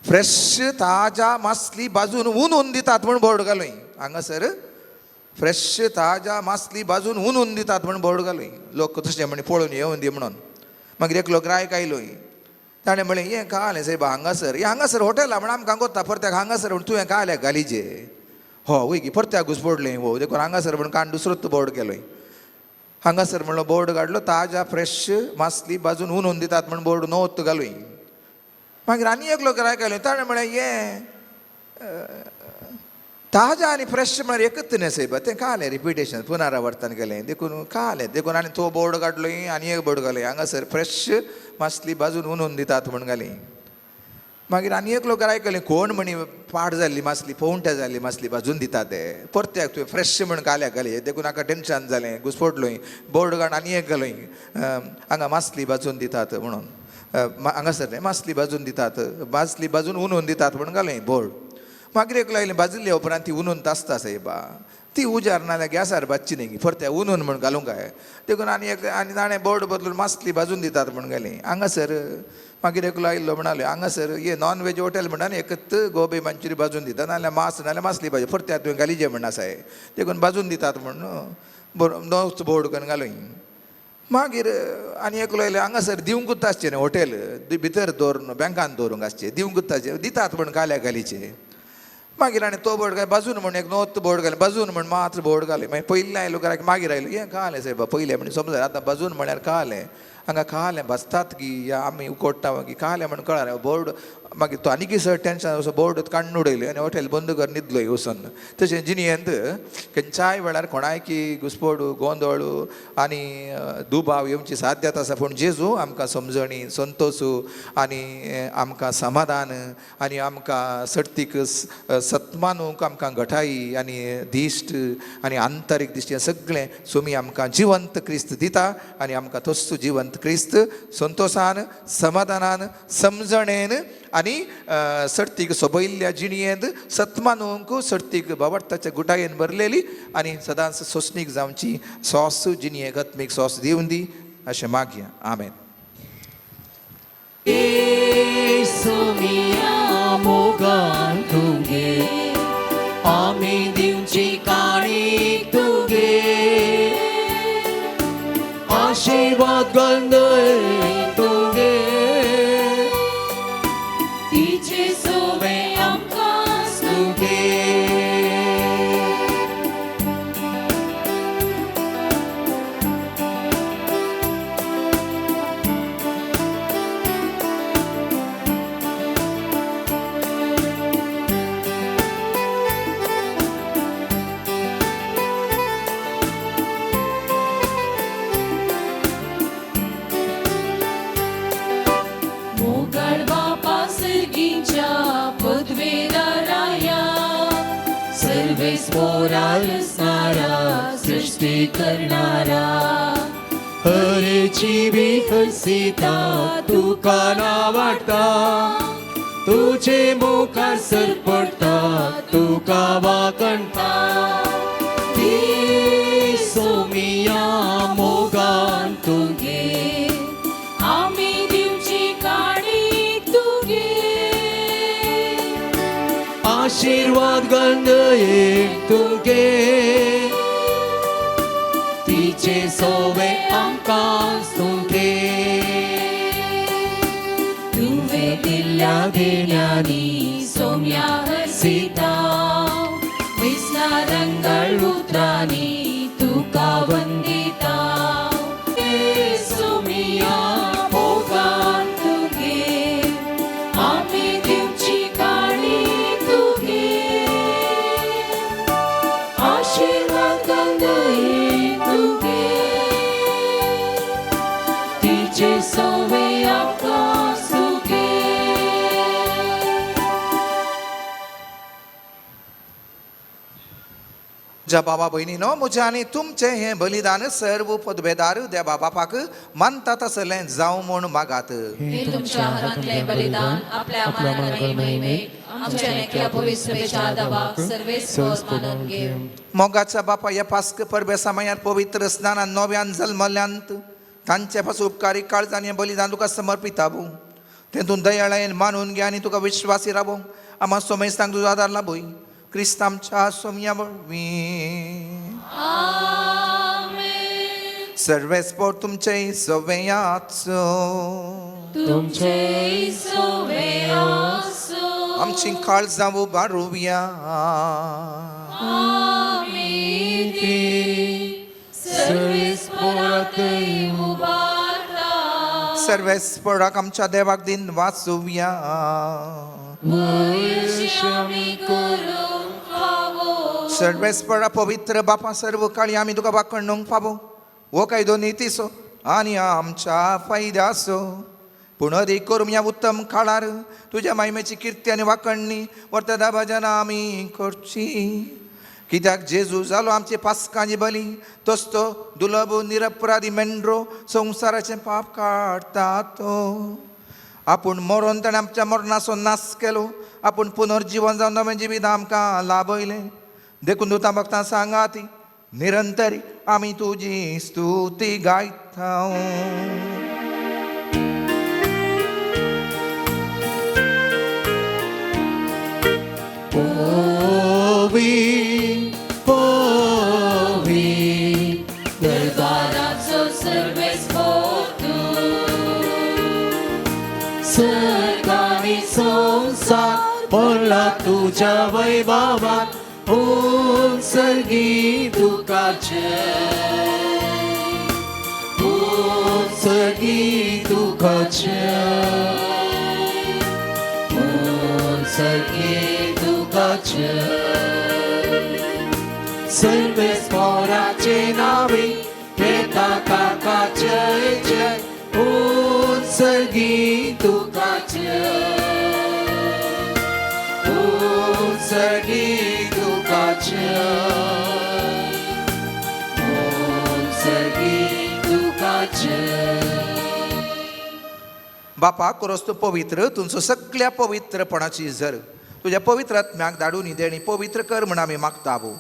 फ्रेश ताज्या मासली बाजून उन दितात म्हूण बोर्ड घालूय. हांगासर फ्रेश ताज्या मासली बाजून उन दितात म्हूण बोर्ड घालूय, लोक तशें म्हणी पळोवन येवन दी म्हणून. मागीर एकलो ग्रायक आयलोय, ताणें म्हणलें हें कालें सायबा हांगासर, हें हांगासर हॉटेल म्हण आमकां गोता परत्याक हांगासर म्हण तुवें काल्याक घालीजे हो वय की परत्याक घुसपडलें हो, देखून हांगासर म्हण कान दुसरोच बोर्ड केलोय. हांगासर म्हणलो बोर्ड काडलो, ताज्या फ्रेश मासली बाजून उन दितात म्हण बोर्ड नोत घालूय. मागीर आनी एकलो गिरायक आयलो, ताणें म्हणलें हें ताज्या आनी फ्रेश म्हळ्यार एकच न्ही सायबा, तें कालें रिपिटेशन पुनरावर्तन केलें, देखून कालें. देखून आनी तो बोर्ड काडलो आनी एक बोर्ड घालो, हांगासर फ्रेश मासली बाजून उन दितात म्हण घाली. मागीर आनी एकलो गिरायक आयलो, कोण म्हणी पाड जाल्ली मासली, पोवंट्या जाल्ली मासली भाजून दिता ते, परत्याक तुवें फ्रेश म्हण काल्याक घाली, देखून हाका टेंशन जालें, घुसपडलोय. बोर्ड काडून आनी एक घालोय, हांगा मासली भाजून दितात म्हणून, हांगासर न्ही मासली भाजून दितात, मासली भाजून उनून दितात म्हणून घालय बोर्ड. मागीर एकलो आयलें, भाजिल्ले उपरांत ती उनून तासता सायबा, ती उजार नाल्यार गॅसार भाजची न्ही, परत्या उनून म्हण घालूंक काय, देखून आनी एक आनी ताणें बोर्ड बदलून मासली भाजून दितात म्हण घाली हांगासर. मागीर एकलो आयिल्लो म्हणाले हांगासर हे नॉन वेज हॉटेल म्हणटा न्ही, एकच गोबी मंचुरी भाजून दितात, नाल्यार मास नाल्यार मासली भाजी, परत्या तुवें घालीजे म्हण आसाय, देखून भाजून दितात म्हण बरो नोच बोर्ड करून घालूय. मागीर आनी एकलो आयलो, हांगासर दिवंकूच आसचें न्ही हॉटेल भितर दवरून बँकान दवरूंक आसचें, दिवंकूच आसचें, दितात म्हण काल्या घालीचें. मागीर आनी तो बोर्ड घाल बाजून म्हण एक नोत बोर्ड घालें, बाजून म्हण मात्र बोर्ड घालें. मागीर पयलीं आयलो गिरायक, मागीर आयलो, हें कालें सायबा पयलें म्हण समज आतां बाजून म्हळ्यार कालें, हांगा कालें भाजतात की या आमी उकोडटा की कालें म्हण कळना बोर्ड. मागीर तो आनीकय सर टेंशन असो बोर्ड काडून उडयलो आनी हॉटेल बंद करून न्हिदलो वचून. तशें जिणयेंत खंयच्याय वेळार कोणायकी घुसपोड, गोंदळ आनी दुबाव येवची साध्यता आसा, पूण जेजू आमकां समजणी, संतोश आनी आमकां समाधान आनी आमकां सर्तीक सत्मानूक आमकां घटाई आनी दिश्ट आनी आंतरीक दिश्टी सगळें सुमी आमकां जिवंत क्रिस्त दिता आनी आमकां तोच जिवंत क्रिस्त संतोशान, समाधानान, समजणेन आनी सर्तीक सोबयल्ल्या जिणयेंत सत्मानूंक सर्तीक बावडताच्या गुटायेन भरलेली आनी सदांच सोंसणीक जावची सॉस जिणयेक आत्मीक सॉस दिवन दी अशें मागया. आमेन. सोमिया मोगान तुगे आमी दिवची काणी तुगे, आशीर्वाद गंद तुगे, तिचे सोवे आमकां तुगे. मोगाळ बापा सर्गीच्या पदवेदाराया, सर्वेस मोराल सारा सृष्टी करणारा, हरेची विहसिता तुका ना वाडटा, तुजे मुखार सरपडटा तुका वाकणटा, ती सोमिया मोगान तुगे आमी दिवची काणी तुगे, आशीर्वाद गंध एक तुगे, तिचे सोवे आमकां तुगे, तुवें दिल्ल्या देण्यांनी सोम्या हरसिता, विसना रंगाळ उतरांनी पोरांनी तुका वंदिता सोमिया मोगान तुगे आमी दिवची काणी तुगे आशिर्वादान तुगे तिचे सोवे आमकां तुगे. ज्या बाबा भयणीनो म्हजें आनी तुमचें हें बलिदान सर्व पदवेदार देवा बापाक मानता तसलें जावं म्हूण मागात. हे तुमच्या हातांतले बलिदान आपल्या मानान महिमेक आमच्या नेकल्या पवित्र सभेच्या दवाक सर्वेस्पर मानून घेवं. मोगाच्या बापा ह्या पास्क परबे समयार पवित्र स्नानान नव्यान जल्मल्यांत तांचे पासून उपकारी काळजान हें बलिदान तुका समर्पिताबू तेतून दयाळायेन मानून घे आनी तुका विश्वासी राबो आमा सोमेस्तांक तुजो आदार लाबय क्रिस्त आमच्या सोमया वरवीं. आमेन. सर्वेस्पोर तुमचे सवयाचो तुमचे सोवे आसो. आमची काळजां उबारुया. आमी ती सर्वेस्परात उबारता. सर्वेस्पोराक आमच्या देवाक दिन वाचुया. वयशी आमी करूंक फावो. सर्वेस्परा पवित्र बापा सर्व काळी आमी तुका वाकडणूंक फावो हो कायदो नितीचो आनी आमच्या फायद्याचो पूण अदीक करून ह्या उत्तम काळार तुज्या मायमेची किर्ती आनी वाकडणी वर्तदा भजन आमी करची कित्याक जेजू जालो आमचे पास्कांची बली तोच तो दुलभ निरपराधी मेंढरो संवसाराचें पाप काडटा तो. आपूण मरोन ताणें आमच्या मरणाचो नाश केलो आपूण पुनर्जिवन जावन नवें जिवीत आमकां लाभयलें देखून दुतां भक्तां सांगाती निरंतरी आमी तुजी स्तुती गायता. पोवी पोवी दरबाराचो सर्वेस्पर तूं सर्गानी संसार भरला तुज्या वैभवान उत्सर्गी तुका जय उत्सर्गी तुका जय उत्सर्गी तुका जय. सर्वेस्पराचे नावे येता काका जय जय उत्सर्गी तुका जय उत्सर्गी तुका जय उत्सर्गी तुका जय. बापा कोरोस तूं पवित्र तुमचो सगळ्या पवित्रपणाची जर तुज्या पवित्र आत्म्याक धाडून देणी पवित्र कर म्हण आमी मागता भो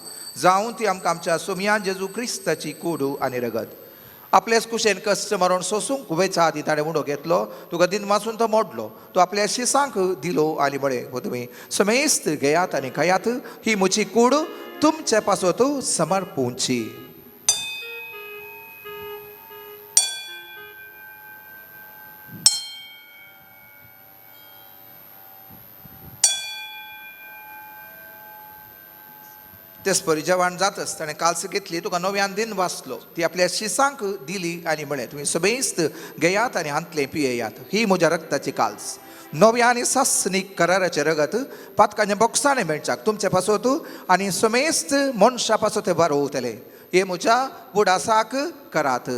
जावं ती आमकां आमच्या सोमया जेजू क्रिस्ताची कुडू आनी रगत आपल्याच कुशेन कश्ट मरण सोसूंक वेच्या आदी ताणें उडो घेतलो तुका दिन वाचून तो मोडलो तो आपल्या शिसांक दिलो आनी म्हळें हो तुमी समेस्त घेयात आनी खायात ही म्हजी कूड तुमचे पासत समर्पूंची. तेच परी जेवण जातच ताणें कालस घेतली तुका नव्यान दिन वाचलो ती आपल्या शिसांक दिली आनी म्हळें तुमी समेस्त घेयात आनी हांतलें पियेयात ही म्हज्या रक्ताची काल्स नव्या आनी सासणीक कराराचें रगत पातकांच्या बोक्सांनी मेळच्याक तुमचे पासत आनी समेस्त मनशा पासत बरोवतले हे म्हज्या बुडासाक करात.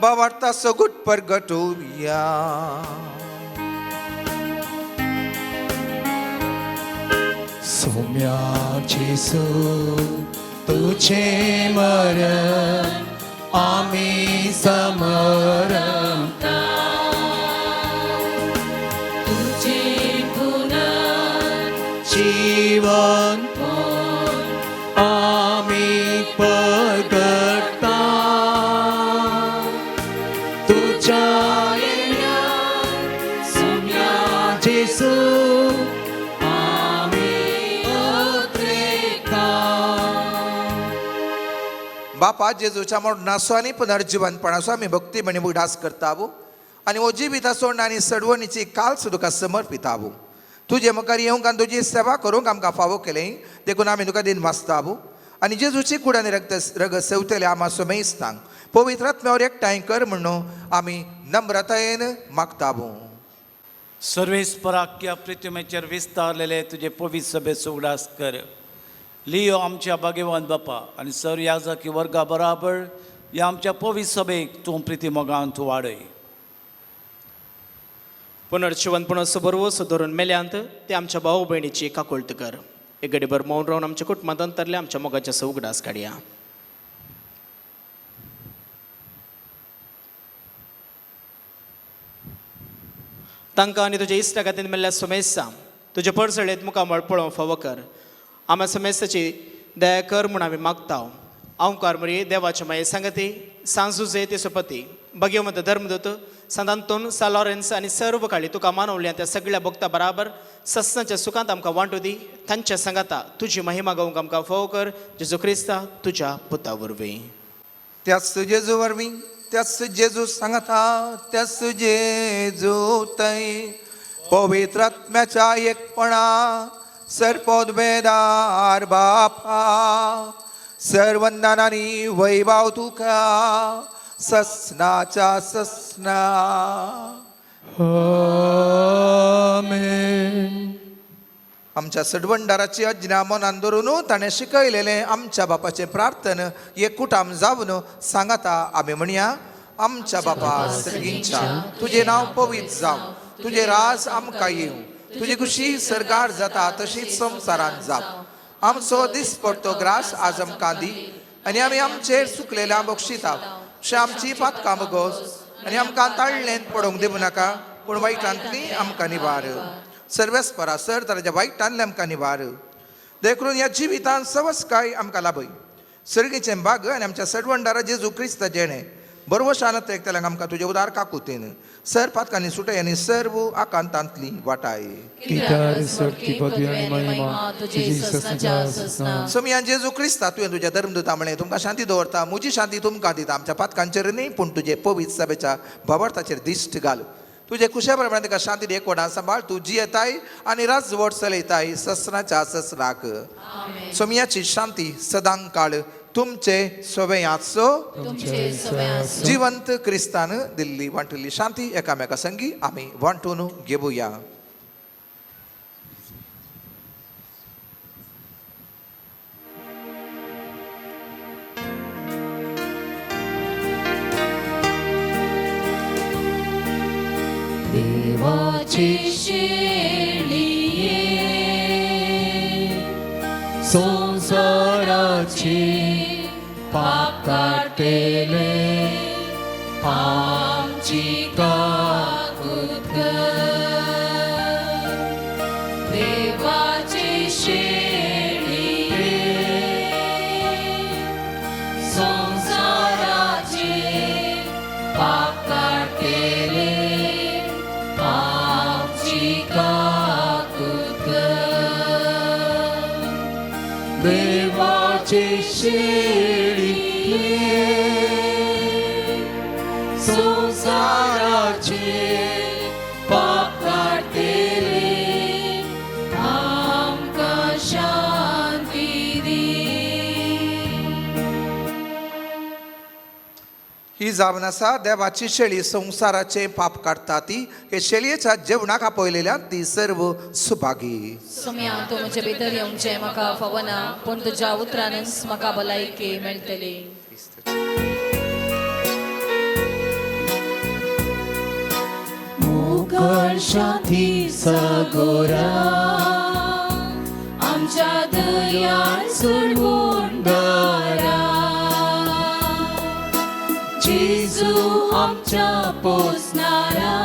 बावार्ता सगुट परगटुया. सोम्या जेसू तुझे मरण आमी समरता तुझे पुनर्जीवन जीवन आमी परगटता तुझ्या येण्यात सोम्या जेसू आमी उतरेता. बापा बापा जेजूच्या मरणाचो आनी पुनर्जिवनपणाचो आमी भक्ती म्हणी उगडास करतावो आनी हो जिविता सोडण आनी सडवणीची काल तुका समर्पितावो. तुजे मुखार येवंक आनी तुजी सेवा करूंक आमकां फावो केलें देखून आमी तुका दिन वाचतावो आनी जेजूची कूड आनी रक्त रगत सेवतले आमा समेस्तांक पवित्र आत्म्यावर एकठांय कर म्हणून आमी नम्रतायेन मागतावो. सर्वेस्पराक्या प्रिथ्वीचेर विस्तारलेले तुजे पवित्र सभेचो उगडास कर. लियो आमच्या भाग्यवान बापा आनी सर याजकी वर्गा बराबर ह्या आमच्या पवित्र सभेक तूं प्रिती मोगान तूं वाडय. पुनर्जिवनपणाचो बरवसो धरून मेल्यांत ते आमच्या भाव भयणीची काकुळट कर. एक गडीभर मौन रावन आमच्या कुटुंबांत अंतरले आमच्या मोगाच्या उगडास काडया. तांकां आनी तुज्या इश्टा खातीर मेल्ल्या समेस्ता तुजे परसळेत मुखामळ पळोवंक फावो कर. आम्हा समेस्ताची दया कर म्हूण आमी मागता. अंवकार मरी देवाचे माये सांगती सांजुजे ते सुपती भगवंत धर्मदूत संत अंतोन सा लॉरेन्स आनी सर्व काळी तुका मानवल्या त्या सगळ्या भक्ता बराबर सस्नाच्या सुखांत आमकां वांटू दी. तांच्या सांगाता तुजी महिमा गावंक आमकां फावो कर. जेजू क्रिस्ता तुज्या पुता वरवीं. त्याच जेजू वरवीं, त्याच जेजू सांगता, त्याच जेजू तै पवित्र आत्म्याच्या एकपणा सर्पोद्वेदार बापा सर्वंदनानी वैभाव तुका ससनाच्या ससना. आमेन. आमच्या सडवंडाराची अज्ञा मनान धरून ताणें शिकयलेलें आमच्या बापाचें प्रार्थन एकूटाम जावन सांगाता आमी म्हणया. आमच्या बापा सर्गींच्या, तुजें नांव पवित्र जावं, तुजें राज आमकां येवं, तुजी खुशी सरकार जाता तशीच संवसारान जावं. आमचो दिसपडतो ग्रास आज आमकां दी आनी आमी आमचेर चुकलेल्या बक्षिता अशें आमची पातकां बगोस आनी आमकां ताळ्ळेन पडोवंक दिवं नाका, पूण वायटांतली आमकां निवार. सर्वेस्परा सर तराच्या वायटांतले आमकां निवार. देखून ह्या जिवितान सवस्काय आमकां लाभय. सर्गीचें बाग आनी आमच्या सरवंडारा जेजू क्रिस्त जेणें बरवशान एकतल्यांक आमकां तुजें उदार काकुतेन सर पातकांनी सुटय आनी सर्व आकांतांतली वाटाय. कित्यार सर्ती पदवी आनी महिमा तुजी ससनाच्या ससना. सोमया जेजू क्रिस्ता तुवें तुज्या धर्मदूता म्हणलें तुमकां शांती दवरता, म्हजी शांती तुमकां दिता. आमच्या पातकांचेर न्ही पूण तुजे पवित्र सभेच्या भावार्थाचेर दिश्ट घाल. तुजे कुशा प्रमाणे ताका शांती दी, एकवटान सांबाळ. तूं जियेताय आनी राजवट चलयताय ससनाच्या ससनाक. सोमयाची शांती सदां काळ तुमचे सवयाचो जिवंत क्रिस्तान दिल्ली वांटली शांती एकामेका संगी आमी वांटून घेवया. देवाची शेळये संसाराची पाप काडटेले आमची काकूत कर. देवाची शेळये संसाराचे पाप काडटेले आमची काकूत कर. देवाची शेळये संसाराचे पाप काडटेले आमकां शांती दी. ही जावन आसा देवाची शेळी संवसाराचे पाप काडटा ती हे शेळयेच्या जेवणाक आपयलेल्या ती सर्व सुभागी. सोम्या तूं म्हजे भितर येवचें म्हाका फावना, पूण तुज्या उतरानच म्हाका भलायकी मेळटली. मुखार शांती सागोरा आमच्या दयाळ सोडवणदारा जेजू आमच्या पोसणारा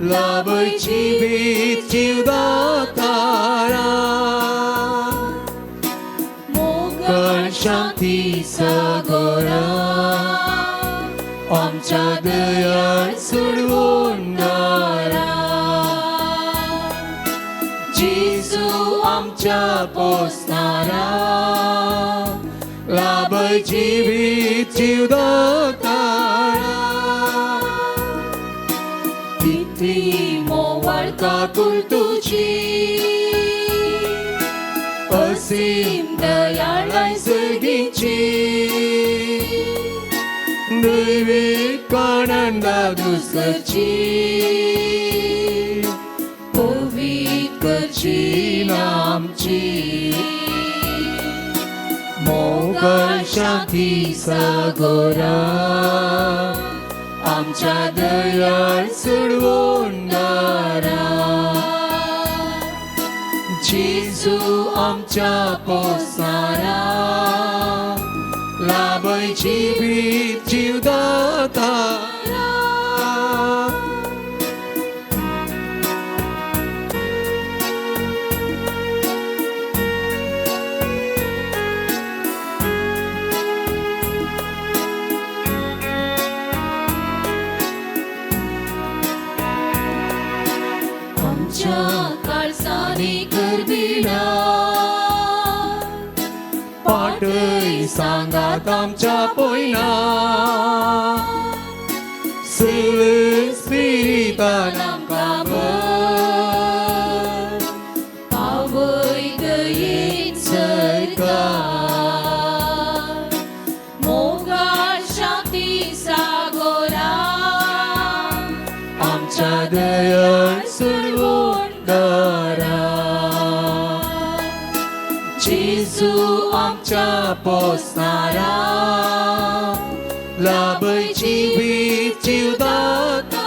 लाभय जिवीत जीवदातारा. मुखार शांती सागोरा आमच्या दयाळ सोडवणदारा जेजू आमच्या पोसणारा लाभय जीवदातारा तितली मोवाळ काकुळ तुजी असीम दयाळाय सर्गीची दैवीक आनंदा दुसरची पवित्र करची आमची मोगाळ शांती सागोरा आमच्या दयाळ सोडवणारा जेजू आमच्या पोसणारा लाभय जिवीत जीवदातारा आमच्या काळसांनी करबिणा पाटय सांगात आमच्या पोयना सिल्व स्पिरितान आमकां भर. पावय दयेन सरकार मोगाळ शांती सागोरा आमच्या दयाळ सोडवणारा जेजू आमच्या पोसणारा लाभय जिवीत जीवदातारा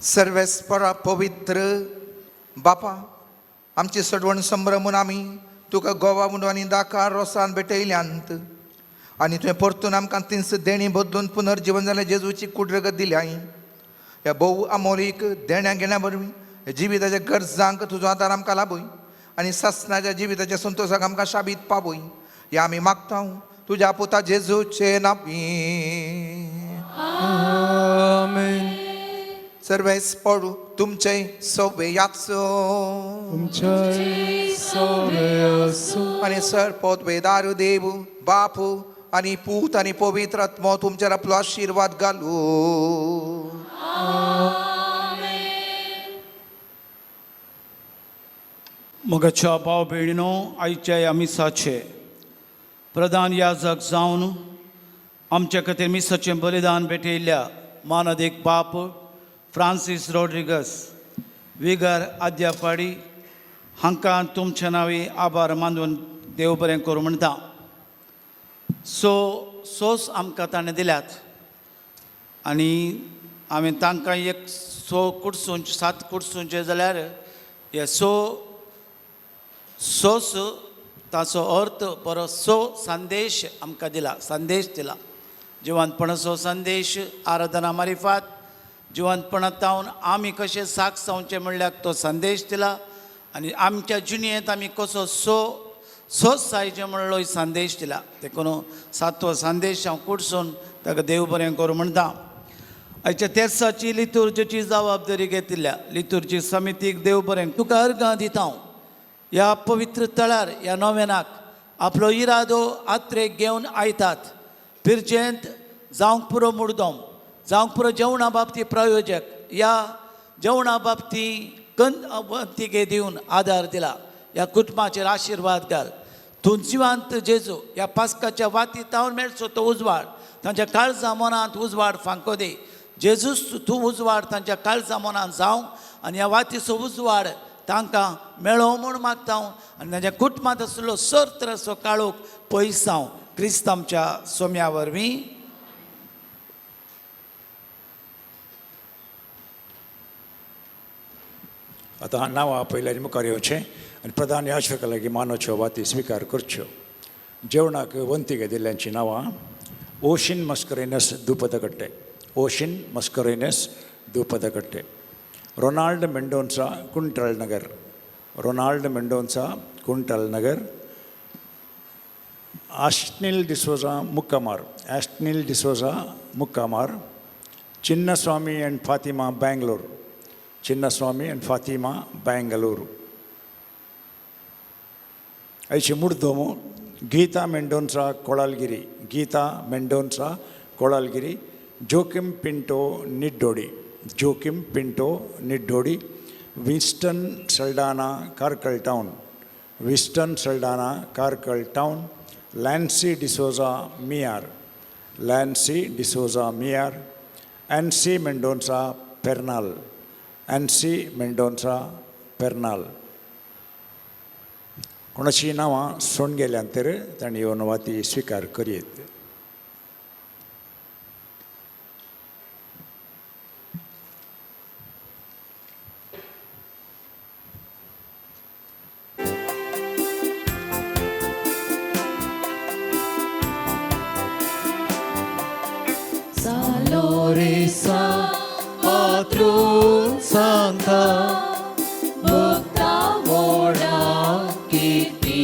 सर्वेस्परा पवित्र बापा आमची सडवण संभ्रमून आमी तुका गोवा म्हणून आनी दाकार रोसान भेटयल्यांत आनी तुवें परतून आमकां तीस देणी बदलून पुनर्जिवन जाल्या जेजूची कुडरगत दिल्या ह्या भोव अमोलीक देण्या घेण्या वरवीं जिविताच्या गरजांक तुजो आदार आमकां लाभय आनी सासणाच्या जिविताच्या संतोशाक आमकां शाबीत पावय ह्या आमी मागता तुज्या पुता जेजूचे नांवी. आमेन. सर्वेस्परू तुमचे सोबेयाचो तुमच्या सोवे आसूं. आनी सर पोतवेदारू देव बापू आनी पूत आनी पवित्र आत्मो तुमचेर आपलो आशिर्वाद घालू. मगाच्या भाव भयणीनो, आयच्या ह्या मिसाचे प्रधान याजक जावन आमच्या खातीर मिसाचें बलिदान भेटयल्ल्या मानादीक बाप फ्रांसीस रॉड्रिगस विगर आद्यापाडी हांकां तुमच्या नांवी आभार मानून देव बरें करूं म्हणटा. सो सोस आमकां ताणें दिल्यात आनी हांवें तांकां एक सो कुडसूंचे सात कुडसूंचे जाल्यार हे सो सोस ताचो अर्थ बरो सो संदेश आमकां दिला, संदेश दिला जिवंतपणाचो संदेश आराधना मारिफात जिवंतपणांत आमी कशें साक्ष जावचें म्हणल्यार तो संदेश दिला आनी आमच्या जिणेंत आमी कसो सो सोस जायचें म्हणलो संदेश दिला. देखून सातवो संदेश हांव कुडसून ताका देव बरें करूं म्हणटा. आयच्या तेर्साची लितुर्जेची जबाबदारी घेतिल्ल्या लितुर्जी समितीक देव बरें तुका अर्गां दिता हांव. ह्या पवित्र तळार ह्या नोवेनाक आपलो इरादो आत्रेक घेवन आयतात. पिरजेंत जावंक पुरो मुडदोम जावंक पुरो जेवणा बाबती प्रायोजक ह्या जेवणा बाबती कंतिगे दिवन आदार दिला. ह्या कुटुंबाचेर आशिर्वाद घाल. तूं जिवांत जेजू ह्या पास्काच्या वाती तावन मेळचो तो उजवाड तांच्या काळजा मनांत उजवाड फांको दी. जेजूस तूं उजवाड तांच्या काळजा मनांत जावं आनी ह्या वातीचो उजवाड तांकां मेळो म्हूण मागता हांव आनी तांच्या कुटुंबांत आशिल्लो सरत्रसो काळोख पयस जावं क्रिस्त आमच्या सोम्या वरवीं. आतां नांवां पयल्यार मुखार येवचें आनी प्रधान याजका लागीं मानोच्यो वाती स्विकार करच्यो. जेवणाक वंती घेतिल्ल्यांचीं नांवां Oshin Mascarenhas Dupadakatte, Oshin Mascarenhas Dupadakatte, Ronald Mendonca Kuntal Nagar, Ronald Mendonca Kuntal Nagar, Ashnil D'Souza Mukkamar, Ashnil D'Souza Mukkamar, Chinnaswamy and Fatima Bangalore, Chinnaswamy and Fatima, Bangalore. आयची मुर्दोमो Geetha Mendonca Kolalgiri, Geetha Mendonca Kolalgiri, Joachim Pinto Niddodi, Joachim Pinto Niddodi, Winston Saldanha Karkal town, Winston Saldanha Karkal town, Lancy D'Souza Miyar, Lancy D'Souza Miyar, Ancy Mendonca Pernal, Ancy Mendonca Pernal. कोणाची नांवां सोण गेल्यान तर तांणी येवन वाती स्विकार करयेत. Loresa पात्रून सांगता भक्ता वोडा कीर्ती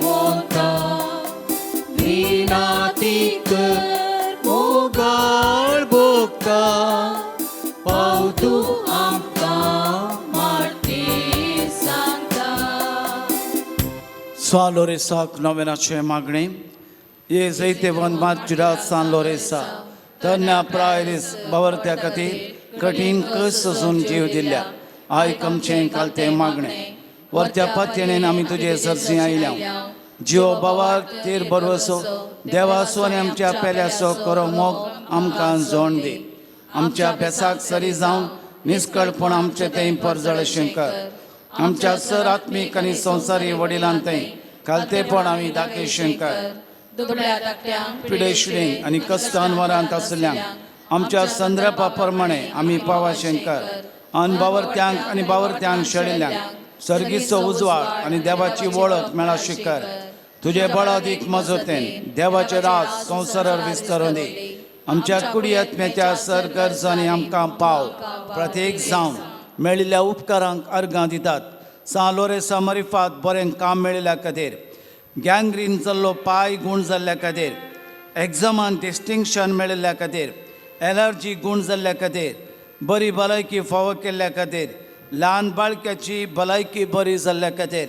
वोता विनाती कर मोगाळ भोगता पाव तूं आमकां मार्ती सांगता. सान लोरेसाक नोवेनाचें मागणें. ये जैतेवन मात सान लोरेसा तरण्या प्रायरीस बावरत्या खातीर कठीण कस सोसून जीव दिल्या, आयक आमचें कालतें मागणें. वरत्या पातयेन आमी तुजे सरसी आयल्या. जियो बाबार तेर बरवसो देवासो आनी आमच्या पेल्याचो करो मोग आमकां जोण दी. आमच्या अभ्यासाक सरी जावन निस्कळपण आमचें थंय परजळ कर. आमच्या सर आत्मीक आनी संवसारी वडिलां थंय खालतेपण आमी दाखयशें कर. दुबळ्या धाकट्यांक, पिडेशिडेंक आनी कश्टान वरांत आसल्यांक आमच्या संद्रपा प्रमाणे आमी पावाशें कर. अनबावरत्यांक आनी बावरत्यांक शेळिल्ल्यांक सर्गीचो उजवाड आनी देवाची वळख मेळाशी कर. तुजे बळादीक मजोतेन देवाचे राज संवसारार विस्तारून दी. आमच्या कुडी आत्म्याच्या सर गरजांनी आमकां पाव. प्रत्येक जावन मेळिल्ल्या उपकारांक अर्गां दितात. सान लोरेसा मरिफात बरें काम मेळिल्ल्या खातीर, गँग्रीन जाल्लो पांय गूण जाल्ल्या खातीर, एग्जामान डिस्टिंक्शन मेळिल्ल्या खातीर, एलर्जी गूण जाल्ल्या खातीर, बरी भलायकी फावो केल्ल्या खातीर, ल्हान बाळक्याची भलायकी बरी जाल्ल्या खातीर,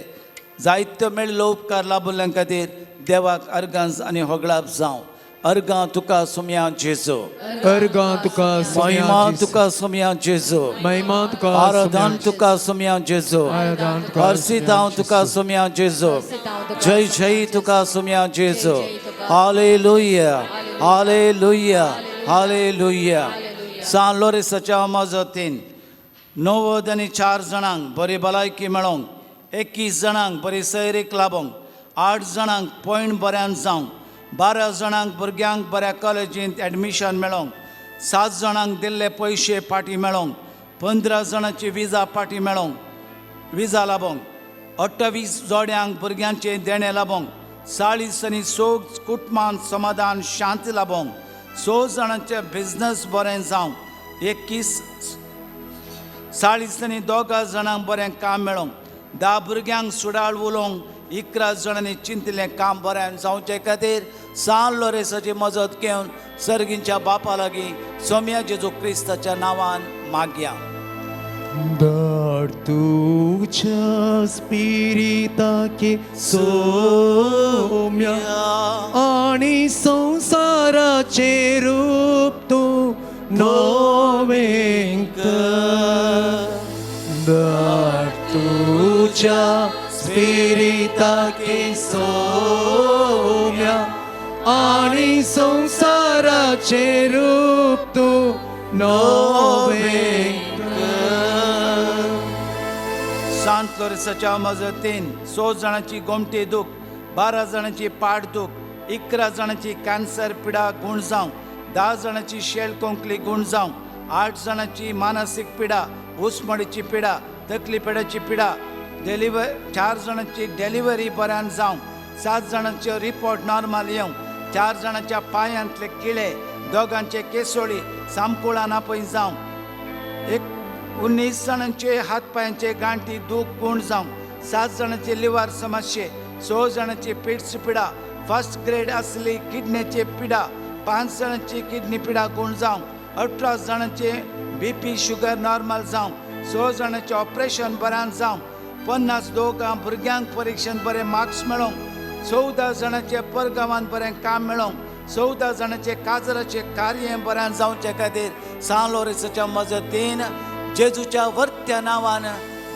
जायत्यो मेळिल्लो उपकार लाभिल्ल्या खातीर देवाक अर्गां आनी होगळाप जावं. अर्गां तुका सुमया जेजो. अर्गां तुका महिमा तुका सुमया जेजो. महिमा तुका आराधन तुका सुमया जेजो. आराधन तुका हर्षितांव तुका सुमया जेजो. जय जय तुका Somaiya Jeju. Hallelujah hallelujah hallelujah. सान लोरेसाच्या मजतीन 94 जाणांक बरी भलायकी मेळोंक, 21 जाणांक बरी सैरीक लाबोंक, 8 जाणांक पॉयंट बऱ्यान जावंक, 12 जाणांक भुरग्यांक बऱ्या कॉलेजींत एडमिशन मेळोंक, 7 जाणांक दिल्ले पयशे फाटीं मेळोंक, 15 जाणांची विजा फाटीं मेळोंक, विजा लाबोंक, 28 जोड्यांक भुरग्यांचें देणें लाबोंक, 40 आनी 6 कुटुंबान समाधान शांती लाबोंक, 6 जाणांचें बिजनस बरें जावंक, 21 40 आनी 2 जाणांक बरें काम मेळोंक, 10 भुरग्यांक सुडाळ उलोवंक, 11 जाणांनी चिंतिल्लें काम बरें जावचे खातीर सान लोरेसाची मजत घेवन सर्गींच्या बापा लागीं सोम्या जेजू क्रिस्ताच्या नांवान मागया. धाड तुझ्या स्पिरिताके सोम्या आणि संसाराचे रूप तूं नवें कर. धाड तुझ्या स्पिरिताके सोम्या आणि संसाराचे रूप तूं नवें कर. सांत लोरेसाच्या मजतीन 6 जाणांची गोमटी दूख, 12 जाणांची पाठ दूख, 11 जाणांची कॅन्सर पिडा गूण जावं, 10 जाणांची शेल कोंकली गूण जावं, 8 जाणांची मानसीक पिडा, उस्मडीची पिडा, तकली पेडाची पिडा, 4 जाणांची डिलिव्हरी बऱ्यान जावं, 7 जाणांचे रिपोर्ट नॉर्मल येवं, 4 जाणांच्या पांयांतले किळे, 2 केसोळी सामकुळां आपय जावं, 19 जाणांचे हात पायांचे गांठी दूख गूण जावं, 7 जाणांचे लिव्हर समस्ये, 6 जाणांची पिट्स पिडा, फर्स्ट ग्रेड आसली किडनीची पिडा, 5 जाणांची किडनी पिडा गूण जावं, 18 जाणांचे बीपी शुगर नॉर्मल जावं, स जाणांचें ऑपरेशन बऱ्यान जावं, 50 दोगां भुरग्यांक परिक्षेंत बरें मार्क्स मेळोंक, 14 जाणांचें परगांवांत बरें काम मेळोंक, 14 जाणांचें काजराचें कार्य बऱ्यान जावचे खातीर सान लोरेंसाच्या मजतीन जेजूच्या वर्त्या नांवान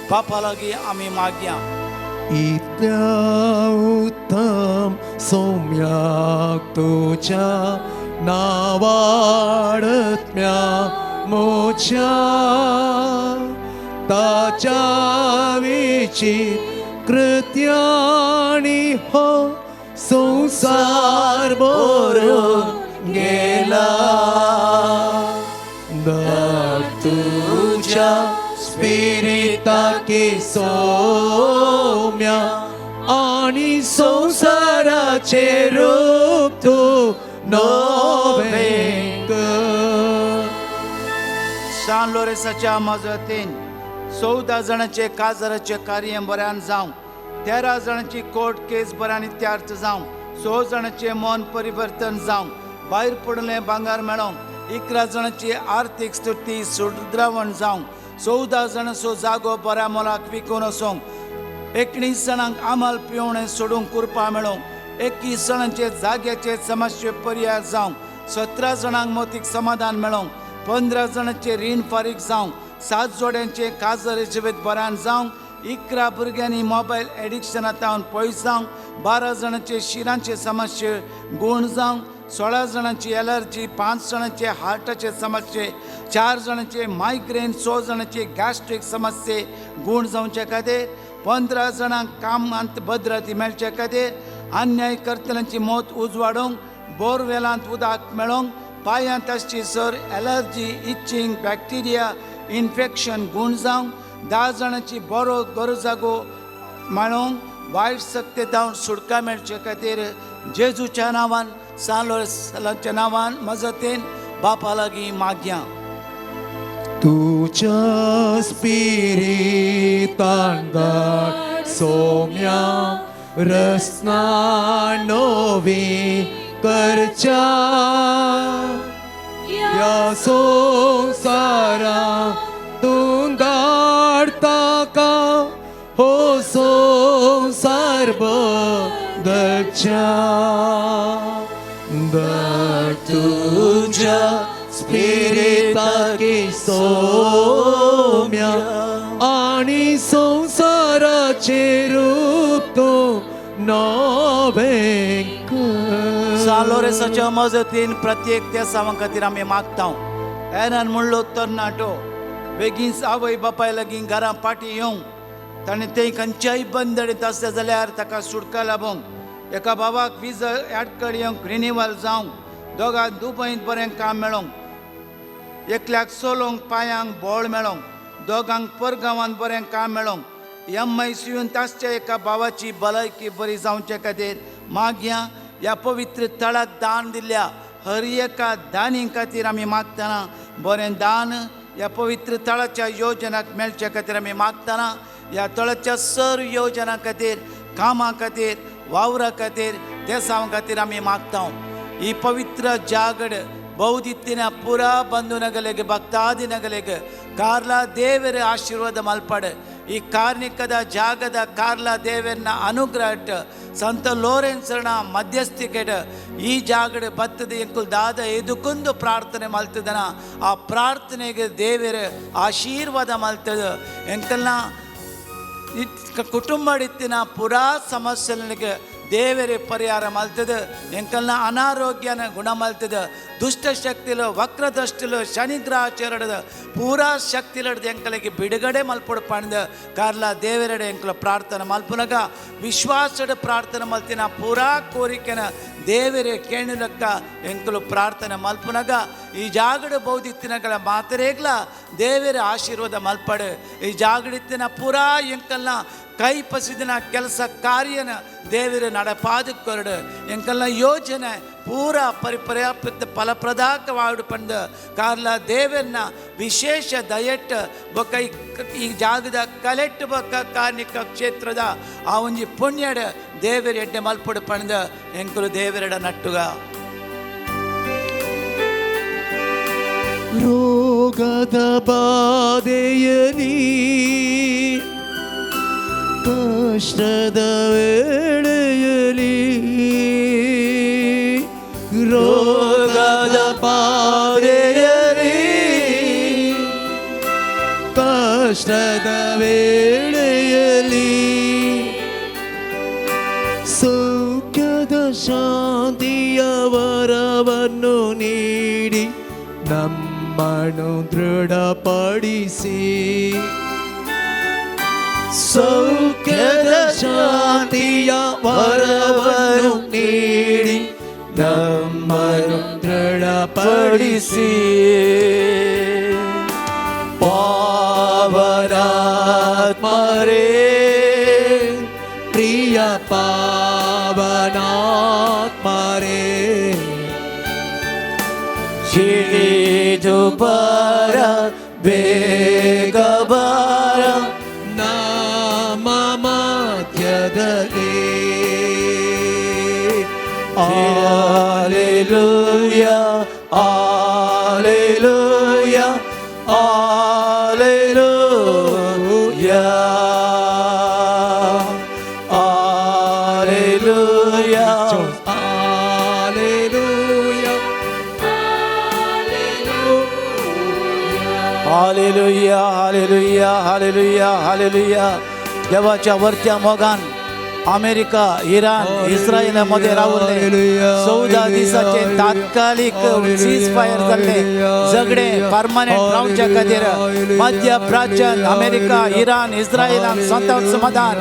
बापा लागीं आमी मागया. इतल्या उत्तम सौम्याक तुज्या नावाडत्म्या मोच्या ताच्या विचित कृत्याणी हो संसार भरून गेला. धाड तुझ्या स्पिरिताके सौम्या आणि संसाराचे रूप तू नवें कर. सान लोरेसाच्या मजतीन 14 जाणांचे काजराचे कार्य बऱ्यान जावं, 13 जाणांची कोर्ट केस बऱ्यान इत्यार्थ जावं, 6 जाणांचें मन परिवर्तन जावं, भायर पडलें भांगर मेळोंक, 11 जाणांची आर्थीक स्थिती सुद्रावण जावं, 14 जाणांचो जागो बऱ्या मोलाक विकून वचोंक, 19 जाणांक आमल पिवणें सोडूंक कुरपा मेळोंक, 21 जाणांचे जाग्याचे समस्ये पर्याय जावंक, 17 जाणांक मोतीक समाधान मेळोंक, 15 जाणांचे रीण फारीक जावंक, 7 जोड्यांचे काजर जिवीत बऱ्यान जावंक, 11 भुरग्यांनी मोबायल एडिक्शना तावन पयस जावंक, 12 जाणांचे शिरांचे समस्ये गूण जावंक, 16 जाणांची एलर्जी, 5 जाणांचे हार्टाचे समस्ये, 4 जाणांचे मायग्रेन, 6 जाणांचे गॅस्ट्रीक समस्ये गूण जावचे खातीर, 15 जाणांक कामांत भद्रती मेळचे खातीर, अन्याय करतल्यांची मौत उजवाडूंक, बोरवेलांत उदक मेळोंक, पांयांत आसची sir allergy, itching, bacteria infection गूण जावंक, 10 जाणांची बरो गरजागो मेळोंक, वायट सक्ते जावन सुटका मेळचे खातीर जेजूच्या नांवान सान लोरेंसाच्या नांवान मजतीन बापा लागीं मागया. तुझ्या स्पिरितान धाड सौम्या रसना नवी करच्या ह्या संवसारा तूं धाड ताका हो संवसार बदलच्या. धाड तुझ्या स्पिरिताके सौम्या आणि संसाराचे रूप तूं नवें कर. सान लोरेंसाच्या मजतीन प्रत्येक देसावां खातीर आमी मागता. एरन म्हणलो तरणाटो बेगीन आवय बापाय लागीं घरां फाटीं येवंक, ताणें ते खंयच्याय बंदडीत आसले जाल्यार ताका सुटका लाबोवंक, एका बाबाक विजा आडकळ येवंक रिनिवल जावंक, दोगां दुबयंत बरें काम मेळोंक, एकल्याक चलोवंक पांयांक बळ मेळोंक, दोगांक परगांवांत बरें काम मेळोंक, एम.आय.सी.यूंत आसच्या एका भावाची भलायकी बरी जावचे खातीर मागया. ह्या पवित्र थळाक दान दिल्ल्या हर एका दानी खातीर आमी मागतना बरें दान ह्या पवित्र थळाच्या योजनाक मेळचे खातीर आमी मागतना, ह्या थळाच्या सर योजना खातीर, कामां खातीर, वावरा खातीर, देसांव खातीर आमी मागता. ही पवित्र जागड ಬಹುದಿತ್ತಿನ ಪುರ ಬಂಧುನಗಲಿಗೆ ಭಕ್ತಾದಿನಗಲಿಗೆ ಕಾರ್ಲ ದೇವರ ಆಶೀರ್ವಾದ ಮಲ್ಪಡು. ಈ ಕಾರ್ಣಿಕದ ಜಾಗದ ಕಾರ್ಲ ದೇವರನ್ನ ಅನುಗ್ರಹ ಸಂತ ಲೋರೆನ್ಸರನ ಮಧ್ಯಸ್ಥಿಕೆಡ್ ಈ ಜಾಗಡ್ ಬತ್ತದ ಎಂಕುಲ್ ದಾದ ಎದುಕೊಂದು ಪ್ರಾರ್ಥನೆ ಮಲ್ತದನ ಆ ಪ್ರಾರ್ಥನೆಗೆ ದೇವರ ಆಶೀರ್ವಾದ ಮಲ್ತದ. ಎಂಕಲ್ನ ಕುಟುಂಬಡಿತ್ತಿನ ಪುರಾ ಸಮಸ್ಯೆಗಳಿಗೆ ದೇವರೇ ಪರಿಹಾರ ಮಲ್ತದ. ಎಂಕಲ್ನ ಅನಾರೋಗ್ಯನ ಗುಣ ಮಲ್ತದ. ದುಷ್ಟ ಶಕ್ತಿಲು ವಕ್ರದೃಷ್ಟಿಲು ಶನಿಗ್ರಹ ಚರಡದ ಪೂರಾ ಶಕ್ತಿಲಡ್ದು ಎಂಕಲಿಗೆ ಬಿಡುಗಡೆ ಮಲ್ಪೊಡು ಪಂಡ ಕಾರ್ಲ ದೇವರೆಡೆ ಎಂಕಲ ಪ್ರಾರ್ಥನೆ ಮಲ್ಪುನಗ ವಿಶ್ವಾಸದ ಪ್ರಾರ್ಥನೆ ಮಲ್ತಿನ ಪೂರಾ ಕೋರಿಕೆನ ದೇವರೇ ಕೇಣಿಲಕ್ಕ ಎಂಕಲು ಪ್ರಾರ್ಥನೆ ಮಲ್ಪುನಗ ಈ ಜಾಗಡ ಬೌದಿತ್ತಿನಗಳ ಮಾತರೇಗ್ಲ ದೇವರ ಆಶೀರ್ವಾದ ಮಲ್ಪಡು. ಈ ಜಾಗಡಿತ್ತಿನ ಪೂರಾ ಎಂಕಲ್ನ ಕೈ ಪಸಿದಿನ ಕೆಲಸ ಕಾರ್ಯನ ದೇವರ ನಡಪಾದ ಕೊರಡು. ಎಂಕಲ್ನ ಯೋಜನೆ ಪೂರಾ ಪರಿಪರ್ಯಾಪ್ತ ಫಲಪ್ರದಾಯಕವಾಡು ಪಂಡ ಕಾರ್ಲ ದೇವರನ್ನ ವಿಶೇಷ ದಯೆಟ್ ಬೊಕ್ಕ ಈ ಜಾಗದ ಕಲೆಟ್ ಬೊಕ್ಕ ಕಾರ್ಣಿಕ ಕ್ಷೇತ್ರದ ಆ ಒಂಜಿ ಪುಣ್ಯಡ ದೇವರ ಎಡ್ಡೆ ಮಲ್ಪಡು ಪಂಡ ಎಂಕಲು ದೇವರಡ ನಟ್ಟುಗ. ರೋಗದ ಬಾಧೆಯಲಿ, ಕಷ್ಟದ ವೇಳೆಯಲಿ, ರೋಗದ ಬಾಧೆಯಲಿ, ಕಷ್ಟದ ವೇಳೆಯಲಿ, ಸೌಖ್ಯದ ಶಾಂತಿಯ ವರವನ್ನು ನೀಡಿ ನಮ್ಮನ್ನು ದೃಢಪಡಿಸಿ, ಸೌಖ್ಯದ ಶಾಂತಿಯ ವರವನ್ನು ನೀಡಿ ನಮ್ಮನ್ನು ದೃಢಪಡಿಸಿ. ಪಾವನಾತ್ಮರೇ, ಪ್ರಿಯ ಪಾವನಾತ್ಮರೇ, ಶಿಳಿದು ಬಾರ, ಬೇಗ ಬಾರ ನಾಮ ಮಧ್ಯದಲ್ಲಿ. Hallelujah, hallelujah, hallelujah, hallelujah, hallelujah, hallelujah, hallelujah, hallelujah, hallelujah. देवाच्या वरत्या मोगान अमेरिका, इराण, इस्रायला मध्ये रावले 14 दिसाचे तात्कालिक सीज फायर जाल्ले, झगडे परमनंट रावच्या खातीर मध्य प्राच्यात अमेरिका, इराण, इस्रायलान स्वतः समाधान,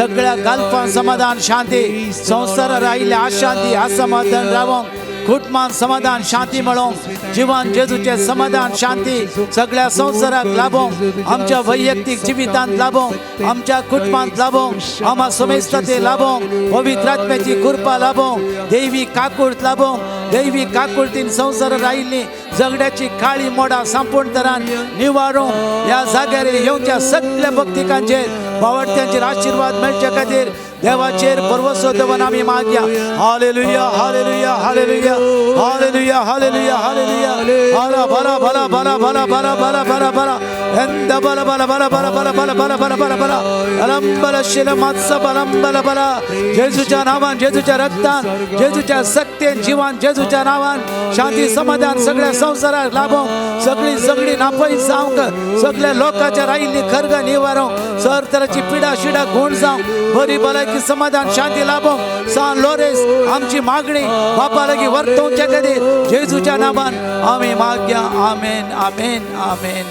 सगळ्या गल्फान समाधान, शांती, संवसारार आयिल्ले अशांती असमाधान रावोंक, कुटुंबान समाधान शांती मेळोवंक, जिवान जेजूचें समाधान शांती सगळ्या संवसाराक लाभोवंक, आमच्या वैयक्तीक जिवितांत लाभोवंक, आमच्या कुटुंबांत लाभोवंक, आमा समेस्ता ते लाभोवंक, पवित्र आत्म्याची कृपा लाभोवंक, देवी काकूळत लाभोवंक, दैवी काकुळतीन संवसारार आयिल्ली झगड्याची काळी मोडा संपूर्ण तरान निवारूंक, ह्या जाग्यार येवच्या सगळ्या भक्तिकांचेर बावडत्यांचेर आशिर्वाद मेळचे खातीर देवाचेर भरवसो दवर आमी मागया. Hallelujah, hallelujah, hallelujah, hallelujah, hallelujah, hallelujah. भला भला भला भला भला भला भला भला भला एंद बला बला बला बला बला बला बला बला बला बला अलंबल शिल मात्स बलंबल बला. जेजूच्या नावान, जेजूच्या रक्तान, जेजूच्या सक्तेन, जिवान, जेजूच्या नावान शांती समाधान सगळ्या संवसाराक लाभोवंक, सगळी सगळी नापय जावंक, सगळ्या लोकांच्या रायिल्ली खर्ग निवारूंक, सर तराची पिडा शिडा गुण जावंक, बरी भलायकी समाधान शांती लाभोवंक सान लोरेस आमची मागणी बापा लागीं वर्तोवचे खातीर जेजूच्या नावान आमी मागया. आमेन, आमेन, आमेन.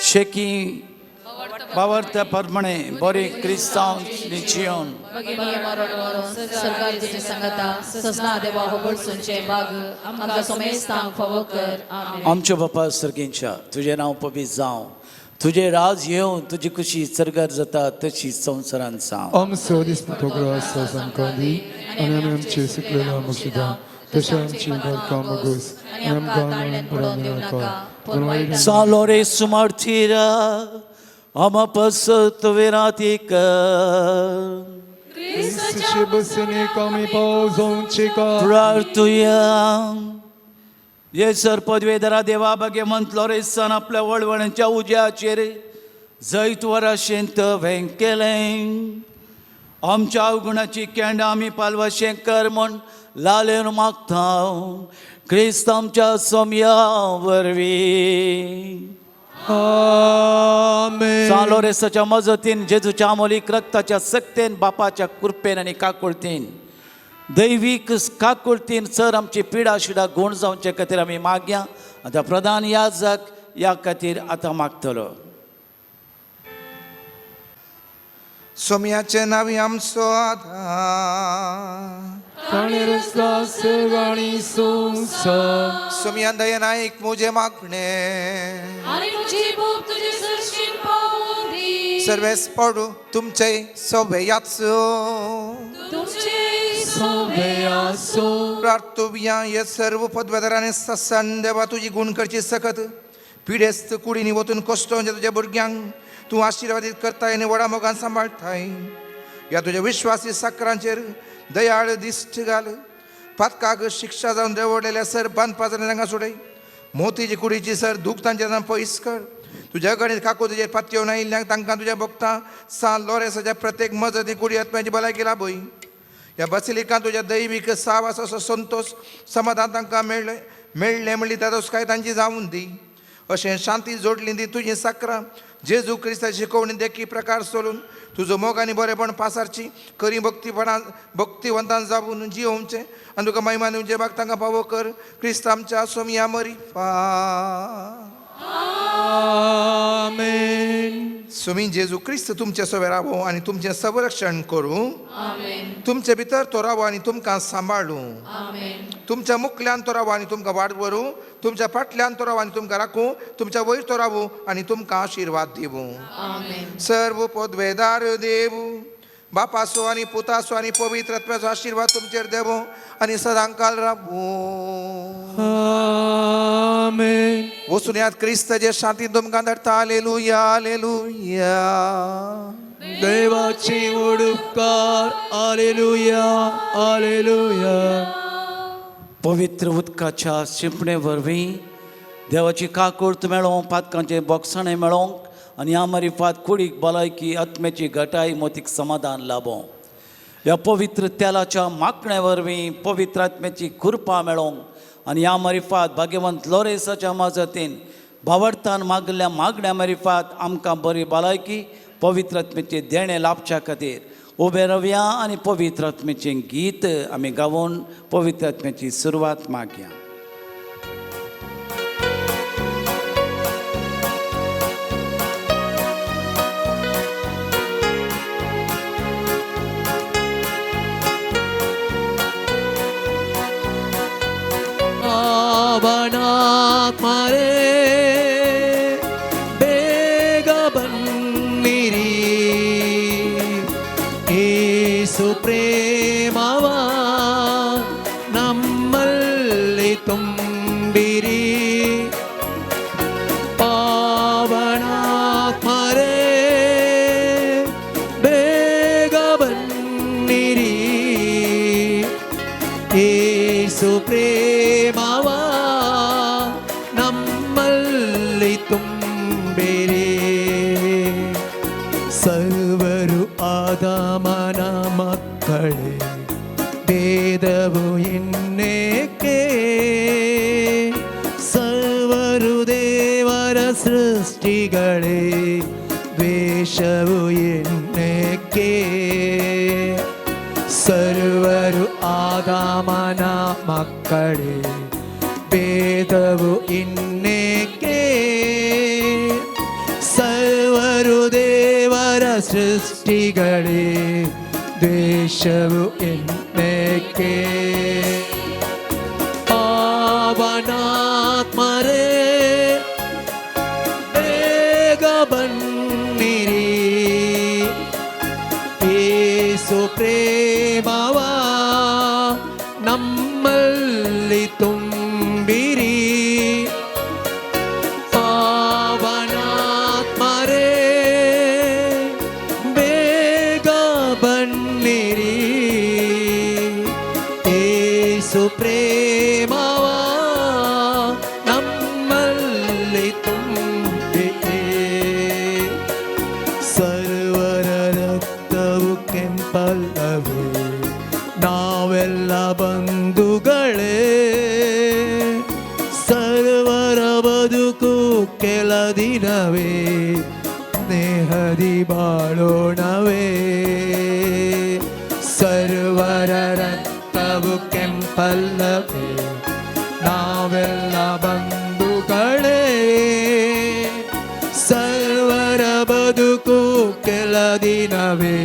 शेकी बावर्त्या परमणे बरी क्रिस्तांव निचियोन भगिनी मरण मरून सरकार तुझे सांगता सजना देवा होबळसूनचे बाग आमकां सोमेस्तांक फावो कर. आमेन. आमच्या बापा सर्गींच्या, तुजें नांव पवित्र जावं, तुजें राज येवन, तुजी खुशी सर्गार जाता तशी संवसारान जावं. आमचो दिसपटो ग्रह आमकां दी आनी आमी आमचे सुकलेल्या मक्षिदा तशें आमची घरकां मगोस आनी आमकां ताळ्यान पडोवन दिवं नाका, पूण वायट San Lorenzo martira, ama pasat veratika. क्रिस्ताचे बसने कामी पाव जावचे का प्रार्थुया. ये सर पदवेधरा देवा भाग्यवंत लोरेसान आपल्या वळवळांच्या उज्याचेर जैत वराशेंत वेंग केलें. आमच्या अवगुणाची केंडां आमी पालवाशें कर म्हूण लालेन मागता, क्रिस्त आमच्या सोमया वरवीं. आमेन. सान लोरेसाच्या मजतीन, जेजूच्या आमोलीक रक्ताच्या सक्तेन, बापाच्या कृपेन आनी काकुळतीन, दैवीक काकुळतीन सर आमची पिडा शिडा गुण जावचे खातीर आमी मागया. आतां प्रधान याजक ह्या खातीर आतां मागतलो. सोमयाचे नावी आमचो आधार, ताणें रचला सर्ग आनी संवसार. सोमयान दयेन आयक म्हजें मागणें, आनी म्हजी भूक तुजे सरशीन पावूं दी, सर्वेस पडू तुमचे सोबेयाचो तुमचे सोबे आसो. प्रार्थुया. हे सर्व पदवेदारांनी ससन देवा तुजी गुण करची सकत पिडेस्त कुडीनी वतून कश्ट तुज्या भुरग्यांक तूं आशिर्वादीत करताय आनी व्हडा मोगान सांबाळटाय. ह्या तुज्या विश्वासी साकरांचेर दयाळ दिश्ट घाल. पातकाक शिक्षा जावन देवडलेल्या सर बांदपाचो तांकां सोडय. मोतीची कुडीची सर दूख तांच्या पयस कर. तुज्या कडेन काकू तुजेर पातयेवन आयिल्ल्यांक तांकां तुज्या भोगता सान लोरेसाच्या प्रत्येक मजती कुडी आत्म्याची भलायकी लाभय. ह्या बसिलिकान तुज्या दैवीक सावास असो संतोश समाधान तांकां मेळ्ळें मेळ्ळें म्हणली काय तांची जावन दी. अशें शांती जोडली दी तुजी साकरां जेजू क्रिस्ताची शिकवणी देखी प्रकार सोडून तुजो मोग आनी बरेपण पासारची करी भक्तीपणान भक्तिवंतान जावन जियोवचें आनी तुका महिमा दिवचें बाग तांकां पावो कर. क्रिस्त आमच्या सोमया मरी. आमेन. सुमी जेजू क्रिस्त तुमचे सोबे रावो आनी तुमचें संरक्षण करूं. तुमचे भितर तो रावो आनी तुमकां सांबाळूं. तुमच्या मुखल्यान तो रावो आनी तुमकां वाट व्हरूं. तुमच्या फाटल्यान तो रावो आनी तुमकां राखूं. तुमच्या वयर तो रावूं आनी तुमकां आशिर्वाद दिवूं. सर्व पदवेदार देव बापासो आनी पुतासो आनी पवित्र आत्म्याचो आशिर्वाद तुमचेर देवो आनी सदांकाल रावूं. आमेन. वचून याद क्रिस्ताचे शांती तुमकां धाडटा. आलेलुया आलेलुया. देवाची उडकार. आलेलुया आलेलुया. पवित्र उदकाच्या शिंपणे वरवीं देवाची काकूर्त मेळोवंक, पातकांचें बोगसाणें मेळोवंक आनी ह्या मारिफात कुडीक भलायकी, आत्म्याची घटाय, मोतीक समाधान लाभोवंक, ह्या पवित्र तेलाच्या मागण्या वरवीं पवित्र आत्म्याची कृपा मेळोवंक आनी ह्या मारिफात भाग्यवंत लोरेसाच्या मजतीन भावार्थान मागल्या मागण्या मारिफात आमकां बरी भलायकी, पवित्र आत्म्याचें देणें लाभच्या खातीर उबे रावया आनी पवित्र आत्म्याचें गीत आमी गावोवन पवित्र आत्म्याची सुरवात मागया. ಪಾವನಾತ್ಮರೇ ಬೇಗ ಬನ್ನಿರಿ, ಏಸು ಪ್ರೇಮವ ನಮ್ಮಲ್ಲಿ ತುಂಬಿರಿ. ಪಾವನಾತ್ಮರೇ ಬೇಗ ಬನ್ನಿರಿ, ಏಸು ಪ್ರೇಮವ ನಮ್ಮಲ್ಲಿ ತುಂಬಿರಿ. ಸರ್ವರು ಆದಾಮನ ಮಕ್ಕಳೇ, ಭೇದವು ಇನ್ನೇಕೆ? ಸರ್ವರು ದೇವರ ಸೃಷ್ಟಿಗಳೇ, ದ್ವೇಷವು ಇನ್ನೇಕೆ? ಸರ್ವರು ಆದಾಮನ ಮಕ್ಕಳೇ, ಭೇದವು ಇನ್ನೇಕೆ? ಸರ್ವರು ದೇವರ ಸೃಷ್ಟಿಗಳೇ, ದ್ವೇಷವು ಇನ್ನೇಕೆ? ಪಾವನಾತ್ಮರೇ ಬೇಗ ಬನ್ನಿರಿ, ಏಸು ಪ್ರೇಮವ ನಮ್ಮಲ್ಲಿ ತುಂಬಿರಿ. ಪಾವನಾತ್ಮರೇ ಬೇಗ ಬನ್ನಿರಿ, ಏಸು ಪ್ರೇಮವ ನಮ್ಮಲ್ಲಿ ತುಂಬಿರಿ. ಸರ್ವರ ರಕ್ತವು ಕೆಂಪಲ್ಲವೇ, ನಾವೆಲ್ಲ ಬಂಧುಗಳೇ. ಸರ್ವರ ಬದುಕು ಕೆಲ ದಿನವೇ, ಸ್ನೇಹದಿ ಬಾಳೋಣವೇ. ಸರ್ವರ ರಕ್ತವು ಕೆಂಪಲ್ಲವೇ, ನಾವೆಲ್ಲ ಬಂಧುಗಳೇ. ಸರ್ವರ ಬದುಕು ಕೆಲ ದಿನವೇ,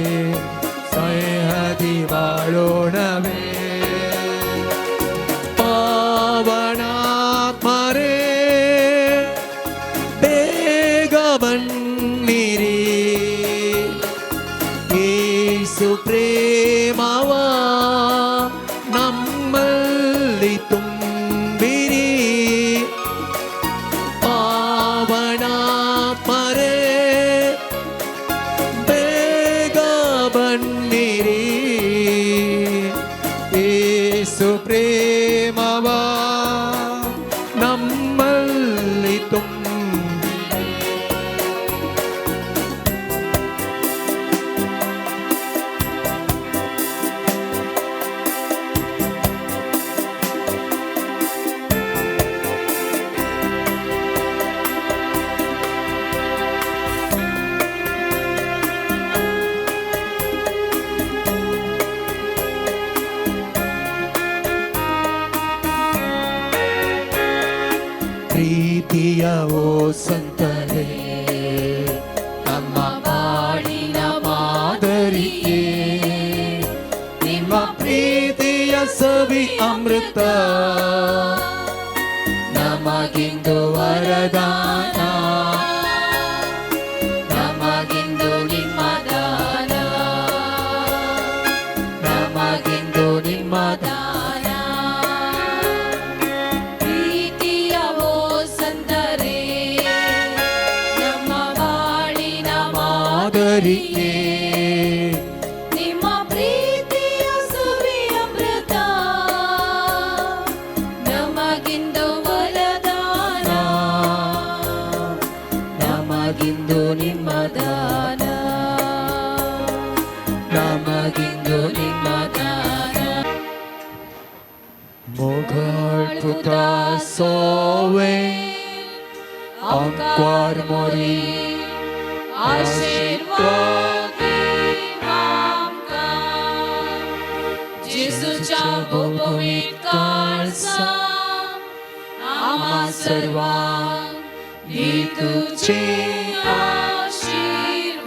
ಸ್ನೇಹದಿ ಬಾಳೋಣವೇ. ಪಾವನಾತ್ಮರೇ ಬೇಗ ಬನ್ನಿರಿ, ಏಸು ಪ್ರೇಮವ ನಮ್ಮಲ್ಲಿ ತುಂಬಿರಿ. ಪಾವನಾತ್ಮರೇ ಬೇಗ ಬನ್ನಿರಿ, ಏಸು ಪ್ರೇಮವ ನಮ್ಮಲ್ಲಿ ಪ್ರೀತಿಯ ಓ ಸಂತರೇ, ನಮ್ಮ ಬಾಳಿನ ಮಾದರಿಯೇ, ನಿಮ್ಮ ಪ್ರೀತಿಯ ಸವಿ ಅಮೃತ ನಮಗಿಂದು ವರದಾನ, ನಮಗಿಂದು ನಿಮ್ಮ ದಾನ, ನಮಗಿಂದು ನಿಮ್ಮ ದಾನ. ಪ್ರೀತಿಯ ಓ ಸಂತರೇ, ನಮ್ಮ ಬಾಳಿನ ಮಾದರಿಯೇ, ನಿಮ್ಮ ಪ್ರೀತಿಯ ಸುವಿ ಅಮೃತ ನಮಗಿಂದು ವರದಾನ, ನಮಗಿಂದು ನಿಮ್ಮ ದಾನ, ನಮಗಿಂದು ನಿಮ್ಮ ದಾನ. ಮೊಘಾಳ್ಪುತ ಸೋವೆ ಅಂಕ್ವಾರ್ ಮೊರಿ आशीर्वाद आमकां जेजूच्या भोवभोवीत काळसा आम्हा सर्वांक दी तुझे आशीर्वाद.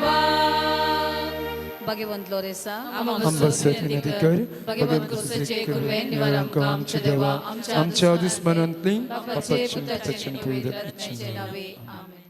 भगवंत लोरेसा, अंबसर अधिकारी, भगवंत क्रिस्ताचे कृपेन निवार आमकां आमच्या देवा, आमच्या दुस्मनांतली, बापाचे, बापाचे, पुताचे पुताचे आणि पवित्र पवित्र आत्म्याचे आत्म्याचे नावे. आमेन.